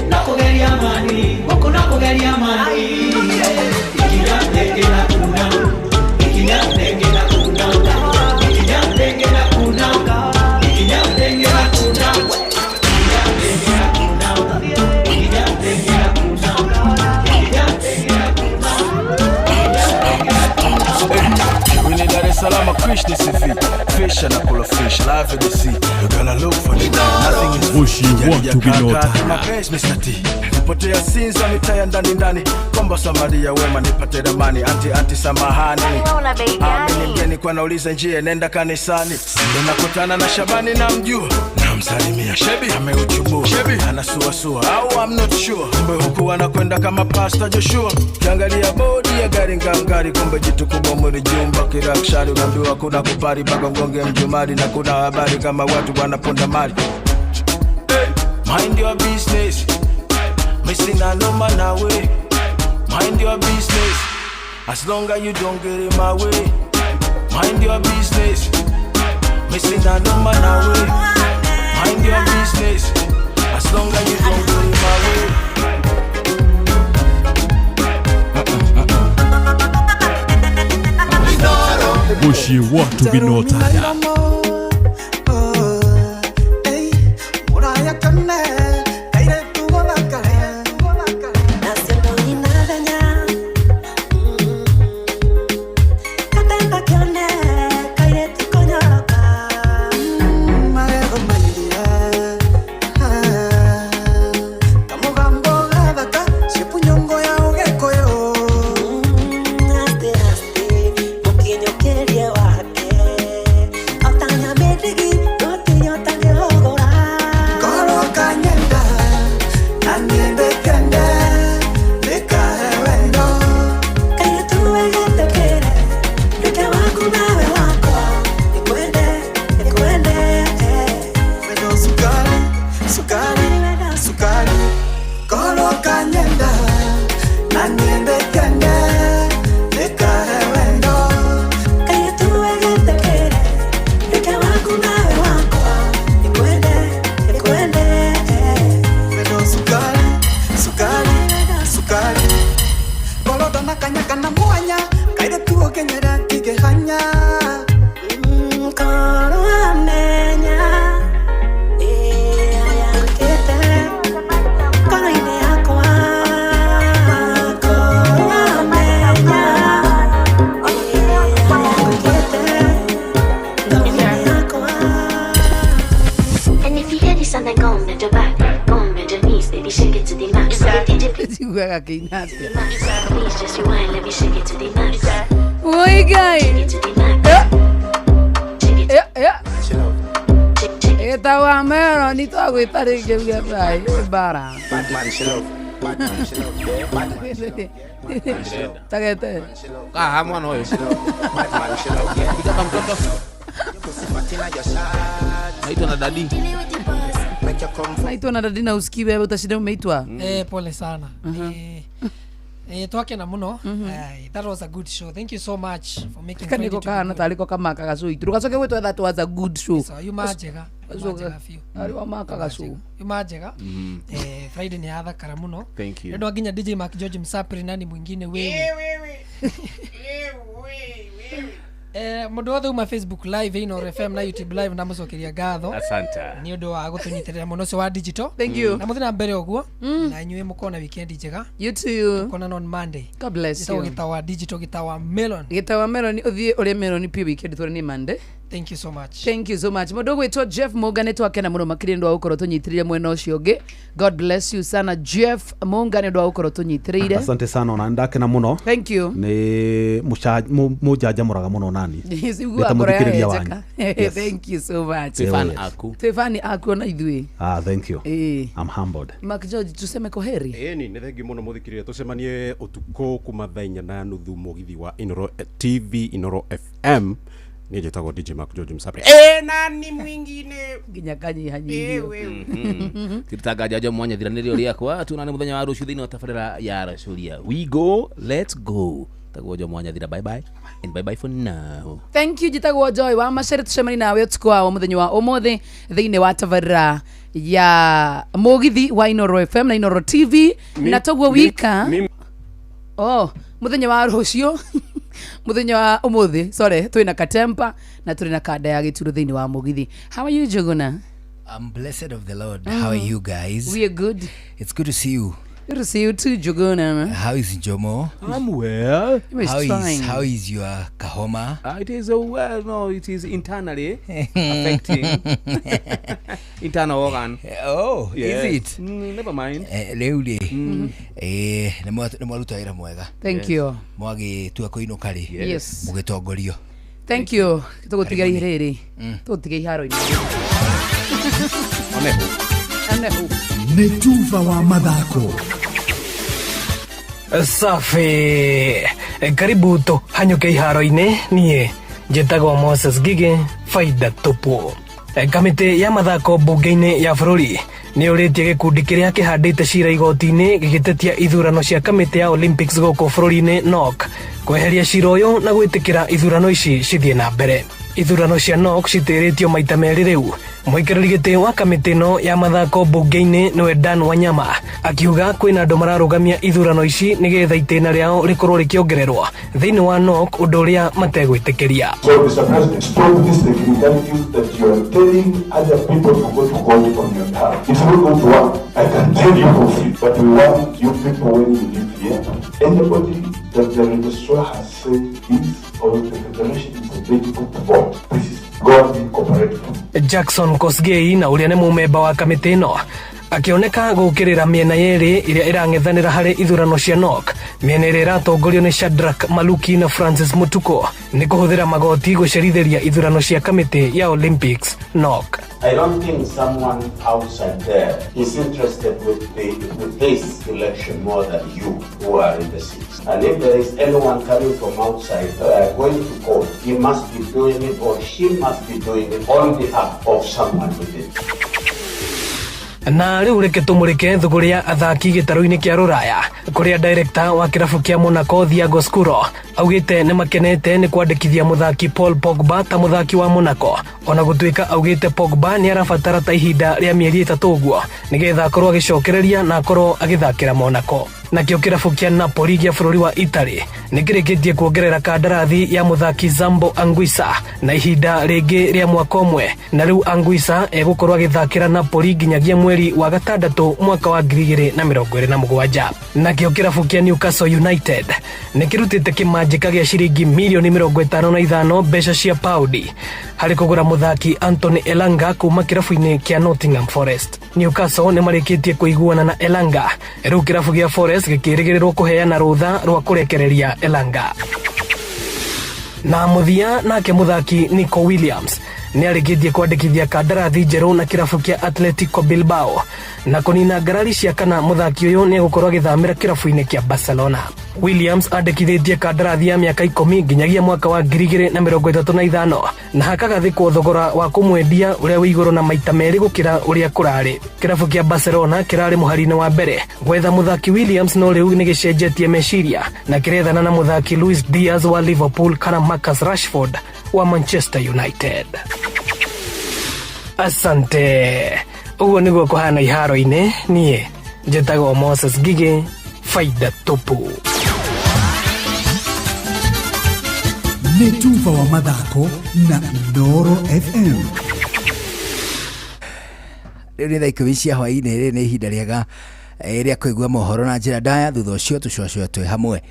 no kũgeria mani gũkũ no kũgeria mani ikinya ndenge na kuna ikinya ndenge na kuna ikinya ndenge na kuna ikinya ndenge na kuna ikinya ndenge na kuna ikinya ndenge na kuna ikinya ndenge na kuna. We Dar es Salaam, Krishna CV. Fish and I pull a fish, live in the sea. You gonna look for the nothing is Mushi watu binota. Mapenzi Mr. T. Nipotea sinza mitaya ndani ndani. Komba Samaria wema nipate ramani. Anti samahani. Amini mgeni kwa nauliza njia nenda kanisani. Nakutana na Shabani na mjua. Namsalimia Shebi ameuchubua. Shebi anasuasua au I'm not sure. Kumbe huku anakwenda kama Pastor Joshua. Kiangalia bodi ya gari ngangari kumbe jitu kubwa mwili jumba kirakshari. Unaambiwa kuna kupari mpaka mgonge mjumari na kuna habari kama watu wanaponda mali. Hey, mind your business. Missing a no man away. Mind your business. As long as you don't get in my way. Mind your business. Missing a no man away. Mind your business. As long as you don't get in my way. Mushi watu binota. Etawa mero ni twagwĩta rĩngĩ uge bye bara. Batman, chill out. Tagete. Kaa mwana ũyũ. Kuja mtoto. Naitwa na dadi. Naitwa na dadi na usikii wewe utashinda umeitwa. Pole sana. Twakena muno. That was a good show. Thank you so much for making Kaniko kahana tariko kamaka gacui. Tugacoke gwitwo that was a good show. So you majega. Majega biũ. Ari wa maka gacui. You majega. Friday ni yathakara muno. Thank you. Ndio nginya DJ Mark George Msapri nani mwingine wewe. Mundu wothe uma Facebook live Inooro FM na YouTube live ndamucokeria ngatho. Asante. Ni undu wa gutunyitirira muno ucio wa digital. Thank you. Na muthii na mbere uguo na inyuĩ mukona weekend njega. You too. Tukonana on Monday. God bless you. Gitawa digital gitawa melon. Gitawa melon uthie urie melon pi weekend tware ni Monday. Thank you so much. Thank you so much. Mundu gwitwo Jeff Munga twakena muno makiria ndu wa gukorwo tunyitirire mwena ucio ungi. God bless you sana Jeff Munga ndu wa gukorwo tunyitirire. Asante sana ona ndakena muno. Thank you. Ni mujanjamuraga muno nani. Niguo muthikiriria wanyu. Thank you so much. Twifani aku. Twifani aku na ithuĩ. Ah, thank you. I'm humbled. Mark George tuseme koheri. Ni nĩ thengiũ mũno muthikiriria tucemanie ũtukũ kuma thaa 4:30 mũgithi wa Inooro TV Inooro FM. Ni njĩtagwo DJ Mark George Msapri. Nani mwingine nginya kanyihanyihio. Tiritaga jajo mwanya thiranĩrio rĩakwa tunane mũthenya wa rũciũ thĩinĩ wa tabarĩra ya Racũria. We go, let's go. Tagwo jo mwanya thira, bye bye and bye bye for now. Thank you jitagwo Joy wa Macere tucemani nawe ũtukũ wa mũthenya wa ũmũthĩ thĩinĩ wa tabarĩra ya mũgithi wa Inooro FM na Inooro TV na toguo wika. Oh, mũthenya wa rũciũ muthenya wa umuthi sorry twina katempa na turi na kanda ya gituru thiini wa mugithi. How are you Juguna? I'm blessed of the Lord. How are you guys? We are good. It's good to see you. Good to see you too, Juguna. How is Jomo? I'm well. How is your kahoma? It is well, no, it is internally affecting internal organ. Oh, yes. Is it? Never mind. Rĩu rĩ, nĩ mwaruta wĩra mwega. Thank you. Mwagĩtua kũinũka rĩ. Yes. Mũgĩtongorio. Thank you. Tũgũtiga rĩrĩ. Tũgũtiga iharo-inĩ. Onehu. Onehu. Nĩ tuva wa mathako. Safi. Karibu tu hanyuke iharo-inĩ. Niĩ njĩtagwo Moses Gige faida tupu. Kamĩtĩ ya mathako mbunge-inĩ ya bũrũri nĩ ũrĩtie gĩkundi kĩrĩa kĩhandĩte cira igoti-inĩ gĩgĩtetia ithurano cia kamĩtĩ ya Olympics gũkũ bũrũri-inĩ NOC kweheria cira ũyũ na gwĩtĩkĩra ithurano ici cithiĩ na mbere. Ithurano cia NOC citĩrĩtio maita merĩ rĩu. Mũikarĩri gĩtĩ wa kamĩtĩ ĩno ya mathako mbunge-inĩ nĩwe Dan Wanyama akiuga kwĩna andũ mararũgamia ithurano ici nĩgetha itĩna rĩao rĩkorwo rĩkĩongererwo thĩinĩ wa NOC ũndũ ũrĩa mategwĩtĩkĩria. So Mr. President, stop these technicalities that you are telling other people to go to court on your behalf. It's not going to work. I can tell you for free, but we want you people when you live here, anybody that the registrar has said is or the federation is eligible to vote, please go and incorporate. Jackson Kosgei na ũrĩa nĩ mũmemba wa kamĩtĩ ĩno akĩoneka gũkĩrĩra mĩena yerĩ ĩrĩa ĩrang'ethanĩra harĩ ithurano cia NOC mĩena ĩrĩa ĩratongorio nĩ Shadrack Maluki na Francis Mutuko nĩ kũhũthĩra magoti gũcerithĩria ithurano cia kamĩtĩ ya Olympics NOC. I don't think someone outside there is interested with this election more than you who are in the seats. And if there is anyone coming from outside going to court, he must be doing it or she must be doing it on behalf of someone within. Na rĩu reke tũmũrĩke thũgũrĩ ya athaki gĩtarũ-inĩ kĩa rũraya kũrĩa director wa kĩrabu kĩa Monaco Thiago Scuro augĩte nĩ makenete nĩ kwandĩkithia mũthaki Paul Pogba ta mũthaki wa Monaco ona gũtuĩka augĩte Pogba nĩ arabatara ta ihinda rĩa mĩeri 3 ũguo nĩgetha akorwo agĩcokereria na akorwo agĩthakĩra Monaco. Nakĩo kĩrabu kĩa Napoli gĩa bũrũri wa Italy nĩ kĩrĩkĩtie kuongerera kandarathi ya mũthaki Zambo Anguissa na ihinda rĩngĩ rĩa mwaka ũmwe na rĩu Anguissa egũkorwo agĩthakĩra Napoli nginyagia mweri wa gatandatũ mwaka wa 2027. Nakĩo kĩrabu kĩa Newcastle United nĩ kĩrutĩte kĩmanjĩka gĩa ciringi milioni 55 mbeca cia paundi harĩ kũgũra mũthaki Anthony Elanga kuma kĩrabu-inĩ kĩa Nottingham Forest. Newcastle nĩ marĩkĩtie kũiguana na Elanga rĩu kĩrabu gĩa Forest gĩkĩrĩgĩrĩrwo kũheana rũtha rwa kũrekereria Elanga. Na mũthia nake mũthaki Nico Williams Nĩ arĩkĩtie kwandĩkithia kandarathi njerũ na kĩrabu kĩa Atletico Bilbao na kũnina ngarari cia kana mũthaki ũyũ nĩ egũkorwo agĩthamĩra kĩrabu-inĩ kĩa Barcelona. Williams andĩkithĩtie kandarathi ya mĩaka 10 nginyagia mwaka wa 2035 na hakagathĩkwo thogora wa kũmwendia ũrĩa wĩ igũrũ na maita merĩ gũkĩra ũrĩa kũrarĩ. Kĩrabu kĩa Barcelona kĩrarĩ mũhari-inĩ wa mbere gwetha mũthaki Williams, no rĩu nĩ gĩcenjetie meciria na kĩrethana na mũthaki Luis Diaz wa Liverpool kana Marcus Rashford wa Manchester United. Asante. Ũguo nĩguo kũhana iharo-inĩ. Niĩ njĩtagwo Moses Ngigĩ, faida tupu. Nĩ tuba wa mathako na Inooro FM. Rĩu nĩ thaa 10 cia hwaĩ-inĩ. Rĩrĩ nĩ ihinda rĩega rĩa kũigua mohoro na njĩra ndaya, thutha ũcio tũcũacũe twĩ hamwe.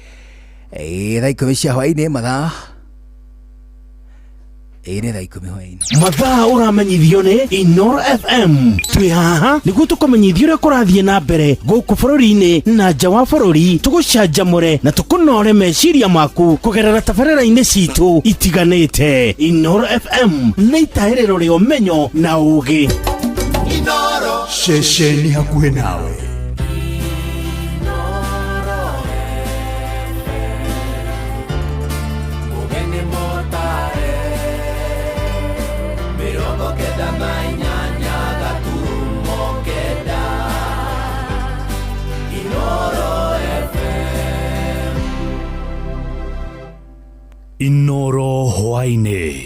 Thaa 10 cia hwaĩ-inĩ, mathaa nĩ thaa 10 hwaĩ-inĩ. Mathaa ũramenyithio nĩ Inoro FM. Twĩ haha nĩguo tũkũmenyithia ũrĩa kũrathiĩ na mbere gũkũ bũrũri-inĩ na nja wa bũrũri, tũgũcanjamũre na tũkũnore meciria maku kũgerera tabarĩra-inĩ citũ itiganĩte. Inoro FM nĩ itahĩrĩro rĩa ũmenyo na ũũgĩ. Ceceni hakuhĩ nawe. Inoro hwaĩ-inĩ.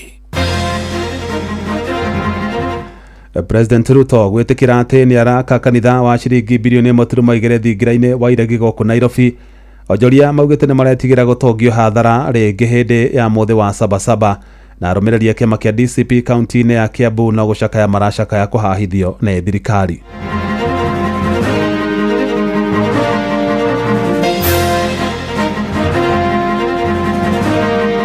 President Ruto gwĩtĩkĩra atĩ nĩ araka kanitha wa ciringi bilioni 1.2 thingira-inĩ wa Iregi gũkũ Nairobi. Onjoria maugĩte nĩ maretigĩra gũtongio hathara rĩngĩ hĩndĩ ya mũthĩ wa Sabasaba, na arũmĩrĩri a kĩama kĩa DCP kaunti-inĩ ya Kiambu no gũcakaya maracakaya kũhahithio nĩ thirikari.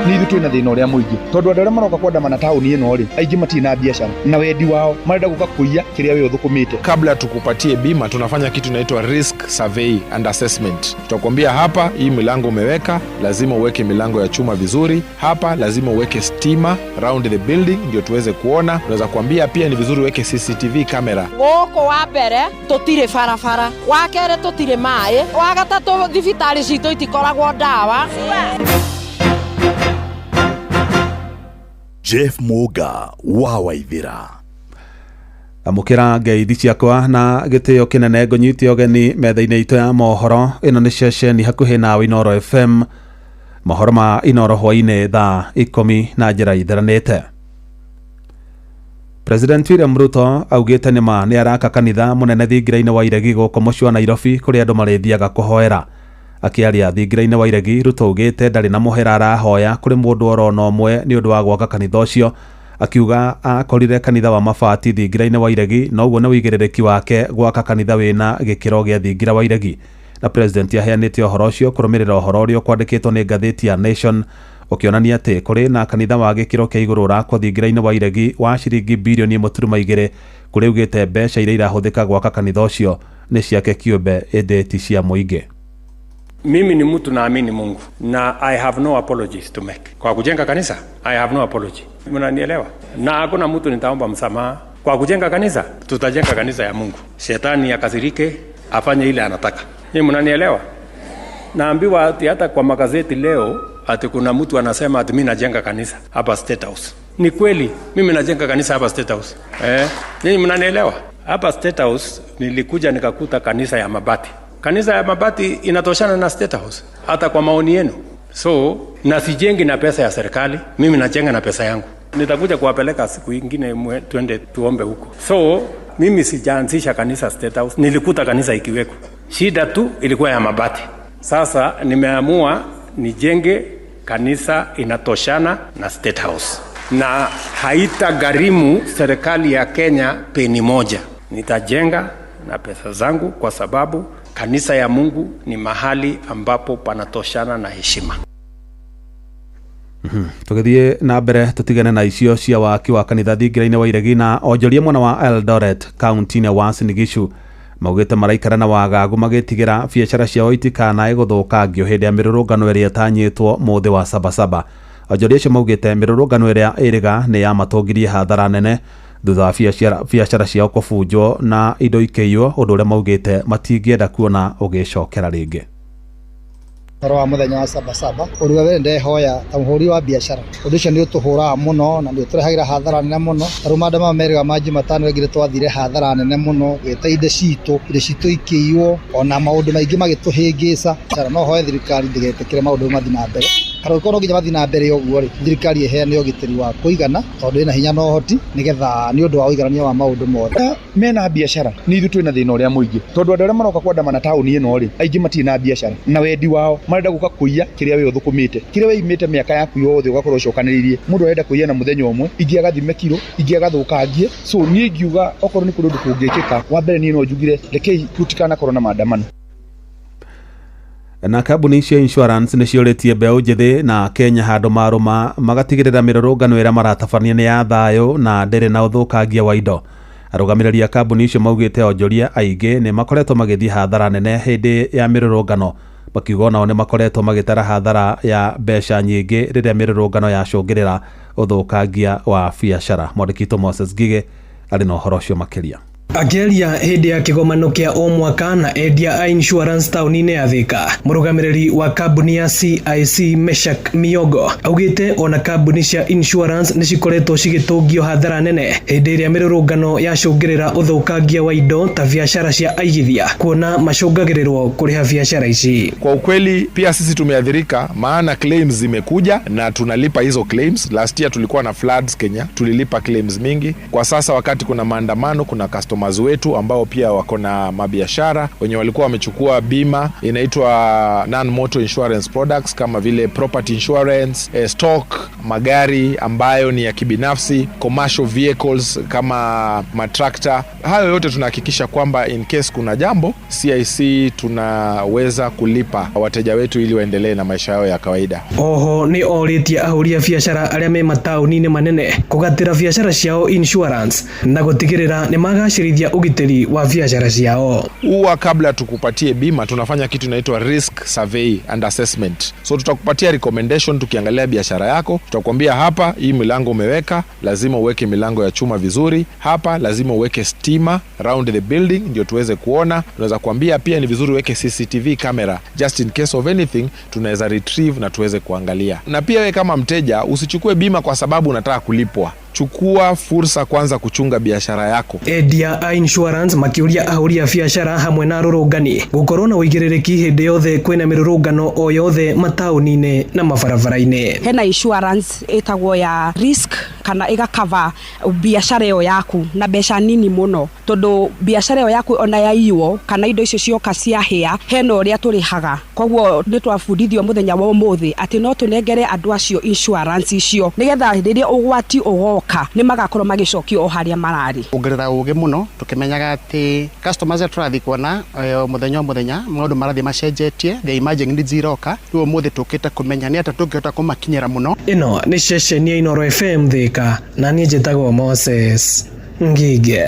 Nĩ ithuĩ twĩna thĩna ũrĩa mũingĩ tondũ andũ arĩa maroka kwandamana taũni ĩno rĩ, aingĩ matirĩ na biacara na wendi wao marenda gũka kũiya kĩrĩa we ũthũkũmĩte. Kabla tukupatie bima, tunafanya kitu inaitwa risk survey and assessment. Tutakwambia hapa, hii milango umeweka, lazima uweke milango ya chuma vizuri, hapa lazima uweke stima round the building ndio tuweze kuona. Tunaweza kuambia pia ni vizuri uweke CCTV camera. Gũkũ wa mbere tũtirĩ barabara, wa kerĩ tũtirĩ maĩ, wa gatatũ thibitarĩ citũ itikoragwo ndawa. Jeff Muga wa Waithira. Amũkĩra ngeithi ciakwa na gĩtĩo kĩnene, ngũnyite ũgeni metha-inĩ itũ ya mohoro. Ĩno nĩ ceceni hakuhĩ nawe Inooro FM. Mohoro ma Inooro hwaĩ-inĩ thaa 10 na njĩra itheranĩte. President William Ruto augĩte nĩma nĩ araka kanitha mũnene thingira-inĩ wa Iregi gũkũ mũciĩ wa Nairobi kũrĩa andũ marĩthiaga kũhoera. Akĩaria thingira-inĩ wa Iregi, Ruto augĩte ndarĩ na mũhera arahoya kũrĩ mũndũ orona ũmwe nĩ ũndũ wa gwaka kanitha ũcio, akiuga akorire kanitha wa mabati thingira-inĩ wa Iregi na ũguo nĩ ũigĩrĩrĩki wake gwaka kanitha wĩna gĩkĩro gĩa thingira wa Iregi. Na president aheanĩte ũhoro ũcio kũrũmĩrĩra ũhoro ũrĩa ũkwandĩkĩtwo nĩ ngathĩti ya Nation ũkĩonania atĩ kũrĩ na kanitha wa gĩkĩro kĩa igũrũ ũrakwo thingira-inĩ wa Iregi wa ciringi bilioni 1.2 kũrĩa augĩte mbeca iria irahũthĩka gwaka kanitha ũcio nĩ ciake kĩũmbe ĩndĩ ti cia mũingĩ. Mimi ni mtu naamini Mungu na I have no apologies to make. Kwa kujenga kanisa, I have no apology. Mnanielewa? Na hakuna mtu nitaomba msamaha. Kwa kujenga kanisa, tutajenga kanisa ya Mungu. Shetani akasirike, afanye ile anataka. Ni mnanielewa? Naambiwa ati hata kwa magazeti leo ati kuna mtu anasema ati mimi najenga kanisa hapa State House. Ni kweli, mimi najenga kanisa hapa State House. Ninyi mnanielewa? Hapa State House nilikuja nikakuta kanisa ya mabati. Kanisa ya mabati inatoshana na State House, hata kwa maoni yenu. So, na sijengi na pesa ya serikali, mimi najenga na pesa yangu. Nitakuja kuwapeleka siku ingine twende tuombe huko. So, mimi sijaanzisha kanisa State House, nilikuta kanisa ikiweko. Shida tu ilikuwa ya mabati. Sasa nimeamua nijenge kanisa inatoshana na State House. Na haitagharimu serikali ya Kenya peni moja. Nitajenga na pesa zangu kwa sababu kanisa ya Mungu ni mahali ambapo panatoshana na heshima. Tũgĩthiĩ na mbere tũtigane na icio cia waki wa kanitha thingira-inĩ wa Iregi na onjoria mwena wa Eldoret kaunti-inĩ wa Uasin Gishu maugĩte maraikara na wagagu magĩtigĩra biacara ciao itikanae gũthũkangio hĩndĩ ya mĩrũrũngano ĩrĩa ĩtanyĩtwo mũthĩ wa Sabasaba. Onjoria acio maugĩte mĩrũrũngano ĩrĩa ĩrĩga nĩ yamatongirie hathara nene thutha wa biacara ciao kũbunjwo na indo ikĩiywo, ũndũ ũrĩa maugĩte matingĩenda kuona ũgĩcokera rĩngĩ. Ũhoro wa mũthenya wa Sabasaba ũndũ wa mbere ndehoya ta mũhũri wa biacara ũndũ ũcio nĩ ũtũhũraga mũno na nĩ ũtũrehagĩra hathara nene mũno. Tarĩu maandamano merĩga ma Jumatano rĩngĩ nĩtwathire hathara nene mũno gwĩta indo citũ ikĩiywo ona maũndũ maingĩ magĩtũhĩngĩca. No hoe thirikari ndĩgetĩkĩre maũndũ mathiĩ na mbere, kana ũngĩkorwo no nginya mathiĩ na mbere ũguo rĩ, thirikari ĩheane ũgitĩri wa kũigana tondũ ĩna hinya na ũhoti nĩgetha nĩ ũndũ wa ũiganania wa maũndũ mothe. Mena biacara nĩ ithuĩ twĩna thĩna ũrĩa mũingĩ tondũ andũ arĩa maroka kwandamana taũni ĩno rĩ, aingĩ matirĩ na biacara na wendi wao marenda gũka kũiya kĩrĩa we ũthũkũmĩte, kĩrĩa weimĩte mĩaka yaku yothe ũgakorwo ũcokanĩrĩirie. Mũndũ arenda kũiya na mũthenya ũmwe, ingĩ agathime kiro, ingĩ agathũkangie. So niĩ ingiuga okorwo nĩ kũrĩ ũndũ kũngĩkĩka, wa mbere niĩ no njugire rekei gũtikanakorwo na maandamano. Na kambuni cia insurance nĩ ciũrĩtie mbeũ njĩthĩ na Kenya handũ marũma magatigĩrĩra mĩrũrũngano ĩrĩa maratabania nĩ ya thayũ na ndĩrĩ na ũthũkangia wa indo. Arũgamĩrĩri a kambuni icio maugĩte onjoria aingĩ nĩ makoretwo magĩthiĩ hathara nene hĩndĩ ya mĩrũrũngano, makiuga onao nĩ makoretwo magĩtara hathara ya mbeca nyingĩ rĩrĩa mĩrũrũngano yacũngĩrĩra ũthũkangia wa biacara. Mwandĩki Moses Ngige arĩ na ũhoro ũcio makĩria. Akĩaria hĩndĩ ya kĩgomano kĩa o mwaka na endia a insurance taũni-inĩ ya Thika, mũrũgamĩrĩri wa kambuni ya CIC Meshak Miogo augĩte ona kambuni cia insurance nĩ cikoretwo cigĩtũngio hathara nene hĩndĩ ĩrĩa mĩrũrũngano yacũngĩrĩra ũthũkangia wa indo ta biacara cia aigithia, kuona macũngagĩrĩrwo kũrĩha biacara ici. Kwa ukweli pia sisi tumeathirika, maana claims zimekuja na tunalipa hizo claims. Last year tulikuwa na floods Kenya, tulilipa claims mingi. Kwa sasa wakati kuna maandamano, kuna customers wetu ambao pia wako na mabiashara wenye walikuwa wamechukua bima inaitwa non-motor insurance products kama vile property insurance, stock, magari ambayo ni ya kibinafsi, commercial vehicles kama matrakta. Hayo yote tunahakikisha kwamba in case kuna jambo, CIC tunaweza kulipa wateja wetu ili waendelee na maisha yao ya kawaida. Oho ni orĩtie ahũri a biacara arĩa me mataũni-inĩ manene kũgatĩra biacara ciao insurance na gũtigĩrĩra nĩ magacĩrithia ũgitĩri wa biacara ciao. Huwa kabla tukupatie bima tunafanya kitu inaitwa risk survey and assessment. So tutakupatia recommendation tukiangalia biashara yako, tutakwambia hapa hii milango umeweka, lazima uweke milango ya chuma vizuri, hapa lazima uweke stima round the building ndio tuweze kuona. Tunaweza kuambia pia ni vizuri uweke CCTV camera just in case of anything, tunaweza retrieve na tuweze kuangalia. Na pia wewe kama mteja usichukue bima kwa sababu unataka kulipwa. Chukua fursa kwanza kuchunga biashara yako. Endia a insurance makiuria ahũri a biacara hamwe na arũrũngani gũkorwo na ũigĩrĩrĩki hĩndĩ yothe kwĩna mĩrũrũngano o yothe mataũni-inĩ na mabarabara-inĩ. Hena insurance ĩtagwo ya risk kana ĩgakava biacara ĩyo yaku na mbeca nini mũno, tondũ biacara ĩyo yaku ona yaiywo kana indo icio cioka ciahĩa hena ũrĩa tũrĩhaga. Koguo nĩ twabundithio mũthenya wa ũmũthĩ atĩ no tũnengere andũ acio insurance icio nĩgetha rĩrĩa ũgwati ũgoka nĩ magakorwo magĩcokio o harĩa mararĩ. Ongerera ũgĩ mũno tũkĩmenyaga atĩ customers arĩa tũrathiĩ kuona mũthenya o mũthenya maũndũ marathiĩ macenjetie, the emerging needs iroka, rĩu ũmũthĩ tũkĩte kũmenya nĩ atĩa tũngĩhota kũmakinyĩra mũno. Ĩno nĩ ceceni ya Inooro FM Thika na niĩ njĩtagwo Moses Ngige.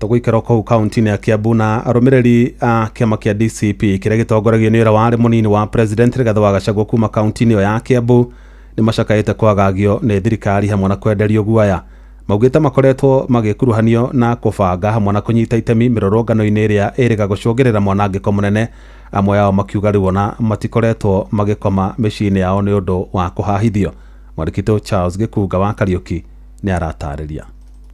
Tũgũikara kũu kaunti-inĩ ya Kiambu na arũmĩrĩri a kĩama kĩa DCP kĩrĩa gĩtongoragio nĩ ũrĩa warĩ mũnini wa president Rigathĩ wa Gachagua kuma kaunti-inĩ ĩyo ya Kiambu nĩ macakaĩte kwagagio nĩ thirikari hamwe na kwenderio guaya. Maugĩte makoretwo magĩkuruhanio na kũbanga hamwe na kũnyita itemi mĩrũrũngano-inĩ ĩrĩa ĩrĩga gũcũngĩrĩra mwanangĩko mũnene. Amwe ao makiuga rĩu ona matikoretwo magĩkoma mĩciĩ-inĩ yao nĩ ũndũ wa kũhahithio. Mwandĩki Charles Gĩkunga wa Kariũki nĩ aratarĩria.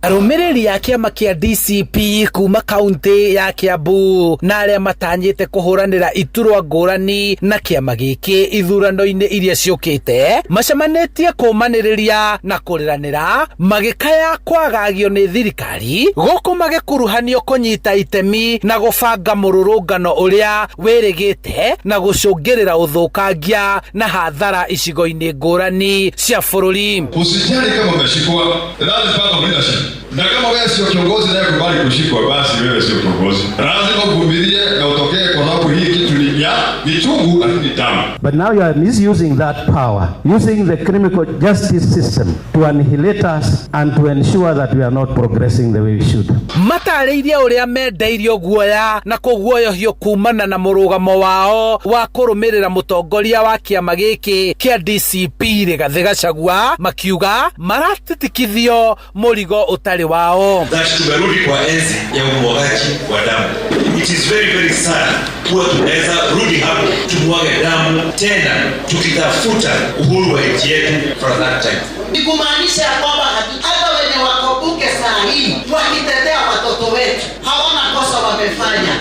Arũmĩrĩri a kĩama kĩa DCP kuma kaunti ya Kiambu na arĩa matanyĩte kũhũranĩra iturwa ngũrani na kĩama gĩkĩ ithurano-inĩ iria ciũkĩte macemanĩtie kũmanĩrĩria na kũrĩranĩra magĩkaya kwagagio nĩ thirikari gũkũ magĩkuruhanio kũnyita itemi na gũbanga mũrũrũngano ũrĩa wĩrĩgĩte na gũcũngĩrĩra ũthũkangia na hathara icigo-inĩ ngũrani cia bũrũri. Usijali kama umeshikwa, that is part of leadership. Na kama wewe sio kiongozi naye kubali kushikwa, basi wewe sio kiongozi. Lazima uvumilie na utokee, kwa sababu hii kitu ni ya Ni chungu lakini tamu. But now you are misusing that power, using the criminal justice system to annihilate us and to ensure that we are not progressing the way we should. Matarĩirie ũrĩa mendeirio guoya na kũguoyohio kumana na mũrũgamo wao wa kũrũmĩrĩra mũtongoria wa kĩama gĩkĩ kĩa DCP Rigathĩ Gachagua, makiuga maratitikithio mũrigo ũtarĩ wao. That tumerudi kwa enzi ya umwagaji wa damu. It is very very sad kuwa tunaweza rudi hapo tumwage damu tena tukitafuta uhuru wa nchi yetu for that time. Ni kumaanisha ya kwamba hata wenye wako bunge saa hii wakitetea watoto wetu hawana kosa, wamefanya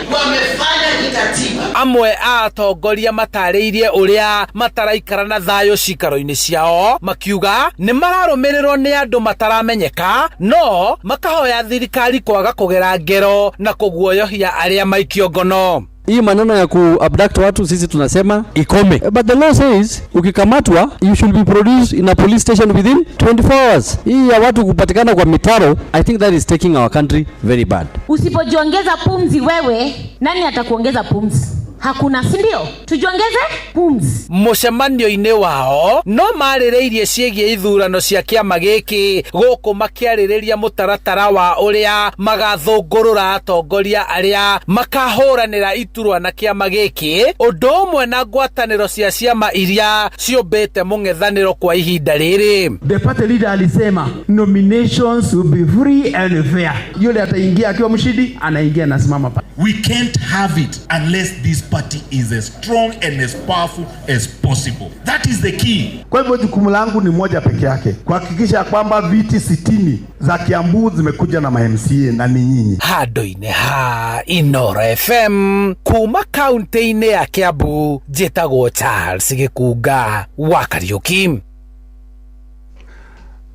kikatiba. Amwe a atongoria matarĩirie ũrĩa mataraikara na thayũ cikaro-inĩ ciao, makiuga nĩ mararũmĩrĩrwo nĩ andũ mataramenyeka, no makahoya thirikari kwaga kũgera ngero na kũguoyohia arĩa maikio ngono. Hii maneno ya kuabduct watu sisi tunasema ikome. But the law says ukikamatwa you should be produced in a police station within 24 hours. Hii ya watu kupatikana kwa mitaro, I think that is taking our country very bad. Usipojiongeza pumzi wewe, nani atakuongeza pumzi? Hakuna, si ndio? Tujiongeze pumzi. Mũcemanio-inĩ wao no marĩrĩirie ciĩgiĩ ithurano cia kĩama gĩkĩ gũkũ makĩarĩrĩria mũtaratara wa ũrĩa magathũngũrũra atongoria arĩa makahũranĩra iturwa na kĩama gĩkĩ, ũndũ ũmwe na ngwatanĩro cia ciama iria ciũmbĩte mũng'ethanĩro kwa ihinda rĩrĩ. The party leader alisema nominations will be free and fair. Yule ataingia akiwa mshindi anaingia anasimama pale. We can't have it unless this party is as strong and as powerful as possible. That is the key. Kwa hivyo jukumu langu ni moja peke yake, kuhakikisha kwamba viti 60 za Kiambu zimekuja na ma-MCA na ni nyinyi. Handũ-inĩ ha Inoro FM kuma kaunti-inĩ ya Kiambu, njĩtagwo Charles Gĩkunga wa Kariũki.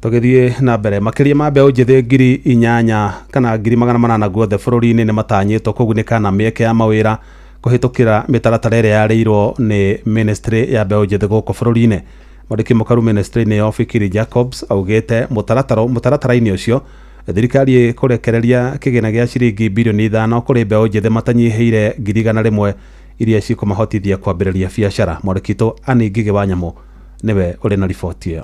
Tũgĩthiĩ na mbere, makĩria ma mbeũ njĩthĩ 8,000 kana 800,000 guothe bũrũri-inĩ nĩ matanyĩtwo kũgunĩka na mĩeke ya mawĩra kũhĩtũkĩra mĩtaratara ĩrĩa yarĩirwo nĩ ministry ya mbeũ njĩthĩ gũkũ bũrũri-inĩ. Mwandĩki mũkaru ministry-inĩ ya Fikiri Jacobs augĩte mũtaratara-inĩ ũcio thirikari ĩkũrekereria kĩgĩna gĩa ciringi birioni 5 kũrĩ mbeũ njĩthĩ matanyihĩire 100,000 iria cikũmahotithia kwambĩrĩria biacara. Mwandĩki witũ Annie Ngigĩ wa Nyamũ nĩwe ũrĩ na riboti ĩyo.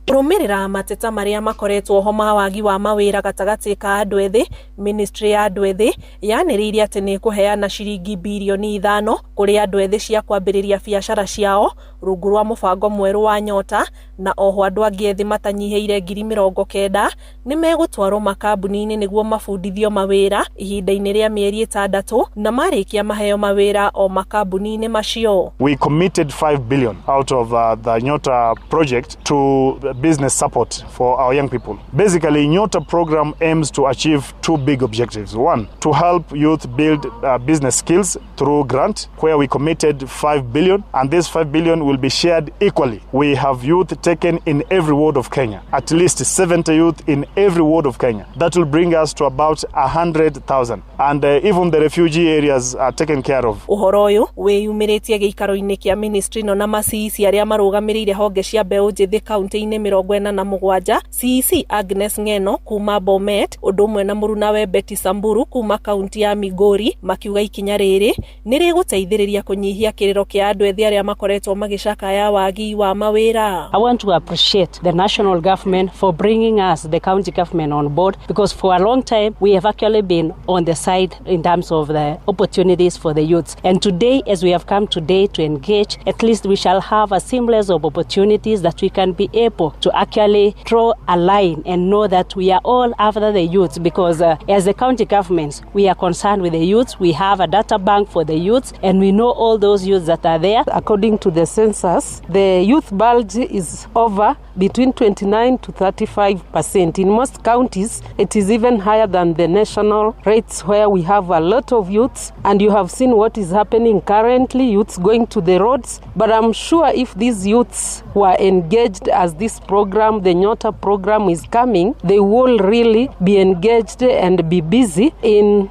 Kũrũmĩrĩra mateta marĩa makoretwo ho ma wagi wa mawĩra gatagatĩ ka andũ ethĩ, ministry ya andũ ethĩ yanĩrĩire atĩ nĩ ĩkũheana ciringi birioni 5 kũrĩ andũ ethĩ cia kwambĩrĩria biacara ciao rungu rwa mũbango mwerũ wa Nyota, na oho andũ angĩ ethĩ matanyihĩire 90,000 nĩ megũtwarwo makambuni-inĩ nĩguo mabundithio mawĩra ihinda-inĩ rĩa mĩeri 6 na marĩkia maheo mawĩra o makambuni-inĩ macio. We committed 5 billion out of the Nyota project to business support for our young people. Basically, Nyota program aims to achieve two big objectives. One, to help youth build business skills through grant, where we committed 5 billion, and this 5 billion will be shared equally. We have youth taken in every ward of Kenya, at least 70 youth in every ward of Kenya. That will bring us to about 100,000, and even the refugee areas are taken care of. Ũhoro ũyũ wĩyumĩrĩtie gĩikaro-inĩ kĩa ministry ĩno na ma-CEC arĩa marũgamĩrĩire honge cia mbeũ njĩthĩ kaunti-inĩ 47, CEC Agnes Ng'eno kuma Bomet, ũndũ ũmwe na mũrunawe Betty Samburu kuma kaunti ya Migori, makiuga ikinya rĩrĩ nĩ rĩgũteithĩrĩria kũnyihia kĩrĩro kĩa andũ ethĩ arĩa makoretwo magĩcakaya wagi wa mawĩra. I want to appreciate the national government for bringing us, the county government, on board, because for a long time we have actually been on the side in terms of the opportunities for the youths. And today, as we have come today to engage, at least we shall have a seamless of opportunities that we can be able to actually draw a line and know that we are all after the youths, because as the county governments, we are concerned with the youths. We have a data bank for the youths, and we know all those youths that are there. According to the census, the youth bulge is over between 29 to 35%. In most counties, it is even higher than the national rates, where we have a lot of youths, and you have seen what is happening currently, youths going to the roads. But I'm sure if these youths were engaged as this program, the Nyota program, is coming, they will really be engaged and be busy in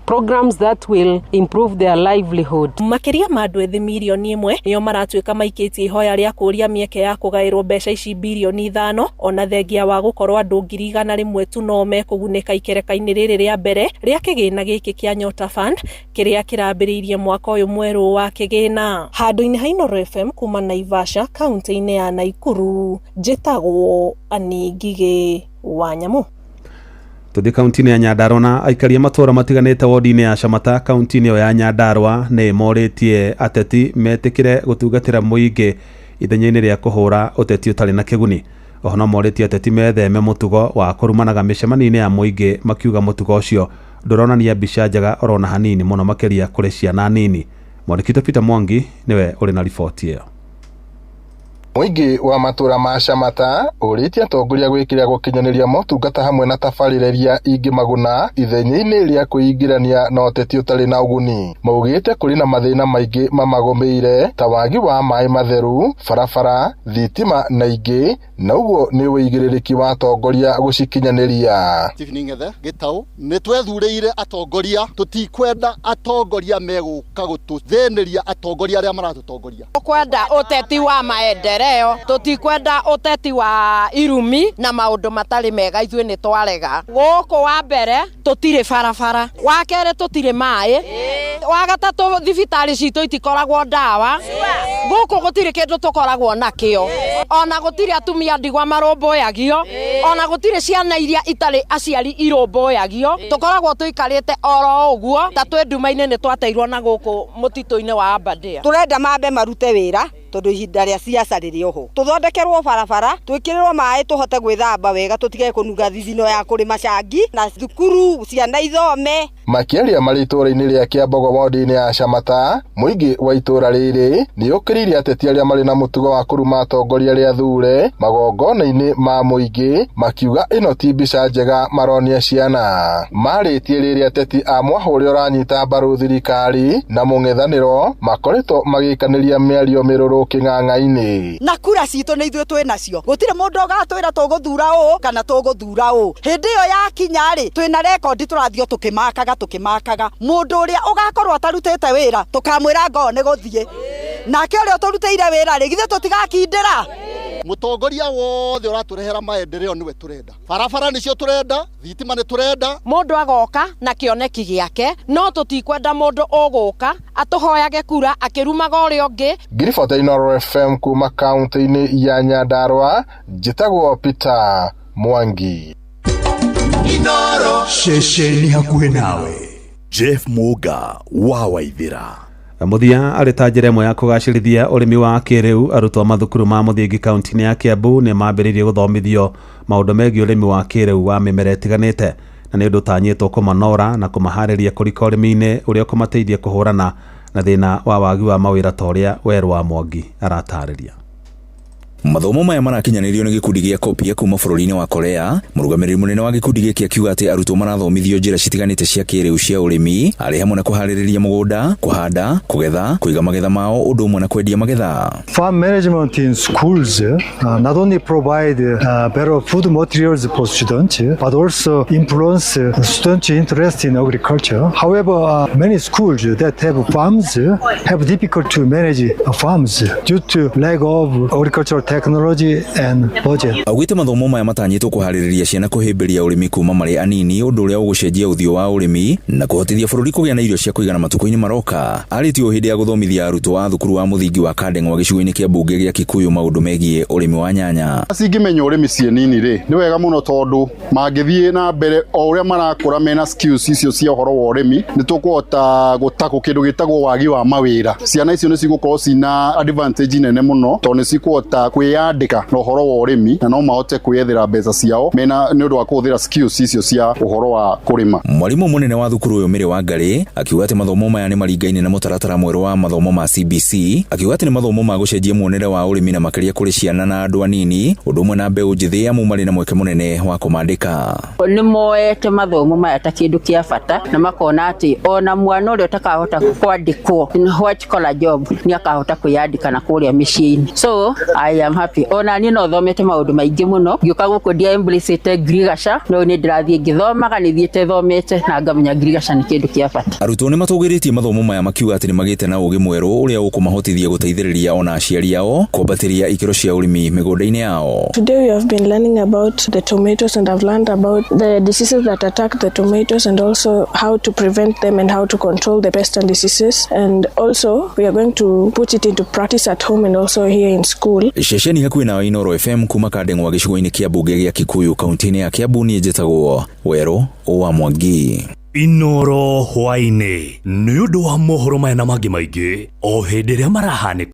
programs that will improve their livelihood. Makĩria ma andũ ethĩ 1 mirioni nĩo maratuĩka maikĩtie ihoya rĩa kũũria mĩeke ya kũgaĩrwo mbeca ici 5 birioni, ona thengia wa gũkorwo andũ 100,000 tu no mekũgunĩka ikereka-inĩ rĩrĩ rĩa mbere rĩa kĩgĩna gĩkĩ kĩa Nyota Fund kĩrĩa kĩrambĩrĩirie mwaka ũyũ mwerũ wa kĩgĩna. Handũ-inĩ ha Inooro FM kuma Naivasha, kaunti-inĩ ya Naikuru, njĩtagwo Anĩ Ngigĩ wa Nyamu. Tũthiĩ kaunti-inĩ ya Nyandarua na aikari a matũũra matiganĩte wodi-inĩ ya Shamata kaunti-inĩ ĩyo ya Nyandarua nĩ morĩtie ateti metĩkĩre gũtungatĩra mũingĩ ithenya-inĩ rĩa kũhũra ũteti ũtarĩ na kĩguni. Oho no morĩtie ateti metheme mũtugo wa kũrumanaga mĩcemanio-inĩ ya mũingĩ, makiuga mũtugo ũcio ndũronania mbica njega orona hanini, mũno makĩria kũrĩ ciana nini. Mwandĩki witũ Peter Mwangi nĩwe ũrĩ na riboti ĩyo. Mũingĩ wa matũra ma Shamata ũrĩtie atongoria gwĩkĩra gũkinyanĩria motungata hamwe na tabarĩra iria ingĩmaguna ithenya-inĩ rĩa kwĩingĩrania na ũteti ũtarĩ na ũguni. Maugĩte kũrĩ na mathĩna maingĩ mamagũmĩire ta wagi wa maĩ matheru, barabara, thitima na ingĩ, na ũguo nĩ ũigĩrĩrĩki wa atongoria gũcikinyanĩria. Stephen Ng'ethe Gĩtaũ, nĩ twethurĩire atongoria, tũtikwenda atongoria megũka gũtũthĩnĩria atongoria arĩa maratũtongoria. Kwenda ũteti wa maendeleo, tũtikwenda ũteti wa irumi na maũndũ matarĩ mega, ithuĩ nĩ twarega. Gũkũ wa mbere tũtirĩ barabara, wa kerĩ tũtirĩ maĩ, wa gatatũ thibitarĩ citũ itikoragwo ndawa, gũkũ gũtirĩ kĩndũ tũkoragwo nakĩo, ona gũtirĩ atumia ndigwa marũmbũyagio, ona gũtirĩ ciana iria itarĩ aciari irũmbũyagio. Tũkoragwo tũikarĩte oro ũguo ta twĩ nduma-inĩ, nĩ twateirwo na gũkũ mũtitũ-inĩ wa Aberdare. Turenda mambe marute wĩra tondu ihinda rĩa siasa rĩrĩ oho, tũthondekerwo barabara, twĩkĩrĩrwo maĩ, tũhote gwĩthamba wega, tũtige kũnunga thithino ya kũrĩma cangi, na thukuru ciana ithome. Makĩaria marĩ itũũra-inĩ rĩa Kĩambogo wodi-inĩ ya Shamata, mũingĩ wa itũũra rĩrĩ nĩ ũkĩrĩirie ateti arĩa marĩ na mũtugo wa kũruma atongoria arĩa athure magongona-inĩ ma mũingĩ, makiuga ĩno ti mbica njega maronia ciana. Marĩtie rĩrĩ ateti a mwahũ ũrĩa ũranyita mbaru thirikari na mũng'ethanĩro makoretwo magĩkanĩria mĩario mĩrũrũ kĩng'ang'a-inĩ. Na kura citũ nĩ ithuĩ twĩ nacio, gũtirĩ mũndũ ũgatwĩra tũgũthura ũũ kana tũgũthura ũũ. Hĩndĩ ĩyo yakinya rĩ, twĩna rekondi, tũrathiĩ o tũkĩmakaga tũkĩmakaga. Mũndũ ũrĩa ũgakorwo atarutĩte wĩra tũkamwĩra ngoo nĩ gũthiĩ, nake ũrĩa ũtũrutĩire wĩra rĩ, githĩ tũtigakindĩra? Mũtongoria wothe ũratũrehera maendeleo nĩwe tũrenda. Barabara nĩcio tũrenda, thitima nĩ tũrenda. Mũndũ agoka na kĩoneki gĩake, no tũtikwenda mũndũ ũgũka atũhoyage kura akĩrumaga ũrĩa ũngĩ. Ngiribota Inooro FM kuma kaunti-inĩ ya Nyandarua, njĩtagwo Peter Mwangi. Inooro. Ceceni hakuhĩ nawe. Jeff Muga wa Waithira. Mũthia, arĩ ta njĩra ĩmwe ya kũgacĩrithia ũrĩmi wa kĩrĩu, arutwo a mathukuru ma mũthingi kaunti-inĩ ya Kiambu nĩ mambĩrĩirie gũthomithio maũndũ megiĩ ũrĩmi wa kĩrĩu wa mĩmera ĩtiganĩte, na nĩ ũndũ ũtanyĩtwo kũmanora na kũmaharĩria kũrika ũrĩmi-inĩ ũrĩa ũkũmateithia kũhũrana na thĩna wa wagi wa mawĩra, ta ũrĩa Werũ wa Mwangi aratarĩria. Mathomo maya marakinyanĩrio nĩ gĩkundi gĩa Kopia kuma bũrũri-inĩ wa Korea. Mũrũgamĩrĩri mũnene wa gĩkundi gĩkĩ akiuga atĩ arutwo marathomithio njĩra citiganĩte cia kĩrĩu cia ũrĩmi, arĩ hamwe na kũharĩrĩria mũgũnda, kũhanda, kũgetha, kũiga magetha mao, ũndũ ũmwe na kwendia magetha. Farm management in schools not only provide better food materials for students, but also influence students' interest in agriculture. However, many schools that have farms have difficult to manage farms due to lack of agricultural technology and budget. Augĩte mathomo maya matanyĩtwo kũharĩrĩria ciana kũhĩmbĩria ũrĩmi kuma marĩ anini, ũndũ ũrĩa ũgũcenjia ũthiũ wa ũrĩmi na kũhotithia bũrũri kũgĩa na irio cia kũigana matukũ-inĩ maroka. Arĩtie ũũ hĩndĩ ya gũthomithia arutwo a thukuru wa mũthingi wa Kandeng'wa gĩcigo-inĩ kĩa mbunge gĩa Kikuyu maũndũ megiĩ ũrĩmi wa nyanya. Cingĩmenya ũrĩmi ciĩ nini rĩ, nĩ wega mũno, tondũ mangĩthiĩ na mbere o ũrĩa marakũra mena skills icio cia ũhoro wa ũrĩmi, nĩ tũkũhota gũtakũ kĩndũ gĩtagwo wagi wa mawĩra. Ciana icio nĩ cigũkorwo cina advantage nene mũno, tondũ nĩ cikũhota kwĩyandĩka na ũhoro wa ũrĩmi na no mahote kwĩyethera mbeca ciao mena nĩ ũndũ wa kũhũthĩra skills icio cia ũhoro wa kũrĩma. Mwarimũ mũnene wa thukuru ũyũ Mĩrĩ wa Ngarĩ akiuga atĩ mathomo maya nĩ maringaine na mũtaratara mwerũ wa mathomo ma CBC. Akiuga atĩ nĩ mathomo ma gũcenjia muonere wa ũrĩmi na makĩria kũrĩ ciana na andũ anini, ũndũ ũmwe na mbeũ njĩthĩ, amu marĩ na mweke mũnene wa kũmandĩka. Nĩ moete mathomo maya ta kĩndũ kĩa bata na makona atĩ ona mwana ũrĩa ũtakahota kwandĩkwo in white collar job nĩ akahota kwĩyandĩka na kũrĩa mĩciĩ-inĩ. So I am Am happy. Ona niĩ no thomete maũndũ maingĩ mũno ngĩũka gũkũ ndia embraceĩte ngirigaca no nĩ ndĩrathiĩ ngĩthomaga, nĩ thiĩte thomete na ngamenya ngirigaca nĩ kĩndũ kĩa bata. Arutwo nĩ matũgĩrĩtie mathomo maya makiuga atĩ nĩ magĩte na ũgĩ mwerũ ũrĩa ũkũmahotithia gũteithĩrĩria ona aciari ao kwambatĩria ikĩro cia ũrĩmi mĩgũnda-inĩ yao. Today we have been learning about the tomatoes, and I've learned about the diseases that attack the tomatoes and also how to prevent them and how to control the pests and diseases. And also we are going to put it into practice at home and also here in school. Ceceni hakuhĩ na Inooro FM kuma Kandengwa gĩcigo-inĩ kĩa mbunge gĩa Kikuyu kaunti-inĩ ya Kiambu, niĩ njĩtagwo Werũ wa Mwangi. Inoro hwaĩ-inĩ nĩ ũndũ wa mohoro maya na mangĩ maingĩ o hĩndĩ ĩrĩa marahanĩka.